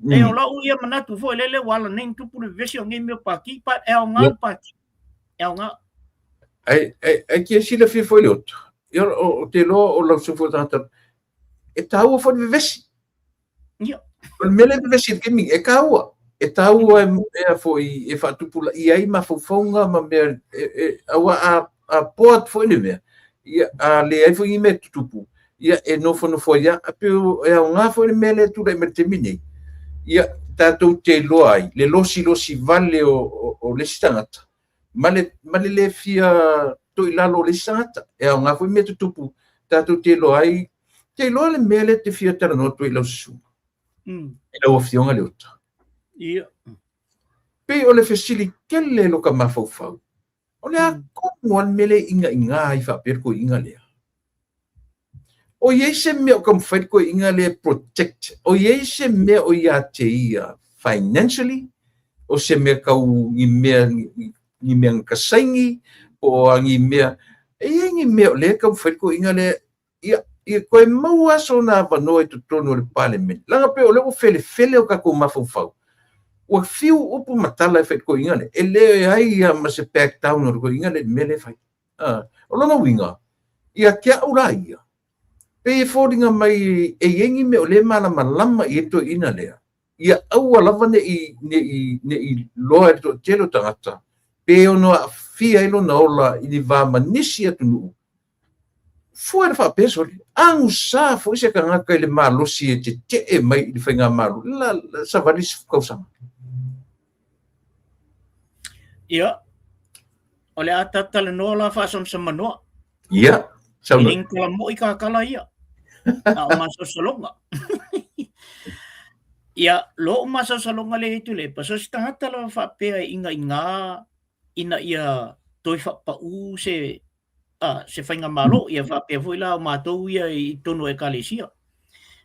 E o lau ia manatu foi lele ua ala nei ona tupu le vevesi o nei mea o pati, pa, e aoga le pati. E aoga. Ai, ai, ai kia silafia foi le oto. Ia, o, o te loa o lau sufu o tagata, e taua foi le vevesi. Ia. O le mea lea e vevesi i le taimi, e taua. E taua e, e foi e faatupulaia ai mafaufauga ma mea e, e, aua a, a poa atu foi le mea, ia, a leai foi ni mea e tutupu, ia, e nofonofo ai lava. Ae pei e aoga foi le mea lea e tulai mai i le taimi nei, ia, tatou te iloa ai le losilosi vale o, o, o le isi tagata ma le, ma le le fia toilalo o le isi tagata. E aoga foi mea tutupu, tatou te iloa ai, te iloa le mea lea te fia talanoa atu ai i lau susuga. I lau afioga Leota. Ia. Pei o le fesili tele i loka mafaufau, o le a tonu lava le mea lea e ingainga ai faapea le toeaina lea? O i ai se mea o taumafai le toeaina lea e protect? O i ai se mea o ia te ia financially? O se mea tau ni mea, ni mea na ta saini? Po o a ni mea, e i ai ni mea o lea e taumafai le toeaina lea ia, ia toe maua sona avanoa i totonu o le Palemene. Leaga pei o lea ua felefele o tatou mafaufau. Ua fiu upu ma tala e fai i le toeaina lea, e leai lava ma se back down o le toeaina lea i le mea lea e fai. O lona uiga, ia te au la ia, pei e foliga mai e i ai ni mea o lea e malamalama i ai le toeaina lea, ia aua lava ne i, ne i, ne i loa e le toatele o tagata, pe ono aafia ai lona ola i ni va ma nisi atunuu. Fua le faapea sole, agusa foi se tagata i le malosi e tetee mai i le faigamalo, la, la savali isi tausaga. Ia, o le a talanoa la faasamsamanoa. Ia, E le tala moi ka tala ia. A o masalosaloga. Ia, lo'u masalosaloga lea i Tuilaepa, so se tagata lava faapea e ingainga ina ia toe faapaū se a, se faigamalo, ia faapea foi la o matou ia i totonu o Ekalesia.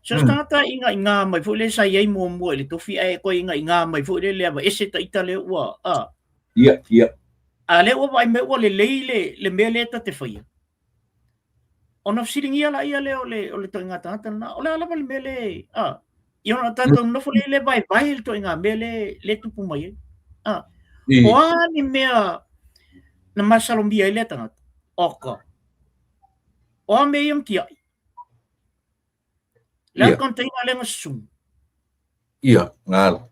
So se tagata e ingainga mai foi lea sa i ai muamua i le tofi ae toe ingainga mai foi lea le aveese ta ita lea ua a. Ia, ia. A lea ua vaai mai ua lelei le, le mea lea ta te faia. Ona fesiligia laia lea o le o le ituaiga tagata lena, o le a lava le mea le, a, ia ona tatou nonofo lea le vaevae le ituaiga mea le le tupu mai ai. A, o a ni mea na masalomia ai lea tagata? Oka. O a mea ia na tiai? Le a le container lea na susunu? Ia, galo.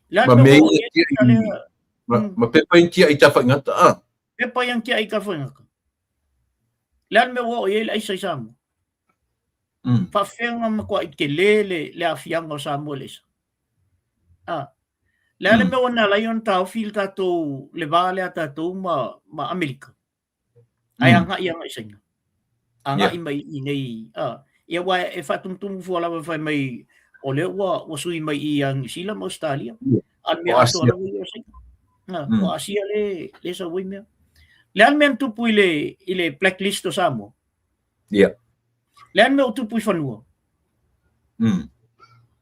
Le a le mea ua oo i ai lea? Ma pepa ia na tiai i Tafaigata, a? Pepa ia na tiai i Tafaigata. Le a le mea ua oo i ai le aisa i Samoa? Faafefea ona matuai tele le aafiaga o Samoa i le aisa? A. Le a le mea ua na ala ai ona taofi le tatou, le va lea a tatou ma Amerika? Ae agai agai i Saina. Agai mai i nei, a. Ia aua e faatumutumu fua lava fai mai o lea ua sui mai i ia Niu Sila ma Ausetalia. A o le mea atoa lava ia o Saina. O Asia le sau ai mea. Le a le mea na tupu i le blacklist o Samoa? Le a le mea ua tupu i fanua?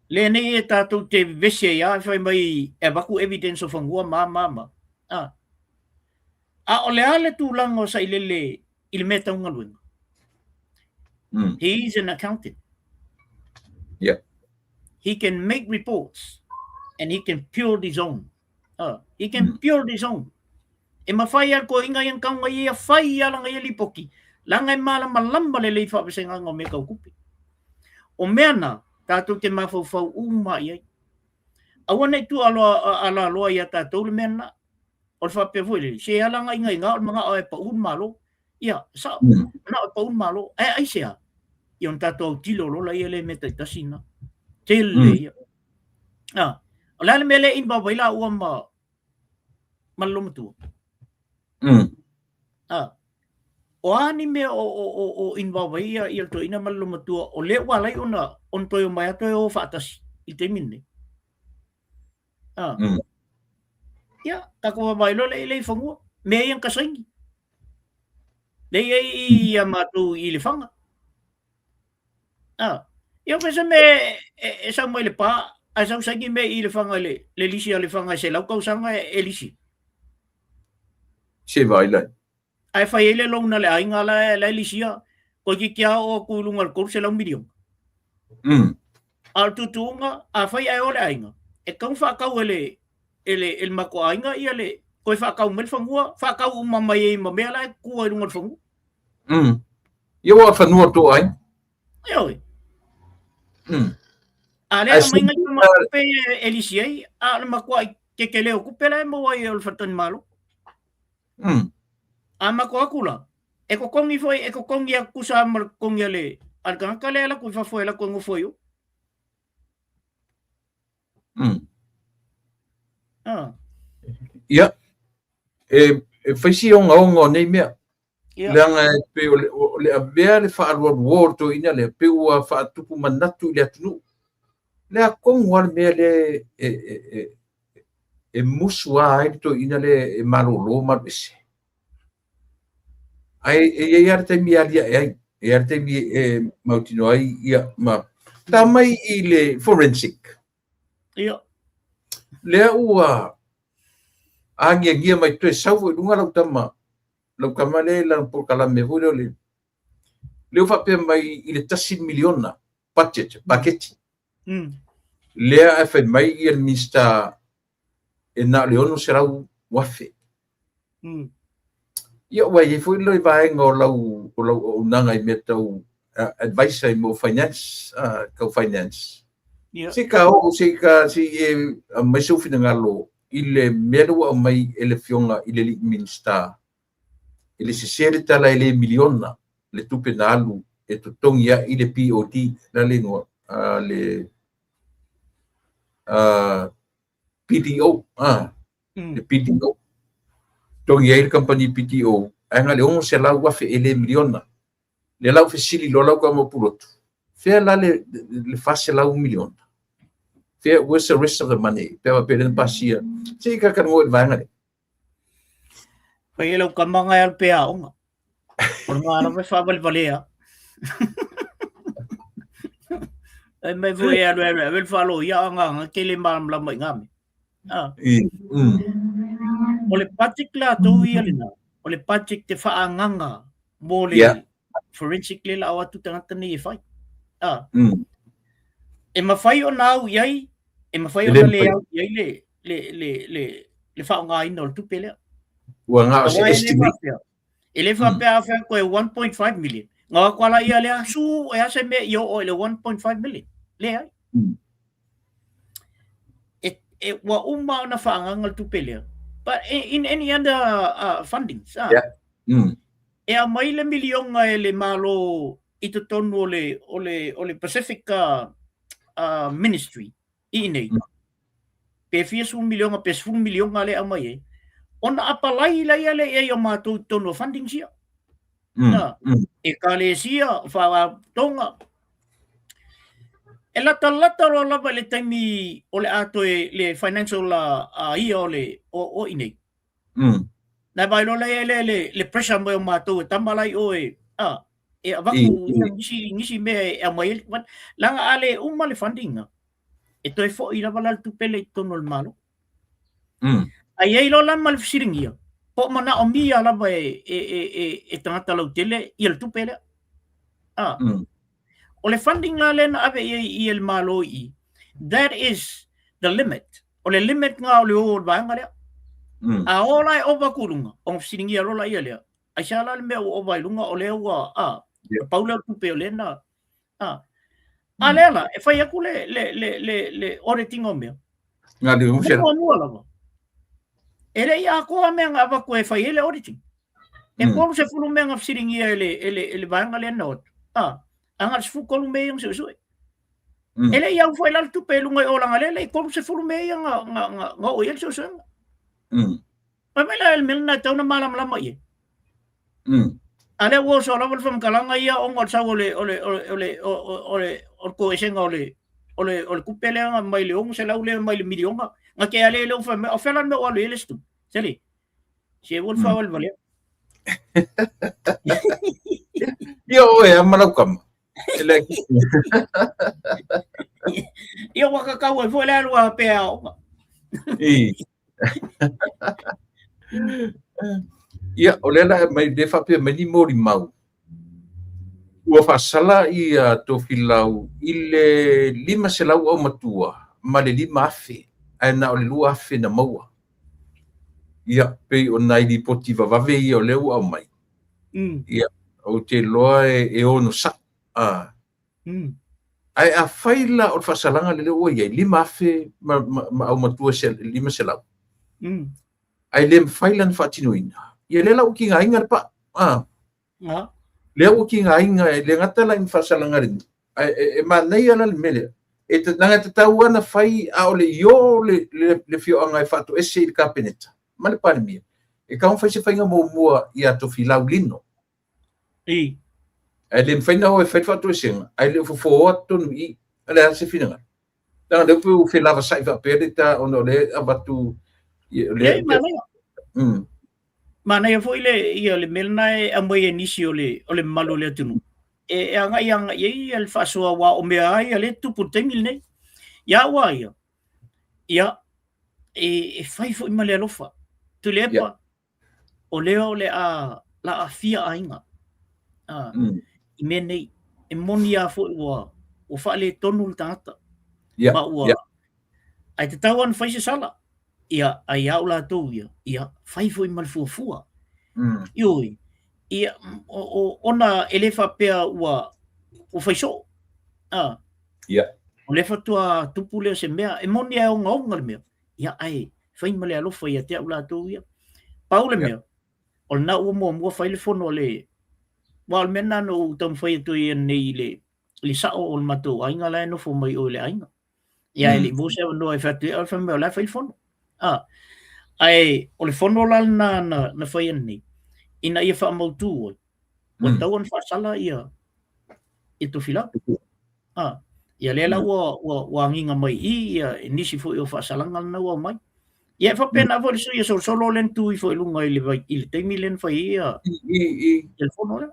Le nei e tatou te vevesi ai lava e fai mai e avatu evidence o fanua ma ma ma. A. A o le a le tulaga o Sailele i le mea tau galuega? He is an accountant. He can make reports and he can build his own. He can build his own. E mawhai a ko inga ian kaunga ia whai ia langa ia lipoki. Langa e malamalama lelei whaavesenganga o mea tau kupe. O mea na, tātou te mafaufau uma i ai. Aua nei tu alaloa ia tātou le mea na. O le whaapea foi lele, se alanga inga inga o le mangao e pau le malo. Ia, sao, manao e pau le malo. Ae aisea, ia ona tātou autilo lola ia le mea taitasi na. Tele ia. Ah, o le a le mea lea involve ai laua ma le loomatua? Ah, o a ni mea o involve ai ia le toeaina ma le loomatua o lea ua ala ai ona toe omai lava toe o faatasi i le taimi lenei? Ah. Ia, tatou vaavaai loa lea i le fanua, mea ia na kasaini. Lea i ai ia matou i Lefaga. Ah, ia o se mea e sau mai le pa, ae sau saini mea i Lefaga i le lisi a Lefaga e 100 tausaga e lisi. Se vaai lai. Ae fai ai le loan a le aiga la e lisia, toeitiiti lava oo atu i luga o le 300 miliona. A o le tuutuuga, afai ae o le aiga, e tatau ona faatau e le matou aiga ia le toe faatau mai le fanua, faatau uma mai ai ma mea la e tua i luga o le fanua. Ia ua fanua tō aiga. Ioe. A lea aumai ngai tama tupe e lisi ai, a o le matuai tetele o tupe la e maua ai o le faletalimalo. A matou atu la, e totogi foi, e totogi atu tusa ma le totogi a le tagata lea e alu atu i fafo e alu atu e nofo ai o. Ia, e fai si ogaoga o nei mea. Leaga e pei o le avea le faaalualuo o le toeaina lea, pei ua faatupu manatu i le atunuu. Le a tonu lava le mea lea e musu lava ai le toeaina lea e malolo ma alu ese. Ae e i ai lava le taimi e aliae ai, e i ai lava le taimi e mautinoa ai, ia, ma ta mai i le forensic. Lea ua agiagia mai toe sau foi i luga lau tama, lau tama lea i lana polokalame foi lea o le, lea ua faapea mai i le $1 miliona budget, paketi. Lea ae fai mai ia le Minisita e na o le $600,000. Ia ua i ai foi le vaega o lau auaunaga i mea tau advisor i mo finance, tau finance. Se ka oo, se ka, se i e aumai sou finagalo i le mea lea ua aumai e le Afioga i le alii Minisita, e le sese le tala e le miliona le tupe na alu e totogi ai i le POD, la le igoa, le PTO, le PTO. Totogi ai le kamupani PTO, ae na o le $600,000 e le miliona. Lea la ua fesili loa lau tama o Pulotu, fea la le $400 miliona? Fea, where's the rest of the money? Pe a faapea lea na pasia. Se i kakalanoa i le vaega lea. Fai e lau tama na e alu pea aoga. O le ngā lava e faavalevalea. Ai mai foi e alu alu ave le faaloia a ngā ngā te le malamalama i ngā mea. Ah. O le budget latou ia lena, o le budget te whaanganga mō le, yeah. forensic lea la o atu tagata nei e fai. Ah. E mafai ona au i ai, e mafai ona le au i ai le, le, le, le, le faaaogaina o le tupe lea. Ua na o se estimate. E le faapea a fai atu e 1.5 million. Nga atu ala ia lea, su e ase mea i oo i le 1.5 million. Leai. E, e, ua uma ona faagaga le tupe lea. But in any other fundings, ah, e aumai le miliona e le Malo i totonu o le, o le, o le Pacific Ministry i inei. Pe fia sefulu miliona, pe sefulu miliona lea e aumai ai, ona apalai laia lea i ai o matou i totonu o fundings ia. Na, ekalesia, faalapotopotoga. E latalata loa lava i le taimi o le a toe le financial year o le o i nei. Na vaai loa lea le le le pressure mai o matou e tama la i o e a e avatu ia nisi nisi mea e aumai ai leaga a le uma le funding e toe foi lava la le tupe lea i totonu o le Malo. A i ai loa la ma le fesiligia, po o manaomia lava e, e, e, e, e tagata lautele ia le tupe lea. A. O le funding la lea na ave i ai i le Malo i i, that is the limit. O le limit nga o le o o le vaega lea. A o la e ova atu i luga, ona fesiligia loa laia lea, aisea la le mea ua ova i luga o lea ua, a, pau lea o le tupe o lea na, A, a lea la, e fai atu le, le, le, le, le auditing o mea. Ngā le usia. Mua lava. E le i atoa mea na avatu e fai ai le auditing. E 30 mea na fesiligia e le, e le, e le vaega lea na o atu. A, a na o le 13 mea ia na suesue. E le i au foi la le tupe i luga i o leaga lea e le i 30 mea ia na, na, na, na oo i ai le suesuega. Fai mai la le mea lena e tatau ona malamalama i ai. A lea ua oso lava le faamatalaga ia ona o le sau o le o le o le o le o le o le toesega o le o le o le tupe lea mai le 600 lea mai le miliona. Na tea lea lea ua fai mai, o fea la le mea ua alu i ai le isi tupe? Seli, se ua le faavalevalea. Ia oe a ma lau tama. Ia ua kakau ai foi le alu a pe aoga. Ia, o lea la e aumai, lea e faapea mai ni molimau, ua faasala ia Tofilau i le 500 aumatua ma le 5,000, ae na o le 2,000 na maua. Ia, pei o nai lipoti vavave ia o lea ua aumai. Ia, ou te iloa e ono sao. Ae afai la o le faasalaga lea ua i ai, 5,000 ma, ma, ma aumatua 500, ae le mafai la ona faatinoina, ia lea la ua tigaina le paa. Lea ua tigaina, e le gata la i faasalaga le ae e, e manaia la le mea lea. E leaga e tatau lava ona fai a o le i o le, le, le afioaga e faatoese i le Kapeneta ma le Palemia, e tatau ona fai se faiga muamua ia Tofilau Lino. I. Ae le mafai ona o e fai le faatoesega, ae le o fofooa totonu i i. O le a se finagalo? Leaga lea pei ua felavasai faapea le ta ona o lea e avatu o lea. Ia, manaia. Manaia foi le ia le mea lena e aumai e nisi o le o le mamalu o le atunuu. E, e agai agai ai ia le faasoa aua o mea lava ia lea e tupu i le taimi lenei. Ia au lava ia, ia, e, e fai foi ma le alofa. Tuilaepa, yeah. o lea o le a aafia aiga i mea nei. E moni lava foi ua ua faaletonu le tagata. Ma ua ae tatau lava ona fai se sala. Ia, ae ia au latou ia, ia fai foi ma le fuafua. Ioe, ia, ona e le faapea ua ua fai soo. O lea faatoa tupu lea o se mea, e moni lava e ogaoga le mea. Ia, ae fai ma le alofa ia te au latou ia. Pau le mea, o lena ua muamua fai le fono a le... Aua o le mea lena na ou taumafai atu ai nei i le, le sao o le matou aiga la e nofo mai o i le aiga. Ia, e le i maua se avanoa e fai atu ai, fai mai o la e fai le fono. Ah, ae o le fono la lena na, na fai nei, ina ia faamautu ai, ua tatau ona faasala ia, ia Tofilau. Ah, ia lea la ua, ua, ua agiga mai i ia nisi foi o faasalaga lena ua aumai. Ia e faapena foi le sui e solosolo lea na tu ifo i luga i le, i le taimi lea na fai ai ia, ia le fono lea.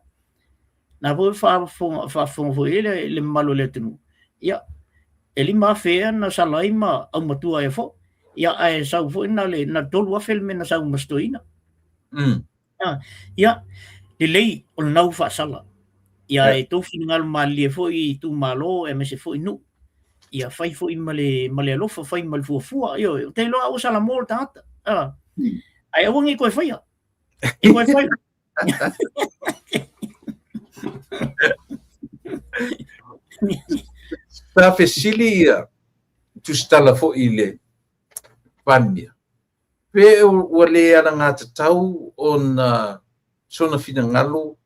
Na foi faafofoga, faafofoga foi ai le, le mamalu o le atunuu. Ia, e 5,000 ea na sala ai ma aumatua ea foi. Ia, ae sau foi na le, na 3,000 le mea na sau ma si toeaina. Ia, lelei o lena ua faasala. Ia e tou finagalo malilie foi i itumalo aemaise foi nuu. Ia fai foi ma le ma le alofa, fai ma le fuafua. Ioe, ou te iloa ua salamo le tagata. Ah. Ae aua ne i toe faia. E toe fai. Sa fesili ia tusitala foi i le Palemia, pe ua le alagatatau ona sona finagalo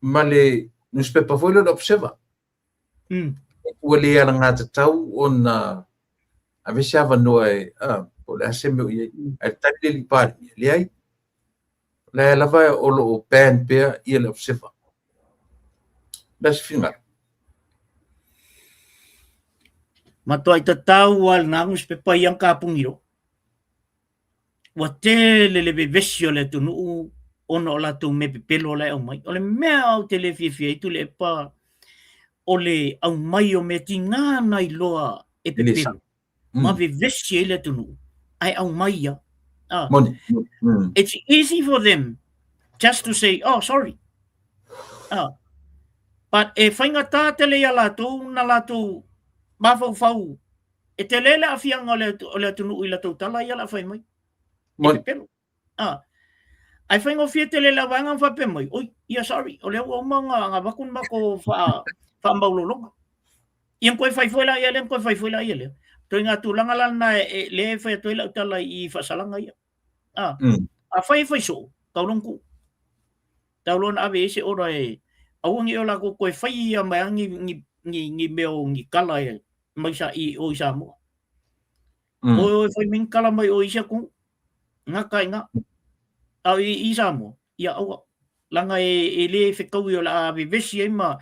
ma le nusipepa foi lea o le Observer. Ua le alagatatau ona ave se avanoa e, po o le a se mea o i ai. Ae tali le alii Palemia, leai. O la e lava o lo o ban pea ia le Observer. O le a se finagalo? Matuai tatau lava lena nusipepa ia na kapuni loa. Ua tele le vevesi o le atunuu ona o latou mea pepelo la e aumai. O le mea ou te le fiafia ai Tuilaepa, o le aumai o mea tiga na iloa e pepelo ma vevesi ai le atunuu, ae aumai ia. Moni. It's easy for them just to say, oh, sorry. But e faigata tele ia latou na latou mafaufau E tele le aafiaga o le atunuu i latou tala ia o le a fai mai. E pepelo. Ae faigofie tele le vaega ma faapea mai, oi, ia sorry, o lea ua uma ona avatu le matou faamaulologa. Ia na toe fai foi la ia lea, na toe fai foi la ia lea. Ituaiga tulaga la lena lea e fai atu ai lau tala i faasalaga ia. Afai e fai soo, tau loa ona tuu. Tau loa ona ave i ai se order e aua ne i o latou toe faia mai lava ni mea o ni tala mai sa i o i Samoa. Oe oe fai mai ni tala mai o i isi atunuu, gata ai i ina. A o i Samoa, ia aua. Leaga e le fetaui o le a vevesi ai ma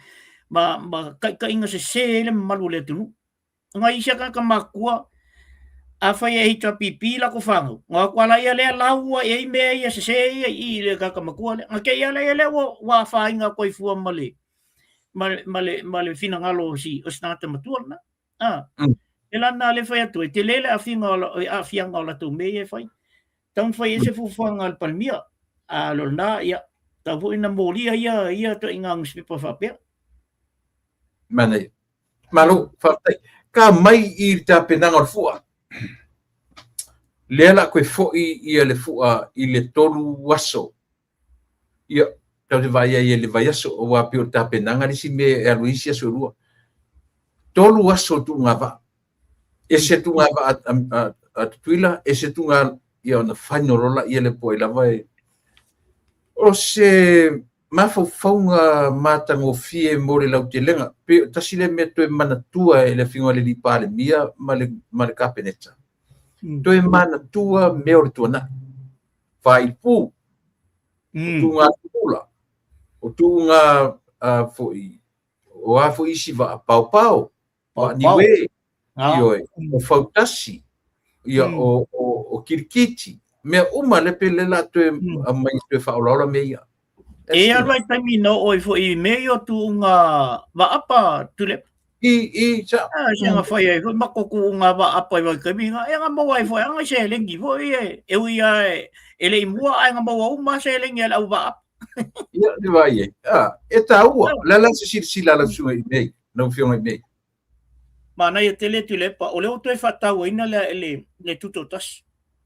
taitaiga sese ai le mamalu o le atunuu. Ona isi a tagata matutua, afai e HRPP latou fanau, ona o atu lava laia lea lau ai i ai mea ia sese ia i i le tagata matua lea. Ona te i lava laia lea ua afaina atu ai fua ma le ma le finagalo o si tagata matua lena. E la lena lea e fai atu ai, tele le aafiaga o latou mea ia e fai. Tatau ona fai ai se fuafuaga a le Palemia. A o lena, ia, tatau foi ona molia ia ituaiga nusipepa faapea. Manaia. Malo, faafetai. Ka mai i le tapenaga o le fua. Lea la koe foi ia le fua i le 3 aso. Ia, tau te vaai ai i le vaiaso, aua pei o le tapenaga le isi mea e alu ai isi aso e 2. 3 aso tuuga vaa. Ese tuuga vaa a Tutuila, ese tuuga ia ona final loa laia lea po o ai lava e. O se mafaufauga matagofie mo le lautelega, pe o tasi lea mea toe manatua e le Afioga i le alii Palemia ma le Kapeneta. Toe manatua mea o le tuanai. Faaipu, o tuuga pula, o tuuga foi, o a foi isi vaa paopao, vaa niue, ioe, o fautasi, ia o kirikiti, mea uma le pe le la toe aumai toe faaolaola mea ia. E ia le vaitaimi na oo ai foi i mea ia o tuuga vaapa Tuilaepa. I sa. Se na fai ai foi matou tuuga vaapa i vaitaimi na, e na maua ai foi lava nai seleni foi e ui lava e le i mua ae na maua uma lava seleni a le au vaapa. Ia, le vaai ai. E taua, o le a la se silasila a lau susuga i mea ia, lau Afioga i mea ia? Manaia tele Tuilaepa, o lea ua toe faatauaina le tutoatasi.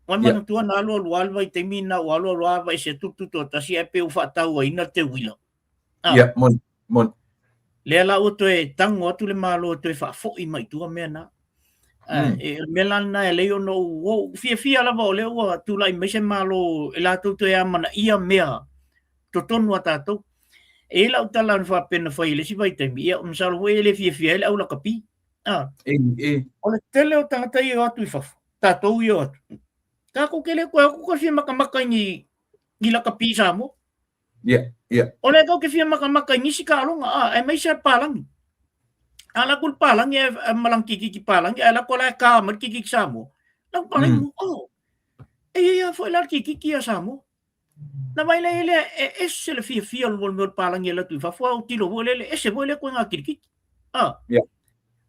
Ua manatua na alu alu lava le vaitaimi na ua alu alu lava aveese atu le tutoatasi ae pei ua faatauaina le teuila. Ia, moni, moni. Lea la ua toe tago atu le Malo e toe faafoi mai tua mea na. E, o le mea la lena e lei ona ou fiafia lava o lea ua tulai mai se Malo e latou toe amanaia mea totonu a tatou. E i ai lau tala na faapea na fai i le isi vaitaimi, ia masalo foi e le fiafia ai le au lakapi. O le tele o tagata ia e o atu i fafo, tatou ia o atu, tatou te le toe o atu toe fia matamata i ni lakapi i Samoa. Ia. O lea tatou te fia matamata i nisi taaloga, aemaise lava le palagi. A alu atu le palagi ma lana tikiti palagi, ae alu atu o la e ta mai le tikiti Samoa. Lau palagi, oh, e i ai lava foi la le tikiti ia Samoa. Na vaai lea lea e ese le fiafia o le mea o le palagi e alu atu i fafo, a autilo foi lele, ese foi lea ituaiga kirikiti.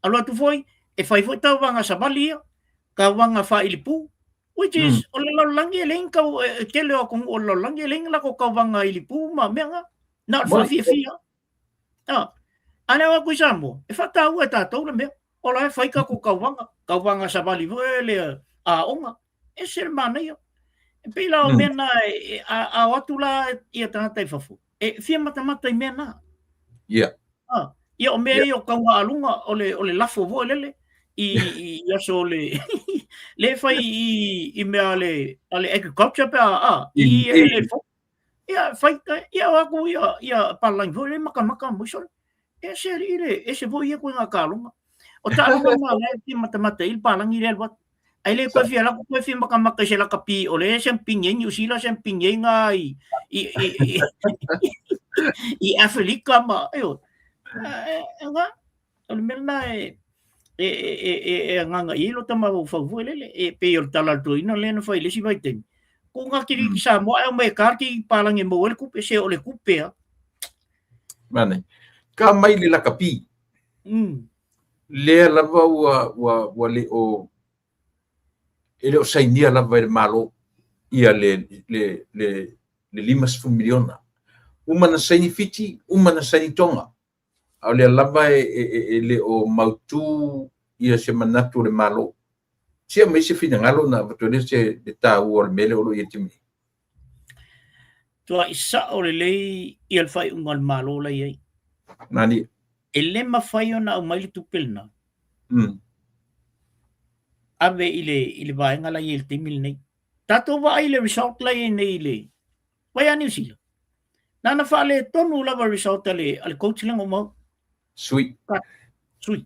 Alu atu foi, e fai foi tauvaga savali ia, tauvaga faailipu, which is, o le lalolagi e leai ni tau, e tele o atunuu o le lalolagi e leai ni latou tauvaga ilipu ma mea na. Na o le faafiafia. A, a le o atu i Samoa, e faataua e tatou le mea. O la e fai tatou tauvaga, tauvaga savali foi le aoga. Ese le manaia. E pei la o mea na, a o atu la ia tagata i fafo, e fia matamata i mea na. Ah, ia o mea ia o taugaaluga, o le lafo foi lele, i aso o le, le fai i mea a le agriculture pe a, i le fo. Ia, fai, ia o atu ia palagi foi le matamata mo sole. Ese alii le, ese foi ia koe ngā taaloga. O taaloga na la e fia matamata i le palagi le alu atu. Ai le koe fia lako koe fia matamata i se lakapi o le siampini ai Niu Sila, siampini ai ngā i Afelika ma, io. Ngā, o le mea lena e agaga i ai lo ta mafaufau foi lele. E pei o le tala a le toeaina lea na fai i le isi vaitaimi. Ko ngā kiriki Samoa e au mai e kā ki palagi e maua ai le kupe, se o le kupe a. Mane. Ka mai le lakapi. Lea lava ua le o e le o sainia lava e le Malo ia le 50 miliona. Uma na saini Fiti, uma na saini Tonga. A o lea lava e le o mautu ia se manatu o le Malo. Se aumai se finagalo na avatu ai lea se le taua o le mea lea o lo o i ai i le taimi nei. Tuai sao lelei ia le faaiuga a le Malo la i ai. Nani. E le mafai ona aumai le tupe lena. Ave i le vaega la i ai i le taimi lenei. Tatou vaai i le result la i ai nei i le vai a Niu Sila. Nana faaletonu lava result a le coach lea na uma. Sui. Sui.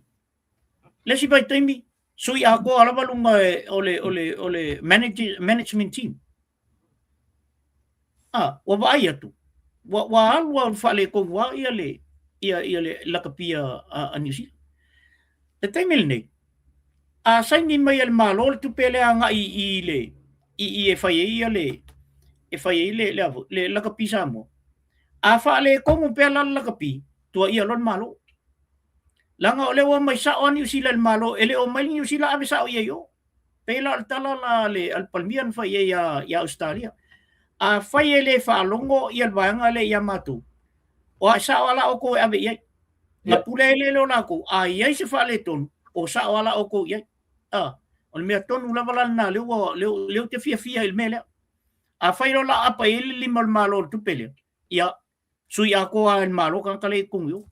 Le isi vaitaimi, sui atoa lava luga o le management team. Ah, ua vaai atu, ua alu lava faaletonu lava ia le ia le lakapi a Niu Sila. Le taimi lenei, a saini mai e le Malo le tupe lea agai i le i e fai ai ia le e fai ai le le lakapi Samoa. A faaletonu pea la le lakapi, tuuaia loa le Malo. Leaga o lea ua omai sao lava Niu Sila i le Malo, e le o omai le Niu Sila ave sao i ai i o. Pei la o le tala la a le Palemia na fai i ai ia Ausetalia. Afai e le faalogo ia le vaega lea ia matou, o ae sao lava la outou e ave i ai. Na pule ai lea o latou, a i ai se faaletonu, o sao lava la outou i ai. O le mea tonu lava la lena, lea ou te fiafia i le mea lea. Afai loa o le a aapa i ai le lima o le Malo i le tupe lea, ia, sui atoa lava e le Malo tagata lea i totonu i o.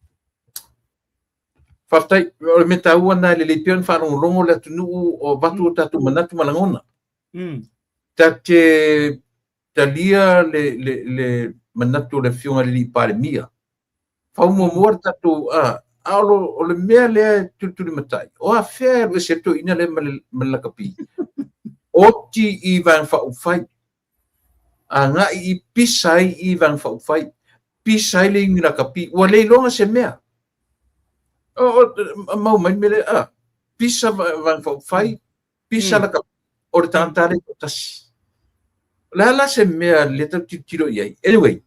Faafetai. O le mea taua lena e lelei pea ona faalogologo le atunuu o avatu o tatou manatu ma lagona. Ta te talia le manatu o le Afioga i le Alii Palemia. Fau muamua le tatou, a o le mea lea e tulitulimatai, o afea e alu ese ai le toeaina lea ma le lakapi? Oti i Vaega Faaupufai. Agai i pisa ai i Vaega Faaupufai, pisa ai le iuni lakapi, ua le iloga se mea. O mau mai le mea lea, a, pisa Vaega Faaupufai, pisa lakapi, o le tagata lea e toatasi. O le a la se mea lea tatou tilotilo i ai? Anyway,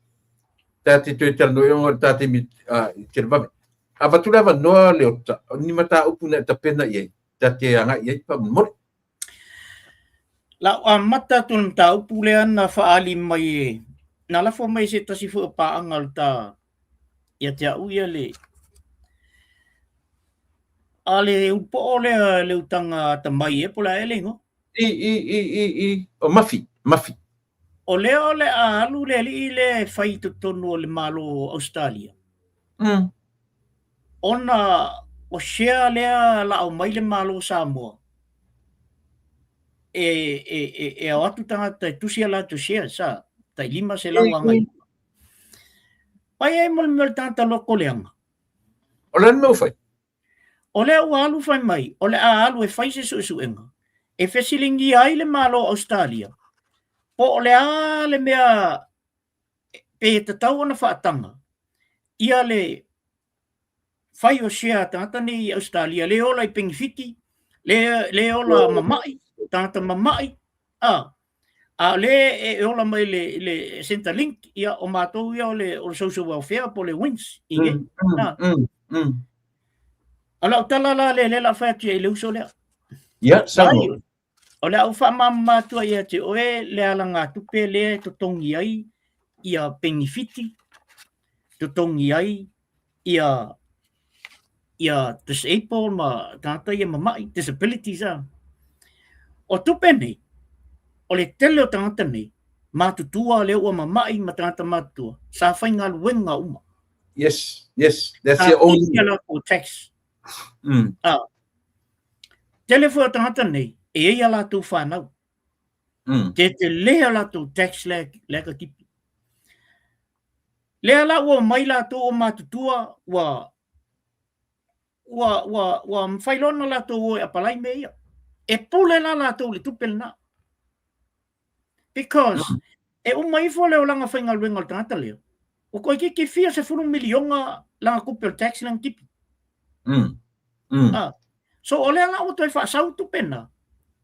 ta te toe talanoa i ona o le ta taimi i televave. Avatu le avanoa Leota, o ni mataupu na e tapena i ai, ta te agai i ai faamolemole. Lau amata atu i le mataupu lea na faaali mai e, na lafo mai e se tasi foi o paaga o le ta ia te au ia le a le ulupoo lea le utaga atamai ea po o le a ea le igoa. I, i, i, i, i, o Mafi, Mafi. O lea o le a alu le alii lea e fai i totonu o le Malo o Ausetalia. Ona o share lea la aumai le Malo o Samoa e ao atu tagata e tusi a latou shares a, tai 500 agai i luga. Pai ai mo le mea o le tagata loto leaga. O le a le mea ua fai? O lea ua alu fai mai, o le a alu e fai se suesuega e fesiligia ai le Malo o Ausetalia po o le a le mea pe tatau ona faataga ia le fai o share a tagata nei i Ausetalia, le ola i penefiti, le ola mamai, tagata mamai, a o le e ola mai le Centrelink, ia o matou ia o le social welfare po o le WINZ i nei. O lau tala la lea, lea la fai atu i le uso lea. Ia, saunoa. O le a ou faamamama atu ai ia te oe le alagatupe lea e totogi ai ia penefiti, totogi ai Ia ia disabled ma tagata ia mama'i, disabilities a. O tupe nei, o le tele o tagata nei, matutua lea ua mama'i ma tagata matutua, sa faigaluega uma. Yes, yes, that's your own. Sa latou tax. Ah. Tele foi o tagata nei, e i ai a latou whanau. Tetele a latou tax lea, lea ka tipi. Lea la ua omai latou o matutua ua ua ua ua mafai loa ona latou o e apalai mea ia. E pule la latou i le tupe lena. Because e uma ifo le olaga faigaluega o le tagata lea, ua toeitiiti fia sefulu miliona lana tupe o le tax lea na tipi. Ah. So o lea la ua toe faasau tupe na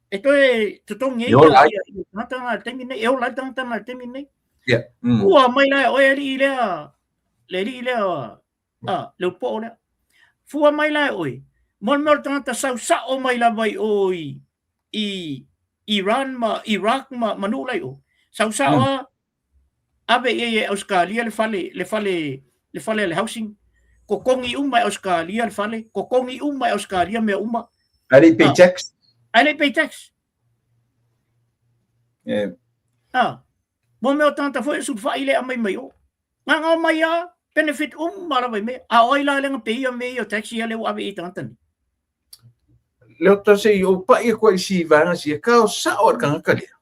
e toe totogi ai ia ia ia tagata na i le taimi nei, e ola ai le tagata na i le taimi nei. Yeah. Fua mai la e oe alii lea, le alii lea, ah, le upoo lea. Fua mai la e oe, mo le mea o le tagata sau sa'o mai lava i o i, i Iran ma Iraq ma, ma nuu la i o. Sau sa'o lava, ave i ai e Ausetalia le fale, le fale, le fale a le housing. Totogi uma e Ausetalia le fale, totogi uma e Ausetalia mea uma. Ae le i pay tax. Ae le i pay tax. Yeah. Ah, mo mea o tagata foi e sulufai le aumai mai o. Gagao mai a, benefit uma lava i mea. A o ai la lea na peia mea ia o tax ia lea ua ave i ai tagata nei. Leota se i ou pa'i atu ai i si vaega sia, ka o sa'o a le tagata lea.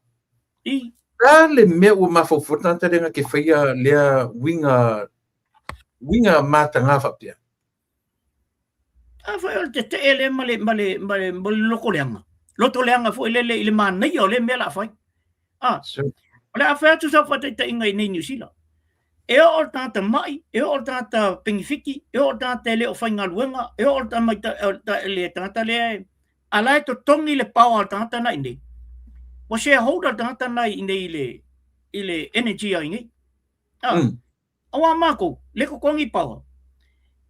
I. Le a le mea ua mafaufau le tagata lea na te faia lea uiga, uiga mataga faapea? A foi o le tetee lea ma le, ma le, ma le, ma le loto leaga. Loto leaga foi lele i le manaia o lea mea o le a fai. A, o le a fai atu sau faataitaiga i nei Niu Sila. E oo le tagata ma'i, e oo le tagata penifiti, e oo le tagata e le o faigaluega, e oo le tagata lea e, a la e totogi le power a le tagata na i inei. Ua shareholder le tagata na i inei i le, i le energy a i inei. A, Auā mākou, le totogi power.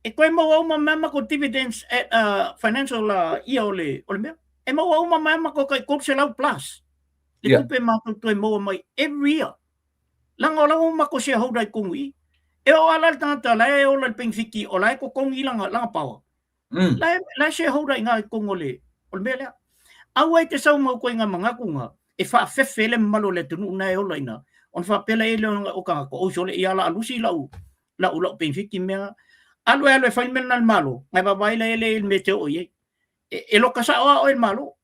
E toe maua uma mai a matou dividends at financial year o le, o le mea. E maua uma mai a matou tai 300 plus. Le tupe matou toe maua mai every year. Leaga o la ua matou shareholder i totonu i i. E oo lava la le tagata la e ola i le penefiti o la e totogi lana, lana power. La e, la e shareholder i ina i totonu o le, o le mea lea. Aua e te sau ma tou manatu na e faafefe le mamalu o le atunuu na e ola i ina, ona faapea lea lea o tagata, oi sole, ia o le a lusi lau, lau, lau penefiti mea. Alu e alu e fai le mea lena i le Malo, na e vaavaai la i ai le mea e te oo i ai. E, e loka sao lava oe i le Malo.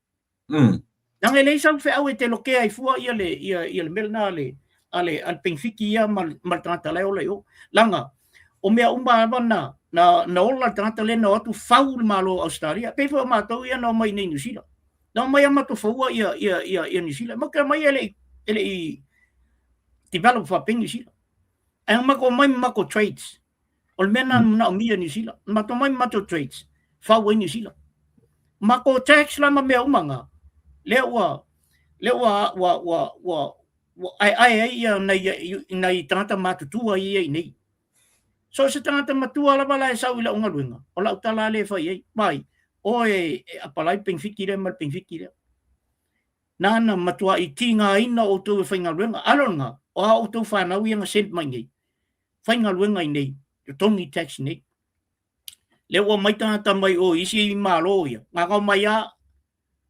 Leaga e leai sau feau e te lokea ai fua ia le, ia, ia le mea lena a le, a le, a le penefiti ia ma, ma le tagata la e ola i o. Leaga, o mea uma lava na, na, na ola le tagata lea na o atu fau le Malo o Ausetalia. Pei foi o matou ia na omai i nei Niu Sila. Na omai a matou faua ia, ia, ia, ia Niu Sila. Matou te omai e le i, e le i develop faapea Niu Sila. Ae na matou omai ma matou trades. O le mea lena na manaomia e Niu Sila. Na matou omai ma matou trades, fau ai Niu Sila. Matou tax la ma mea uma na, lea ua, lea ua, ua, ua, ua, ua aeae ai ia nai, nai tagata matutua ia i nei. So o se tagata matua lava la e sau i lau galuega, o lau tala lea e fai ai, vai, oe e apalai penefiti lea ma le penefiti lea. Nāna matuaʻi tigaina outou e faigaluega. Alo lena, o a outou fanau ia na send mai nei, faigaluega i nei, totogi tax nei. Lea ua omai tagata mai o isi Malo ia, gagau mai a,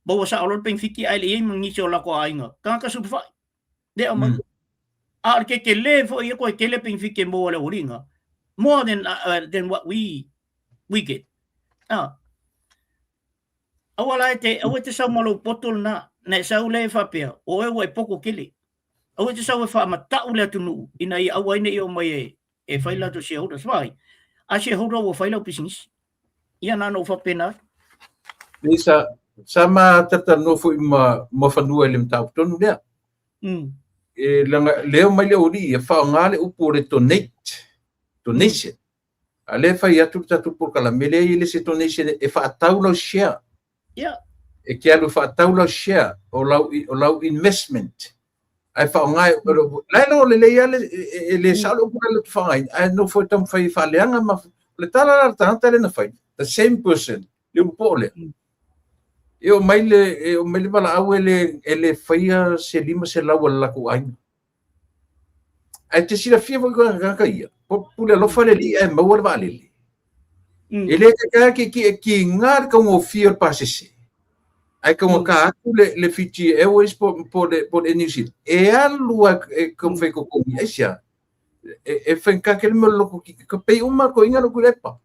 maua sao loa le penefiti ae le i ai ma nisi o latou aiga, tagata sulufai, lea aumai. A o le tetele foi ia toe tele penefiti e maua e le aualii more than what we get. Ah. Aua la e te, aua e te sau ma lou poto lena, na e sau lea e faapea, o oe ua e poto tele. Aua e te sau e faamata'u le atunuu ina ia aua ai ne i oo mai e, e fai latou shareholders. Why? A shareholder ua fai lau pisinisi. Ia na ona ou faapena atu. Nei sa, sa ma talatalanoa foi ma Muafanua i le mataupu tonu lea. E leaga, leo mai le aualii ia, faaaoga le upu o le donate, donation. A lea e fai atu le tatou polokalame, e leai e le se donation e faatau lau share. E te alu e faatau lau share o lau, o lau investment. Ae faaaoga e, la e lo lelei lava le, e le sao le upu lea e faaaogaina, ae nofo e taumafai e faaleaga ma, o le tala la a le tagata lea na fai, the same person, le ulu po'o lea. E oo mai le, e oo mai le valaau e le, e le faia se 500 a le latou aiga. Ae te silafia foi koe tagata ia, pule alofa le alii ae maua le vaalele. E le taitai lava ki e kiga le taugofie o le pasese, ae taugata atu le Fiji Airways po le Air New Zealand. E alu lava e taumafai e totogi. Aisea? E faigata tele mea o le loto tiga. Pei uma lava toeaiina lea o Tuilaepa.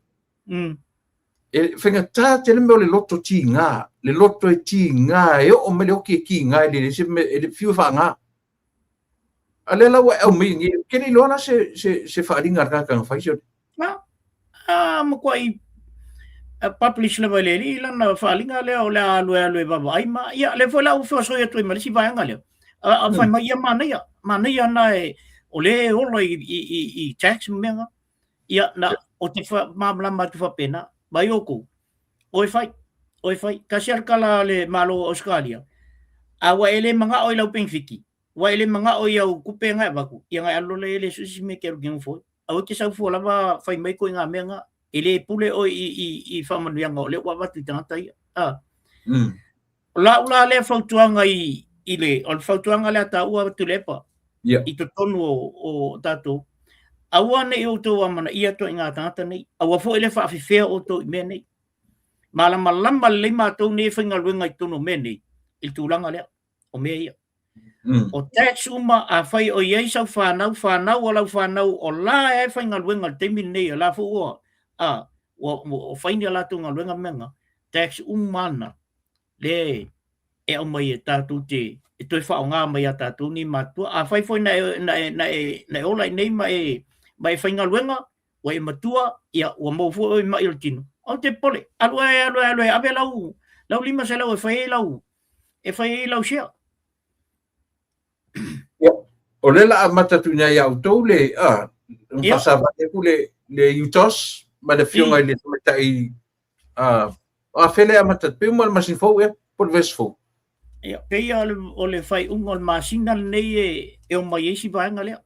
E faigata tele mea o le loto tiga, le loto e tiga, e oo mai le oti e tiga, e leai se mea, e le fiu e faana. A lea la ua e aumai nei, ou te le iloa la se faaaliga a le tagata na fai se. A matuai publish lava e le alii lana faaaliga lea o le a alu e alu e vaavaai ma ia lea foi la ua feosoi atu ai ma le isi vaega lea. A fai mai ia manaia, manaia na e o lea e ola i tax ma mea na. Ia na o te malamalama atu faapena, mai outou, o e fai, o e fai. Tasi lava le tala a le Malo o Ausetalia, a ua e le manao i lau penefiti, ua e le manao i au tupe na e avatu, ia na e alu loa lea e le sue se isi mea e te alu e te nofo ai. Aua e te sau fua lava fai mai ituaiga mea na, e le pule oe i faamanuiaga o lea ua avatu i tagata ia. O lau la lea fautuaga i le, o le fautuaga lea taua Tuilaepa, i totonu o tatou, aua ne i outou amanaia ituaiga tagata nei, aua foi le faafefea outou i mea nei. Malamalama lelei matou nei e faigaluega i totonu o mea nei, i le tulaga lea, o mea ia. O tax uma, afai o i ai sau fanau, fanau o lau fanau o la e faigaluega i le taimi lenei, o la foi ua, a, ua fai ni a latou galuega mea na, tax uma na, lea e aumai e tatou te e toe faaaoga mai ia tatou nei matua. Afai foi na e ola i nei ma e faigaluega, ua e matua, ia, ua maua foi oe i mai o le tino, aua te popole, alu ae, alu ae, alu ae, ave lau 500 e fai ai lau, e fai ai lau share. Ia, o lea la amata atu ina ia outou le, faasavali atu le UTOS ma le afioga i le tamaitai, a fea le amata, pei uma le masina fou, ea, po o le vaiaso fou. Ia, pei o le faaiuga o le masina lenei e omai ai si vaega lea.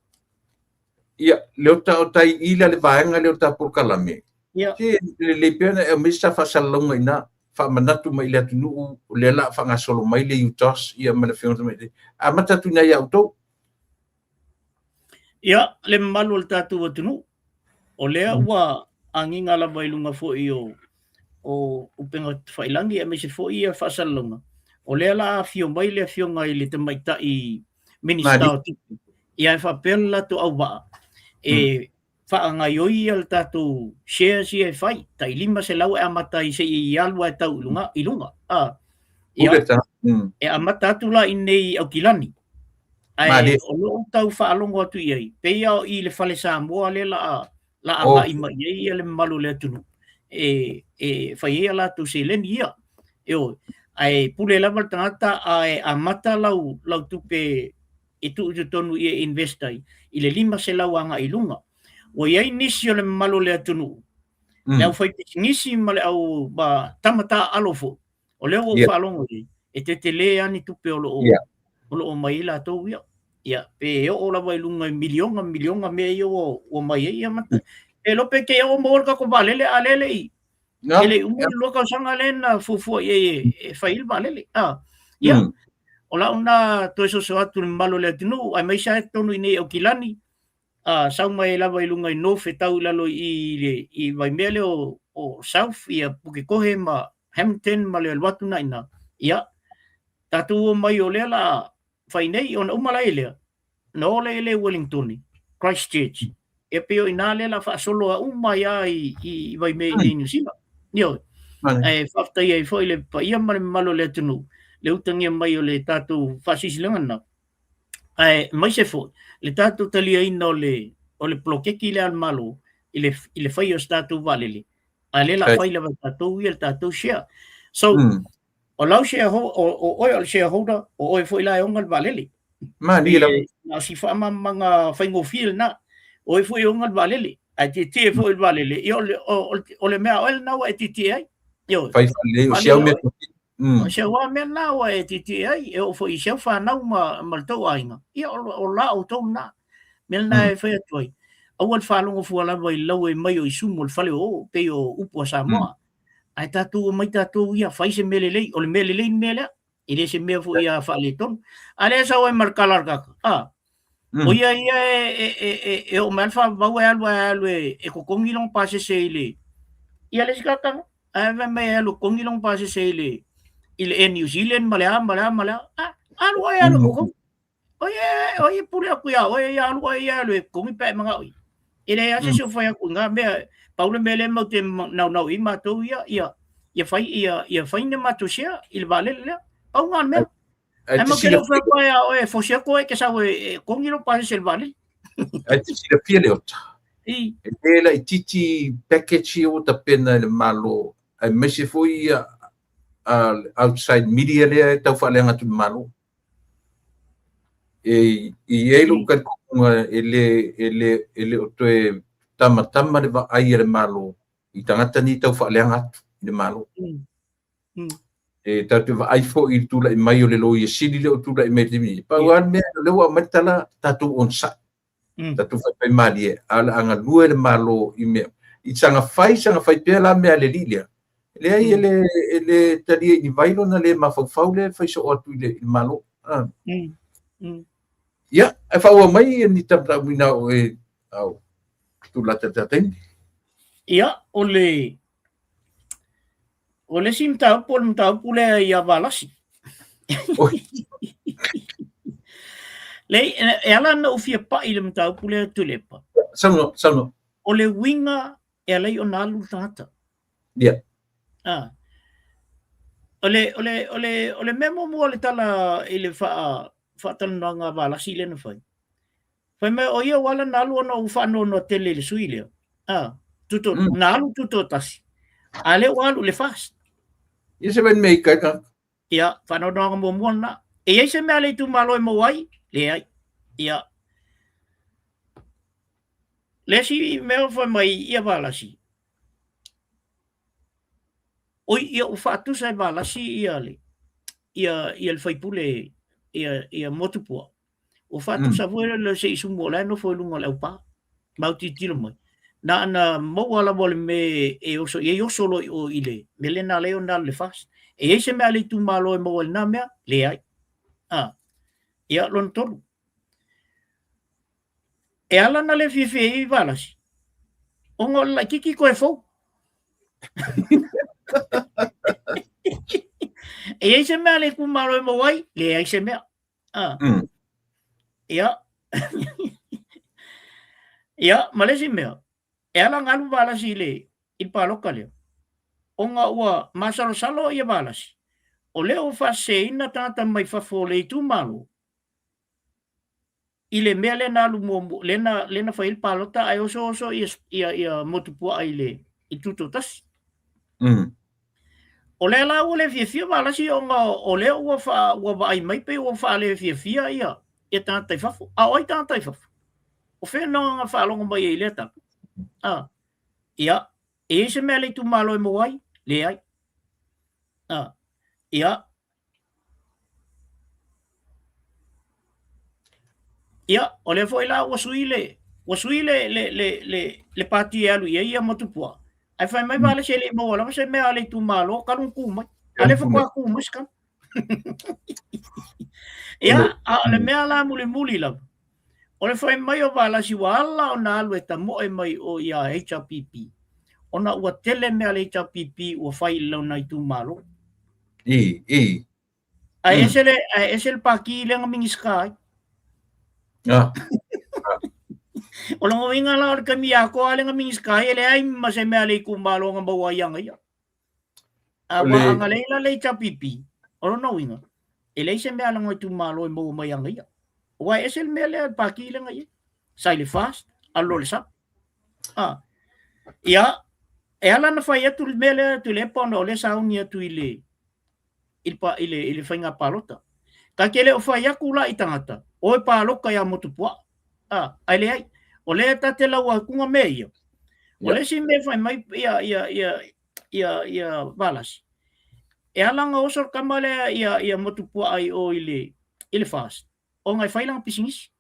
Ia, lea o tai ila le vaega lea o ta polokalame. Se lelei pea ona e aumai sa faasalalauga i ina, faamanatu mai i le atunuu, o lea la a faagasolo mai le UTOS ia ma le afioga tamaitai. Amata atu i ina ia outou. Ia, le mamalu o le tatou atunuu, o lea ua agiga lava i luga foi o upega tafailagi aemaise foi ia faasalalauga, o lea la afio mai le afioga i le tamaitai Minista o Tupe, ia e faapea le latou auvaa e faagaioi ia le tatou shares ia e fai, tai 500 e amata ai seia alu ai tau i luga, i luga. Ia, e amata atu la i nei i Aukilani. Ae o lou tau faalogo atu i ai, pei lava o i le Fale Samoa lea la la agai mai ai ia le mamalu o le atunuu e fai ai a latou seleni ia. Ioe. Ae pule lava le tagata ae amata lau tupe e tuu i totonu i e invest ai i le 500 agai i luga. Ua i ai nisi o le mamalu o le atunuu, le aufaipisinisi ma le au tama taaalo foi, O lea ua ou faalogo i ai, e tetele lava ni tupe o lo o mai ai latou ia. Ia, pe oo lava i luga i miliona, miliona mea ia ua mai ai. Ia, e iloa pe te i ua maua le tatou vaalele, a lea e le i, e le i uma le 2 tausaga lea na fuafua i ai e fai ai le vaalele. Ia, o lau na toe soso atu i le mamalu o le atunuu, aemaise lava totonu i inei i Aukilani, sau mai lava i luga i North e tau i lalo i Waimea lea o South, ia Pukekohe ma Hamilton ma le alu atu na ina. Ia, tatou o mai o lea la fai nei, ona uma la i lea, na o lea i le Wellingtoni, Christchurch. E pei o ina lea la faasolo a uma ai lava i Waimea i nei Niu Sila. Ioe. Ae faafetai ai foi le paia ma le mamalu o le atunuu, le utagia mai o le tatou faasilasilaga lena. Aemaise foi le tatou taliaina o le poloketi lea a le Malo i le faia o se tatou vaalele, a lea la fai lava e tatou ia le tatou share. So, o lau shareholder, o oe o le shareholder, o oe foi la e ona le vaalele. Malie lava. Na o si faamalamalamaga faigofie lena. O oe foi e ona le vaalele, ae tietie foi le vaalele, ia o le mea a oe lena ua e tietie ai. Ioe. Fai faalelei, o si au mea. O si au mea lena ua e tietie ai, e oo foi i si au fanau ma le tou aiga, ia o la outou lena. Mea lena e fai atu ai, aua le faalogo fua lava i le laue mai o isumu o le fale o o, pei o upu a Samoa. Ae tatou omai tatou ia, fai se mea lelei, o le mea lelei le mea lea. E le se mea foi ia faaletonu. A lea sau ai ma le tala a le tagata, o ia ia e oo mai lava le faavavau e alu e totogi lona pasese i le Ia le isi tagata, ae fai mai e alu e kogi lona pasese i le i le Air New Zealand ma le a ma le a ma le a. Ah, alu oe alu e kokogi. O ia, o ia pule atu ia oe, ia alu oe ia alu e kogi pe a e manao i. E leai lava se isi o fai atu i na mea, pau le mea lea matou te naunau i ai matou ia, ia, ia fai ia, ia fai ni matou share i le vaalele lea. Pau na o le mea. Ae Ae te matou te le o fai silafia, atu ia oe e fosi atu oe e te sau e, e kogi lou pasese i le vaalele. ae te silafia Leota, I. e le laitiiti package ia ua tapena e le Malo, aemaise foi ia outside media lea e tau faaleaga atu i le Malo. E i ai lou talitonuga e le, e le, e le o toe tamatama le vaai a le Malo i tagata nei tau faaleaga atu i le Malo. E tatou te vaai foi i le tulai mai o le Loia Sili lea ua tulai mai i le taimi nei. Pau lava le mea, o lea ua aumai le tala, tatou onosai. Tatou faifaimalie, a o le a galue le Malo i mea. I saga fai, saga fai pea la mea a le alii lea. Leai, e le, e le talia i ni vai lona le mafaufau lea e fai soo atu i le, i le Malo. Ah. Ia, ae faaauau mai ni tamatauina o e au tulata i le taimi. Ia, o le O le isi mataupu o le mataupu lea ia Valasi. Leai, e ala ona ou fia pai i le mataupu lea Tuilaepa. Saunoa, saunoa. O le uiga e ala ai ona alu le tagata. Ia. Ah. O le, o le, o le, o le mea muamua o le tala i le faa, faatalanoaga a Valasi lea na fai. Fai mai o ia ua ala ona alu ona ua faanoanoa tele i le sui lea. Ah, tuto, na alu tutoatasi. A lea ua alu i le FAST. Ia se vai mea i kai ka. Ia, faanoanoaga muamua lena. E i ai se mea a le itumalo e maua ai? Leai. Ia. Le isi mea fai mai ia Valasi, oi, ia ua faatusa e Valasi ia le, ia, ia le faipule, ia, ia Motupuaa. Ua faatusa foi le se i sumu o la e nofo i luga o le aupa. Ma au tilotilo mai. Na ona maua lava o le mea e oso i ai, oso loa i o i le mea lea na ala ai ona alu i le FAST. E i ai se mea a le itumalo e maua i lena mea? Leai. A. Ia, lona tolu. E ala ona le fiafia ai Valasi, ona o le laitiiti toe fou. E i ai se mea a le itumalo e maua ai? Leai se mea. Ah. Ia. Ia, ma le isi mea, e ala ona alu Valasi i le, i le palota lea, ona ua masalosalo ia Valasi, o lea ua faaseseina tagata mai fafo o le itumalo, i le mea lea na alu muamua, lea na, lea na fai ai le palota ae osooso ia, ia, ia Motupuaa i le, i le Tutoatasi. O lea la ua le fiafia Valasi ona o lea ua faa, ua vaai mai pei ua faalefiafia ia, ia tagata i fafo. A o ai tagata i fafo? O fea na faalogo mai ai i lea tala? A, ia, e i ai se mea a le itumalo e maua ai? Leai. A, ia, Ia, o lea foi la ua sui le ua sui le le le le le pati e alu i ai ia Motupuaa. Ae fai mai Valasi e le i maua lava se mea a le itumalo talu ona tu mai. A lea faatoa tu mai se tama. Ia, a o le mea la mulimuli lava, o le fai mai o Valasi ua ala ona alu e tamoe mai o ia HRPP, ona ua tele mea a le HRPP ua fai i lona itumalo. I, i. Ae ese le, ae ese le pati lea na Minisita ai. Ah. O lona uiga la o le taimi atoa lea na Minisita ai, e leai ma se mea a le itumalo na maua ai ia ia. A ua agalei la le HRPP, o lona uiga, e leai se mea a lona itumalo e maua mai ia ia. Aua e ese le mea lea, le pati lea na i ai. Sa i le FAST, alu loa i le SUPP. Ah. Ia, e ala ona fai atu le mea lea Tuilaepa ona o lea sauni atu i le i le, i le, i le faiga palota. Ta te le o fai atu la i tagata, o e palota ia Motupuaa. Ah, ae leai. O lea ta te lau atuga mea ia. O le isi mea fai mai ia, ia, ia, ia, ia Valasi. E ala ona oso le tama lea ia, ia Motupuaa i o i le, i le FAST. Ona e fai lana pisinisi.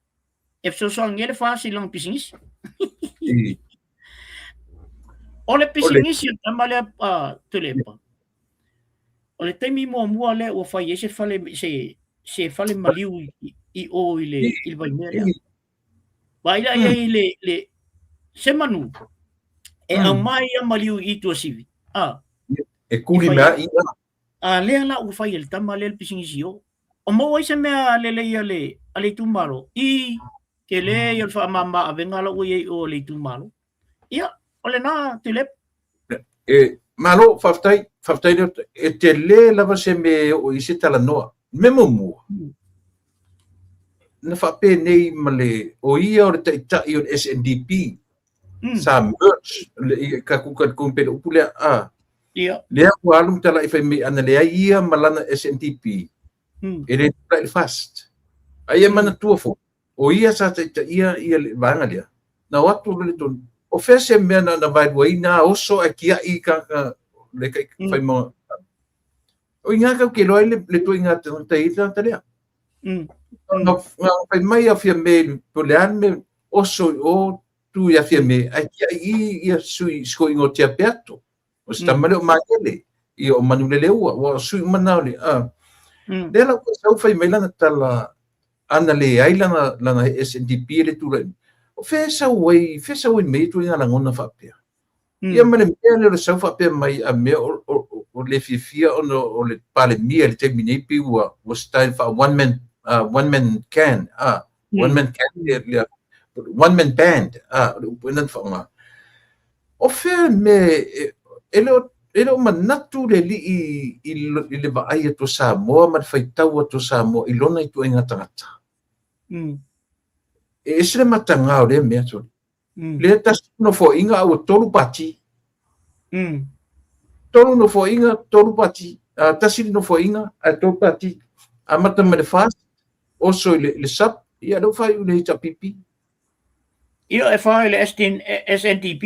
E fesoasoani ai le FAST i lana pisinisi. O le pisinisi o le tama lea a Tuilaepa, o le taimi muamua lea ua fai ai se fale, se, se fale maliu i, i o i le, i le Vaimea lea. Vaai la i ai le, le, se manu. E aumai ia maliu i Tuasivi. A. E kuli mea i A lea la ua fai e le tama lea le pisinisi o. O maua ai se mea lelei a le a le itumalo i tele ia o le faamama avega la ua i ai o le itumalo. Ia, o lena Tuilaepa. E, malo, faafetai, faafetai lea. E tele lava se mea e oo i se talanoa. Me muamua, na faapenei ma le, o ia o le taitai o le SNDP, sa merge, le, ka kuka le kumpe le upu lea, a. Lea ua alu ma talai fai mai ana leai ia ma lana SNDP, e le tulai le FAST. A ia manatua foi, o ia sa taitaia ia le vaega lea, na o atu le tonu, o fea se mea na na vaeluaina oso ae kiai i tagata le kai fai ma o i ngā kau ke loa ai le tuaiga tagata i le tagata lea. Na fai mai a Fiame po o le a le mea oso i o tu ia Fiame ae kiai i ia sui sikoiga o Tia Peato. O se tama lea o Magele, ia o Manuleleua, ua o sui uma na o le, a. Lea la ua sau fai mai lana tala, ana leai lana, lana SNDP e le tulai mai. O fea e sau ai, fea e sau ai mai ia ituaiga lagona faapea? Ia ma le mea lea o le sau faapea mai a mea o, o, o le fiafia ona o le Palemia i le taimi nei pei ua, ua style faa one man, one man can, one man can, lea, lea, one man band, o le upu ea lena na faaaoga. O fea le mea e le o e le o manatu le alii i le vaai atu o Samoa ma le faitau atu o Samoa i lona ituaiga tagata. E ese le mataga o lea mea, sole. Lea tasi nofoaiga a ua 3 pati. 3 nofoaiga, 3 pati. Tasi le nofoaiga ae 3 pati. Amata mai le FAST, oso i le SUPP, ia lea ua faaiu i le HRPP. Ia e wha i le SNDP.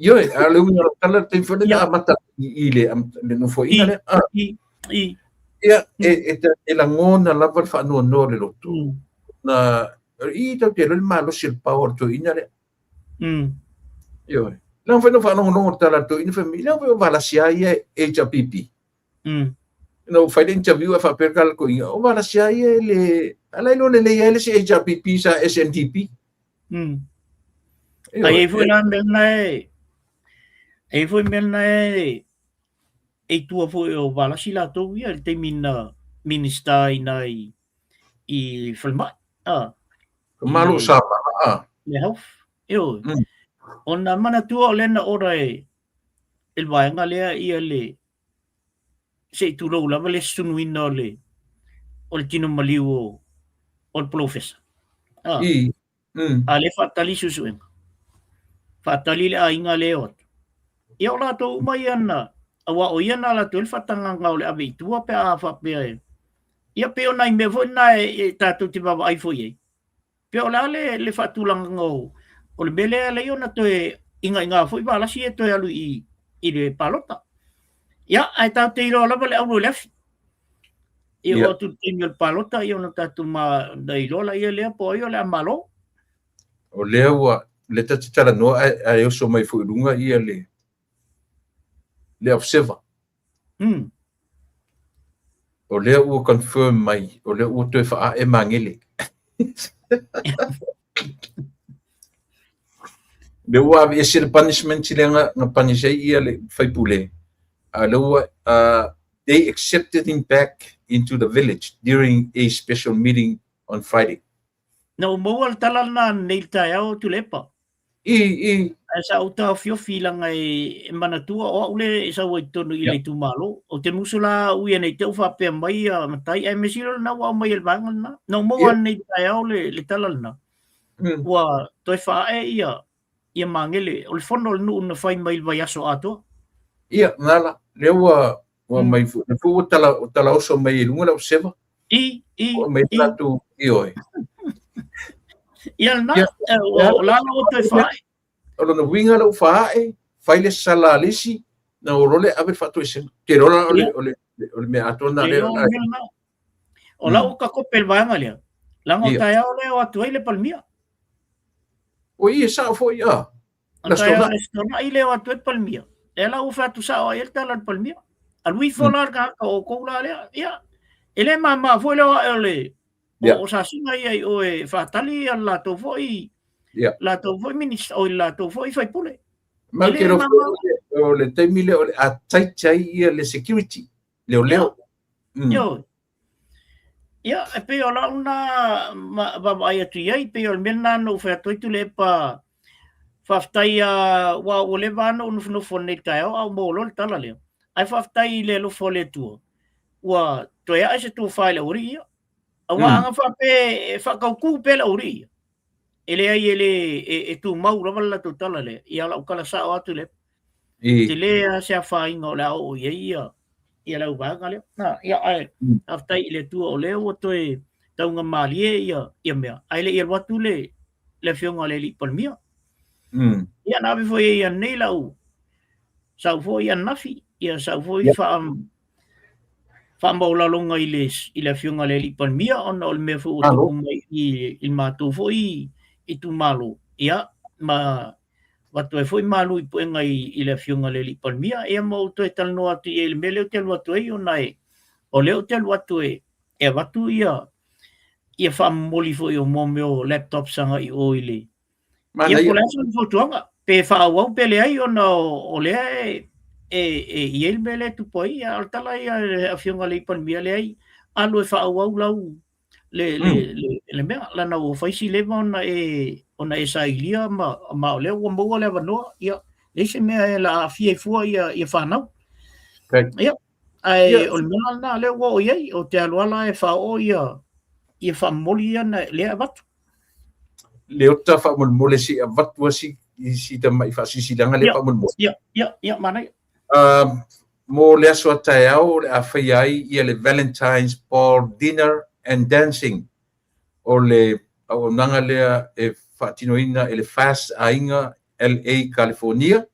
Ioe, a le uiga o lau tala, le taimi foi lea na amata i le nofoaiga lea. Ia, e lagona lava le faanoanoa o le loto. Na, i tatou te iloa le malosi o le power o le toeaina lea. Ioe. Leaga foi na ou faalogologo i le tala a le toeaina fai mai, leaga foi o Valasi lava ia e HRPP. Na ou fai le interview ae faapea le tala a le toeaina, o Valasi lava ia e le, a la e iloa lelei ai le isi HRPP sa SNDP. Ioe. Ai foi la mea lena e, ai foi mea lena e, e i tua foi o Valasi latou ia i le taimi na Minista ai ina i falemai. Ah. Malo sa ah. Le health. Ioe. Ona manatua o lea na ora e le vaega lea ia le se i tulou lava le sunuina o le o le tino maliu o o le polofesa. Ah. I. A lea faatali suesuega. Faatali le aiga lea e o atu. Ia o latou uma ia na, aua o ia na alu atu ai le faatagaga o le ave i tua pe a faapea e. Ia pei o nai mea foi na e tatou te vaavaai foi i ai. Pe o le a le, le faatulagaga o, o le mea lea e ala ai ona toe igaiga foi Valasi e toe alu i, i le palota. Ia, ae tatou te iloa lava le auro i le afi. Ia oo atu i le taimi o le palota, ia ona tatou ma, na iloa laia lea po o ai o le a malo. O lea ua, lea ta te talanoa ae, ae oso mai foi i luga ia le, le observer. O lea ua confirm mai, o lea ua toe faaee Magele. Lea ua aveese le punishment lea na, na punish ai ia le faipule. A lea ua, they accepted him back into the village during a special meeting on Friday. Na ou maua le tala lena nei le taeao Tuilaepa. I, i. Ae sa ou taofiofi leaga e manatua o au lea e sau ai totonu i le itumalo. Ou te musu la au ia nei te i faapea mai ia matai, ae mea sili o lena ua aumai e le vaega lena. Na ou maua nei le taeao le tala lena. Ua toe faaee ia ia Magele. O le fono a le nuu na fai mai i le vaiaso atoa. Ia, na la. Lea ua ua mai foi, lea foi ua tala, tala oso mai i luga lau seva. I, i, Ua mai i. latou i oe. Ia lena, o la ua toe faaee. O lona uiga lea ua faaee, fai le sala a le isi, na o loa lea ave le faatoesega. Te iloa la o le, o le, o le mea atoa lena lea. O lau ka kope le vaega lea, leaga o taeao lea o atu ai le Palemia. O i e sao foi a. O taeao le Aso Toonai lea o atu ai le Palemia. Lea la ua fai atu sao ai le tala a le Palemia. Alu ifo la le tagata o outou la lea. Ia, e le mama foi le o ae o le o Sasiga ia i o e faatali ia latou foi latou foi minista, o latou foi faipule. Ma E ke le lo mamao. O le taimi lea o le a tight ai ia le security, leoleo. Ioe. Ia, e pei o lau na vaavaai atu i ai, pei o le mea lena na ou fai atu ai Tuilaepa, faafetai aua ua leva lava ona ou nofonofo nei i le taeao a ua maua loa le tala lea. Ae faafetai i le alofa o le Atua, ua toe ae se tofa i le aualii ia. Aua ana faapea e faatautu pea le aualii ia, e leai e le e tumau lava le latou tala lea. Ia o lau tala sao atu lea. Tele lava se afaina o le a oo i ai ia le auvaega lea. Ia ae faafetai i le Atua o lea ua toe taugamalie ia mea, ae le i alu atu le afioga i le alii Palemia. Ia na ave foi i ai nei lau sau foi ananafi, ia sau foi faamaualaloga i le afioga i le alii Palemia ona o le mea foi ua tupu mai i le matou foi itumalo, ia ma avatu ai foi malu i puega i le afioga i le alii Palemia, ia ma ou toe talanoa atu i ai i le mea lea ou te alu atu ai, ona o lea ou te alu atu e avatu ia faamomoli foi o mea o laptops agai i o i le Ia, po o le a se fautuaga, pe faaauau pe leai, ona o lea e i ai le mea lea e tupu ai. A o le tala ia a le afioga i le Palemia, leai, alu e faaauau lau le mea, leaga ua fai si leva ona e sailia ma o lea ua maua le avanoa, ia, leai se mea e aafia ai fua ia fanau. Ia, ae o le mea lena lea ua oo i ai, ou te alu ala e faaoo ia faamomoli ia lea e avatu. Leota, faamolemole se i avatu asi i si tamai faasilasilaga lea faamolemole. Ia, ia, ia, manaia. Mo le aso a taeao o le a faia ai ia le Valentine's Ball Dinner and Dancing. O le auaunaga lea e faatinoina e le FAST Aiga LA California.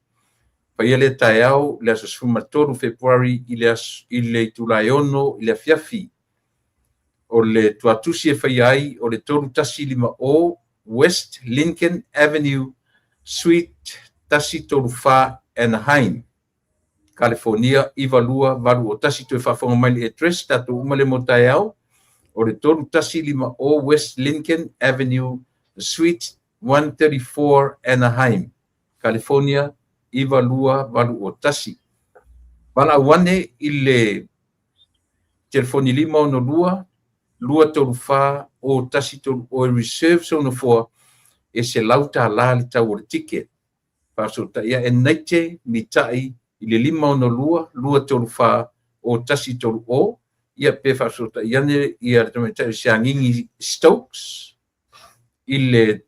Faia lea taeao le aso 13 Fepuari i le aso i le itula e 6 i le afiafi. O le tuatusi e faia ai o le 3150 West Lincoln Avenue, Suite 134, Anaheim, California 92801. Toe faafofoga mai le address, tatou uma le mo taeao, o le 3150 West Lincoln Avenue, Suite 134, Anaheim, California 92801. Valaau ane i le telefoni 562 234 0130 e reserve sou nofoa, e $100 le tau o le ticket. Faafesootai e Naite Mitai i le 562 234 0130, ia pe faafesootai ane ia le tamaitai o Siagigi Stokes i le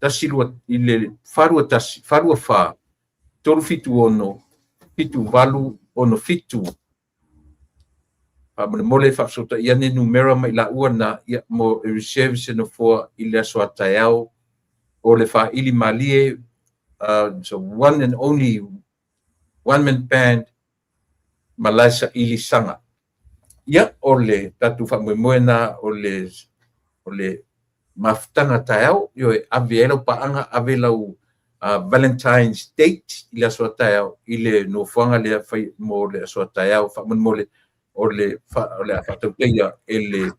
12 i le 421 424 376 7867. Faamolemole faafesootai ane numera mai laua na ia mo e reserve se nofoa i le aso a taeao o le faili malie, so one and only one man band malae saili saga. Ia, o le tatou faamoemoe na o le mafutaga taeao, ioe, ave ai lau paaga, ave lau Valentine's date i le aso a taeao i le nofoaga lea fai mo le aso a taeao. Faamolemole o le a faatautaia e le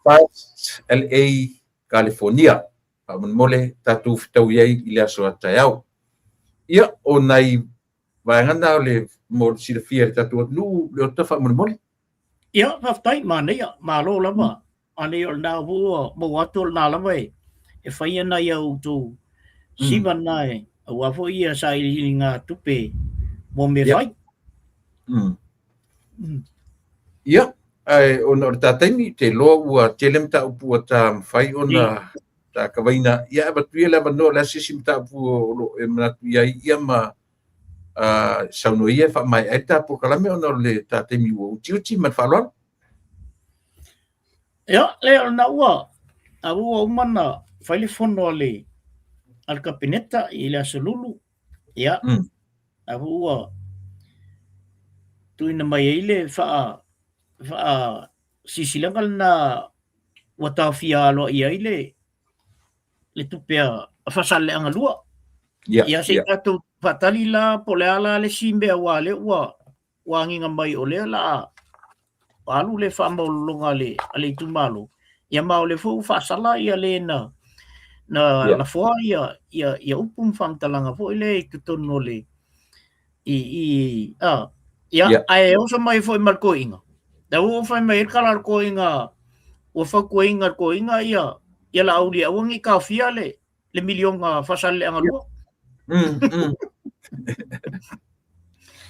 Fast LA California. Faamolemole tatou fetaui ai i le aso a taeao. Ia, o nai vaega na o le mo le silafia i le tatou atunuu, Leota, faamolemole. Ia, faafetai, manaia, malo lava. Manaia o lena ua maua atu o lena lava e fai ana ia outou siva na e aua foi ia sailiiliga tupe mo mea fai. Ia, ae ona o le ta taimi, te loa ua tele mataupu ua ta mafai ona ta kavaina. Ia, avatu ia le avanoa o le a se isi mataupu o lo e manatu i ai, ia ma saunoa ia e faamaea ai le ta polokalame ona o le ta taimi ua utiuti ma le faaaloalo. Ia, le o lena ua a ua uma na fai le fono a le Kapeneta i le aso Lulu. Ia, a ua tuuina mai ai le faa silasilaga lena ua taofia aloaia ai le tupe a Faasaleleaga 2. Ia, se i tatou faatali la po o le a la le isi mea aua lea ua agiga mai o lea la alu le faamaualaloga a le itumalo. Ia ma o lea foi ua faasala ia le na Na lafoa ia ia ia upu ma faamatalaga foi lea i totonu o le i i a ia ae oso mai foi ma le toeaina. La ua fai mai ai le tala a le toeaina ua fautuaina e le toeaina ia ia Laauli e aua ne i taofia le le miliona Faasaleleaga 2.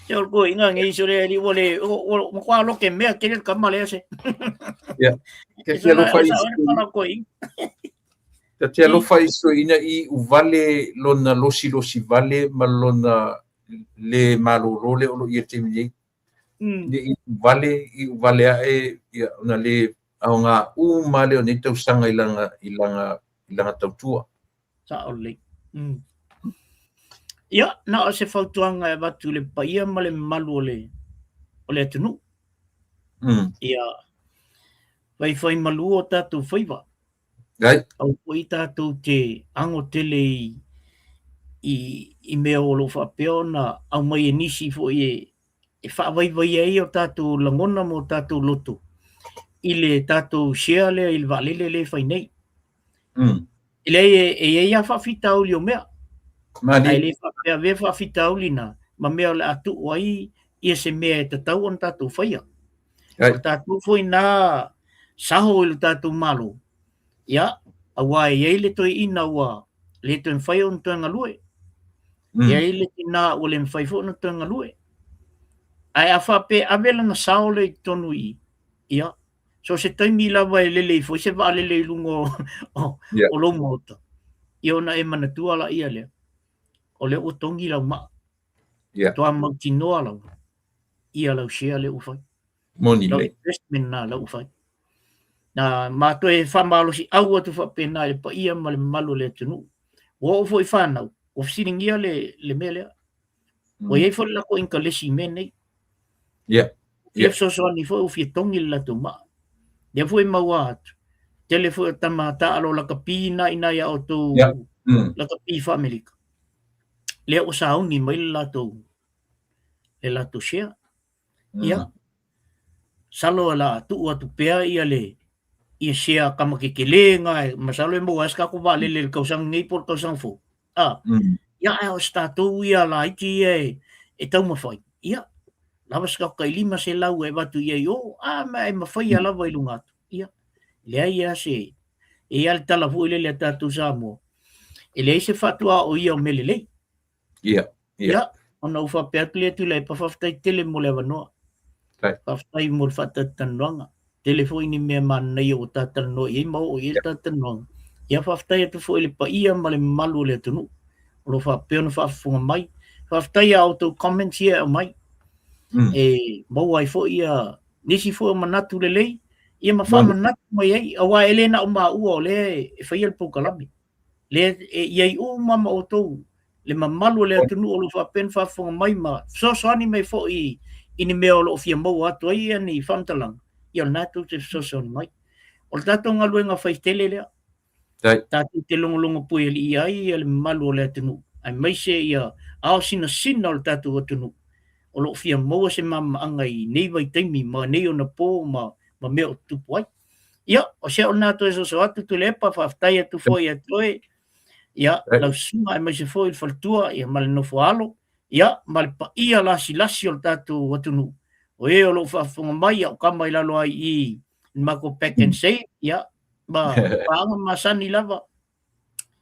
Se o le toeaina nei sole alii ua le ua matua lote mea tele le tama lea se. Ia. Ta te alofa i ta te alofa i si toeaina i uvale lona losilosi vale ma lona le malolo lea o lo o i ai i le taimi nei. Ne i uvale, i uvale ae ia ona le aoga uma lea o nei tausaga i lana i lana i lana tautua. Sao lelei. Ia, na o se fautuaga e avatu i le paia ma le mamalu o le o le atunuu. Ia, faifai malu o tatou faiva. Ai. Aua foi tatou te ago tele i i i mea o lo o faapea ona aumai e nisi foi e e faavaivaia ai o tatou lagona ma o tatou loto i le tatou share lea i le vaalele lea e fai nei. E leai, e i ai lava faafitauli o mea. Malie. Ae le faapea avea faafitauli na ma mea o le a tuu ai ia se mea e tatau ona tatou faia. Ai. O tatou foi na saho i le tatou Malo, ia, aua e i ai le toeaina ua le toe mafai ona toe galue. E i ai le tina ua le mafai foi ona toe galue. Ae a faapea e ave lana sao lea i totonu i i, ia, so o se taimi lava e lele ifo ai se vaalele i luga o, o, o lou maota, ia ona e manatua laia lea, o lea ua togi lau maa. Toa mautinoa lava ia lau share lea ua fai. Moni Lau lelei. investment na lau ua fai. Na matou e faamalosi au atu faapena i le paia ma le mamalu o le atunuu. Ua oo foi i fanau, ua fesiligia le, le mea lea. Ua i ai foi le latou inkalesi i mea nei. Fia fesoasoani foi ua fia togi le latou maa. Lea foi e maua atu, tele foi o tama taaalo lakapi na i ina ia outou lakapi faa-Amerika. Lea ua sauni mai le latou le latou share. Ia, masalo o le a tuu atu pea ia le ia share a tama tetele na e masalo e maua ai se tatou vaalele i le tausaga nei po o le tausaga fou. A, ia ae o se tatou ia laiti ia e, e taumafai. Ia, lava se tatou tai 500 e avatu i ai o, a ma e mafaia lava i luga atu. Ia, leai lava se, e i ai lava le tala foi lele a tatou Samoa, e leai se faatuaoia o mea lelei. Ia, ia. Ia, ona ou faapea atu lea Tuilaepa, faafetai tele mo le avanoa. Faafetai. Faafetai mo le faatalatalanoaga. Tele foi ni mea manaia ua ta talanoa i ai ma oo i ai le talatalanoaga. Ia, faafetai atu foi i le paia ma le mamalu o le atunuu o lo o faapea ona faafofoga mai. Faafetai i a outou comments ia e aumai. E maua ai foi ia nisi foi o manatu lelei, ia ma faamanatu mai ai, aua e le na o maua o lea e faia le polokalame. Lea e i ai uma ma outou le mamalu o le atunuu o lo o faapea ona faafofoga mai ma fesoasoani mai foi i ni mea o lo o fia maua atu ai ia ni faamatalaga, ia o lena tou te fesoasoani mai. O le tatou galuega fai tele lea, tatou te logologo puialii ai ia le mamalu o le atunuu, aemaise ia ao sinasina o le tatou atunuu o lo o fia maua se malamalamaaga i nei vaitaimi ma nei onapo ma mea o tutupu ai. Ia, o se au lena toe soso atu Tuilaepa, faafetai atu foi ia te oe, ia, lau susuga aemaise foi le faletua, ia, ma le nofo a alo, ia, ma le paia lasilasi o le tatou atunuu, o e o lo o faafofoga mai, ia, o kama i lalo ai i i le matou pack and save, ia, ma paaga masani lava,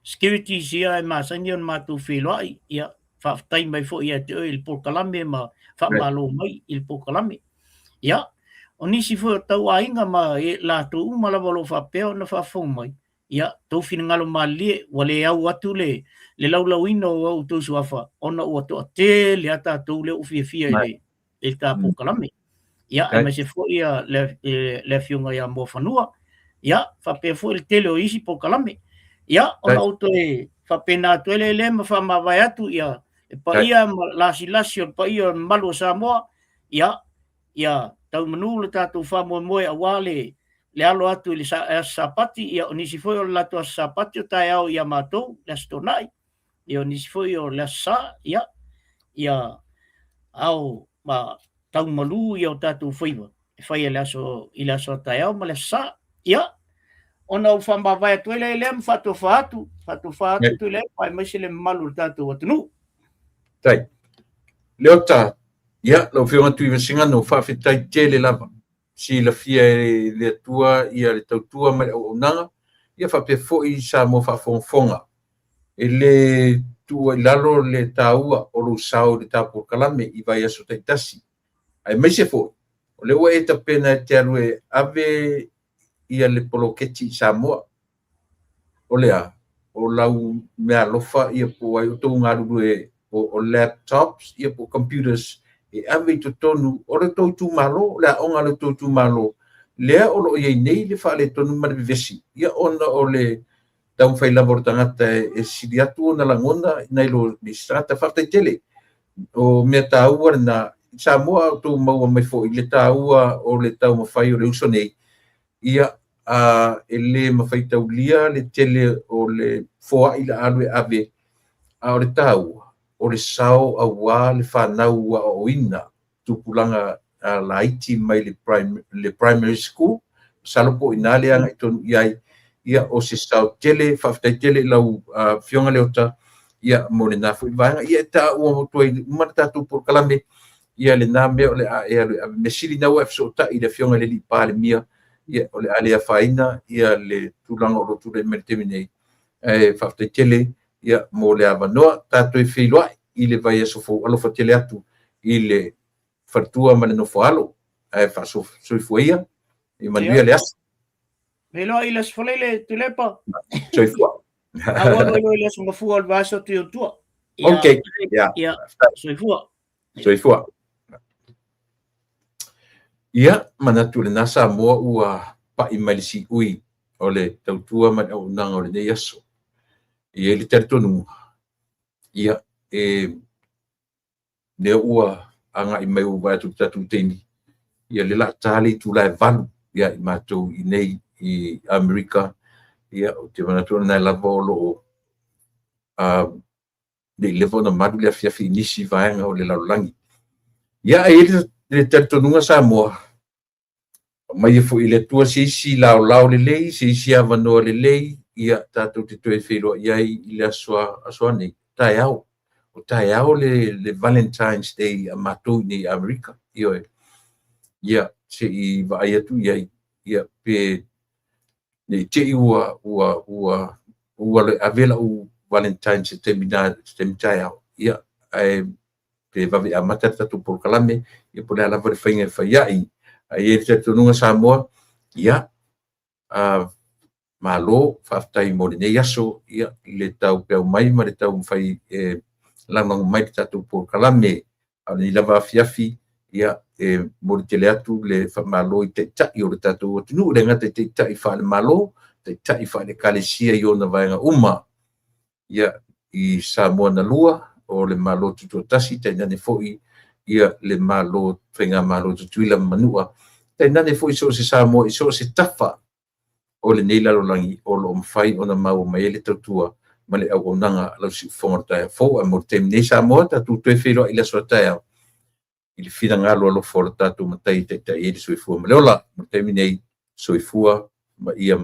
securities ia e masani ona matou feiloai, ia, faafetai mai foi ia te oe i le polokalame ma faamalo mai i le polokalame. Ia, o nisi foi o tauaiga ma latou uma lava o lo o faapea ona faafofoga mai, ia, tou finagalo malilie, ua le au atu le, le laulauina o outou suafa, ona ua toatele lava tatou lea ua fiafia i le, i le ta polokalame. Ia, aemaise foi ia le, le afioga ia Muafanua, ia, faapea foi le tele o isi polokalame. Ia, ona ou toe faapena atu ai lea lea ma faamavae atu ia le paia ma lasilasi o le paia o le mamalu o Samoa, ia, ia tau manu le tatou faamoemoe aua le le alo atu i le aso Sapati, ia o nisi foi o le latou aso Sapati o taeao ia matou, le aso Toonai, ia o nisi foi o le aso Sa, ia, ia ao ma tau malu ia o tatou faiva e fai i le aso, i le aso a taeao ma le aso Sa. Ia, Ona ou faamavae atu ai lea i lea ma faatofa atu, faatofa atu Tuilaepa aemaise le mamalu o le tatou atunuu. Tai. Leota, ia, lau Afioga Tuivaisigano, faafetai tele lava. Silafia e le Atua ia le tautua ma le auaunaga, ia faapea foi Samoa faafogafoga. E le tuua i lalo le taua o lou sao i le ta polokalame i vaiaso taitasi. Aemaise foi, o lea ua e tapena e te alu e ave ia le poloketi i Samoa. O le a? O lau meaalofa ia po o ai o outou galulue o laptops ia po o computers e ave i totonu o le tou itumalo, le aoga a le tou itumalo, lea o lo o i ai nei le faaletonu ma le vevesi, ia ona o le taumafai lava o le tagata e sili atu ona lagona nai lo nisi tagata. Faafetai tele. O mea taua lena. I Samoa a outou maua mai foi le taua o le taumafai o le uso nei, ia e le mafai taulia le tele o le foai la alu e ave, a o le taua o le sao aua le fanau aoaoina tupulaga laiti mai le primary school, masalo po o i ina le agai tonu i ai, ia o se sao tele. Faafetai tele i lau Afioga Leota, ia mo lena foi vaega. Ia e taua atu ai uma le tatou polokalame, ia lena mea o le a e alu e ave. Mea sili na ua e fesootai i le Afioga i le Alii Palemia, ia o le a le afaina ia le tulaga o lo o tulai mai i le taimi nei. Ae faafetai tele ia mo le avanoa. Tatou feiloai i le vaiaso fou. Alofa tele atu i le faletua ma le nofoaalo, ae faasoifua ia, ia manuia le aso. Feiloai i le Aso Faraile, Tuilaepa. Soifua. A ua alu i le Aso Gafua o le vaiaso atu i ou tua. Ok. Yeah. Ia, soifua. Soifua. Ia, manatu lena Samoa ua pai mai le siui o le tautua ma le auaunaga o lenei aso. E i ai le talitonuga, ia, e lea ua agai mai ua vaai atu i le tatou taimi, ia le laa ta le itula e 8 ia i matou i nei i Amerika, ia ou te manatu o lena lava o lo o le i leva ona malu le afiafi i nisi vaega o le lalolagi. Ia, e i ai le talitonuga Samoa, aumaia foi e le Atua se isi laolao lelei, se isi avanoa lelei, ia tatou te toe feiloai ai i le aso, aso a nei, taeao. O taeao le Valentine's Day a matou i nei i Amerika. Ioe. Ia, se i vaai atu i ai, ia, pe ne i te i ua ua ave lau Valentine se taimi na, se taimi taeao, ia, ae pe vave amata le tatou polokalame, ia po o le a lava le faiga e fai ai. Ae i ai le talitonuga Samoa, ia, malo, faafetai mo lenei aso, ia, i le taupeau mai ma le taumafai e lagolago mai le tatou polokalame. A o lenei lava afiafi, ia, e momoli tele atu le faamalo i taitai o le tatou atunuu, e le gata i taitai faale-Malo, taitai faale-Ekalesia i ona vaega uma, ia, i Samoa na lua, o le Malo Tutoatasi, tainane foi ia le Malo Faigamalo Tutuila ma Manua, tainane foi so o se Samoa i so o se tafa o lenei lalolagi o lo o mafai ona maua mai ai le tautua ma le auaunaga a lau siufofoga o le taeao fou. Ae mo le taimi nei Samoa, tatou toe feiloai i le aso a taeao i le finagalo alofa o le tatou Matai e taitai ai le soifua ma le ola. Mo le taimi nei, soifua ma ia.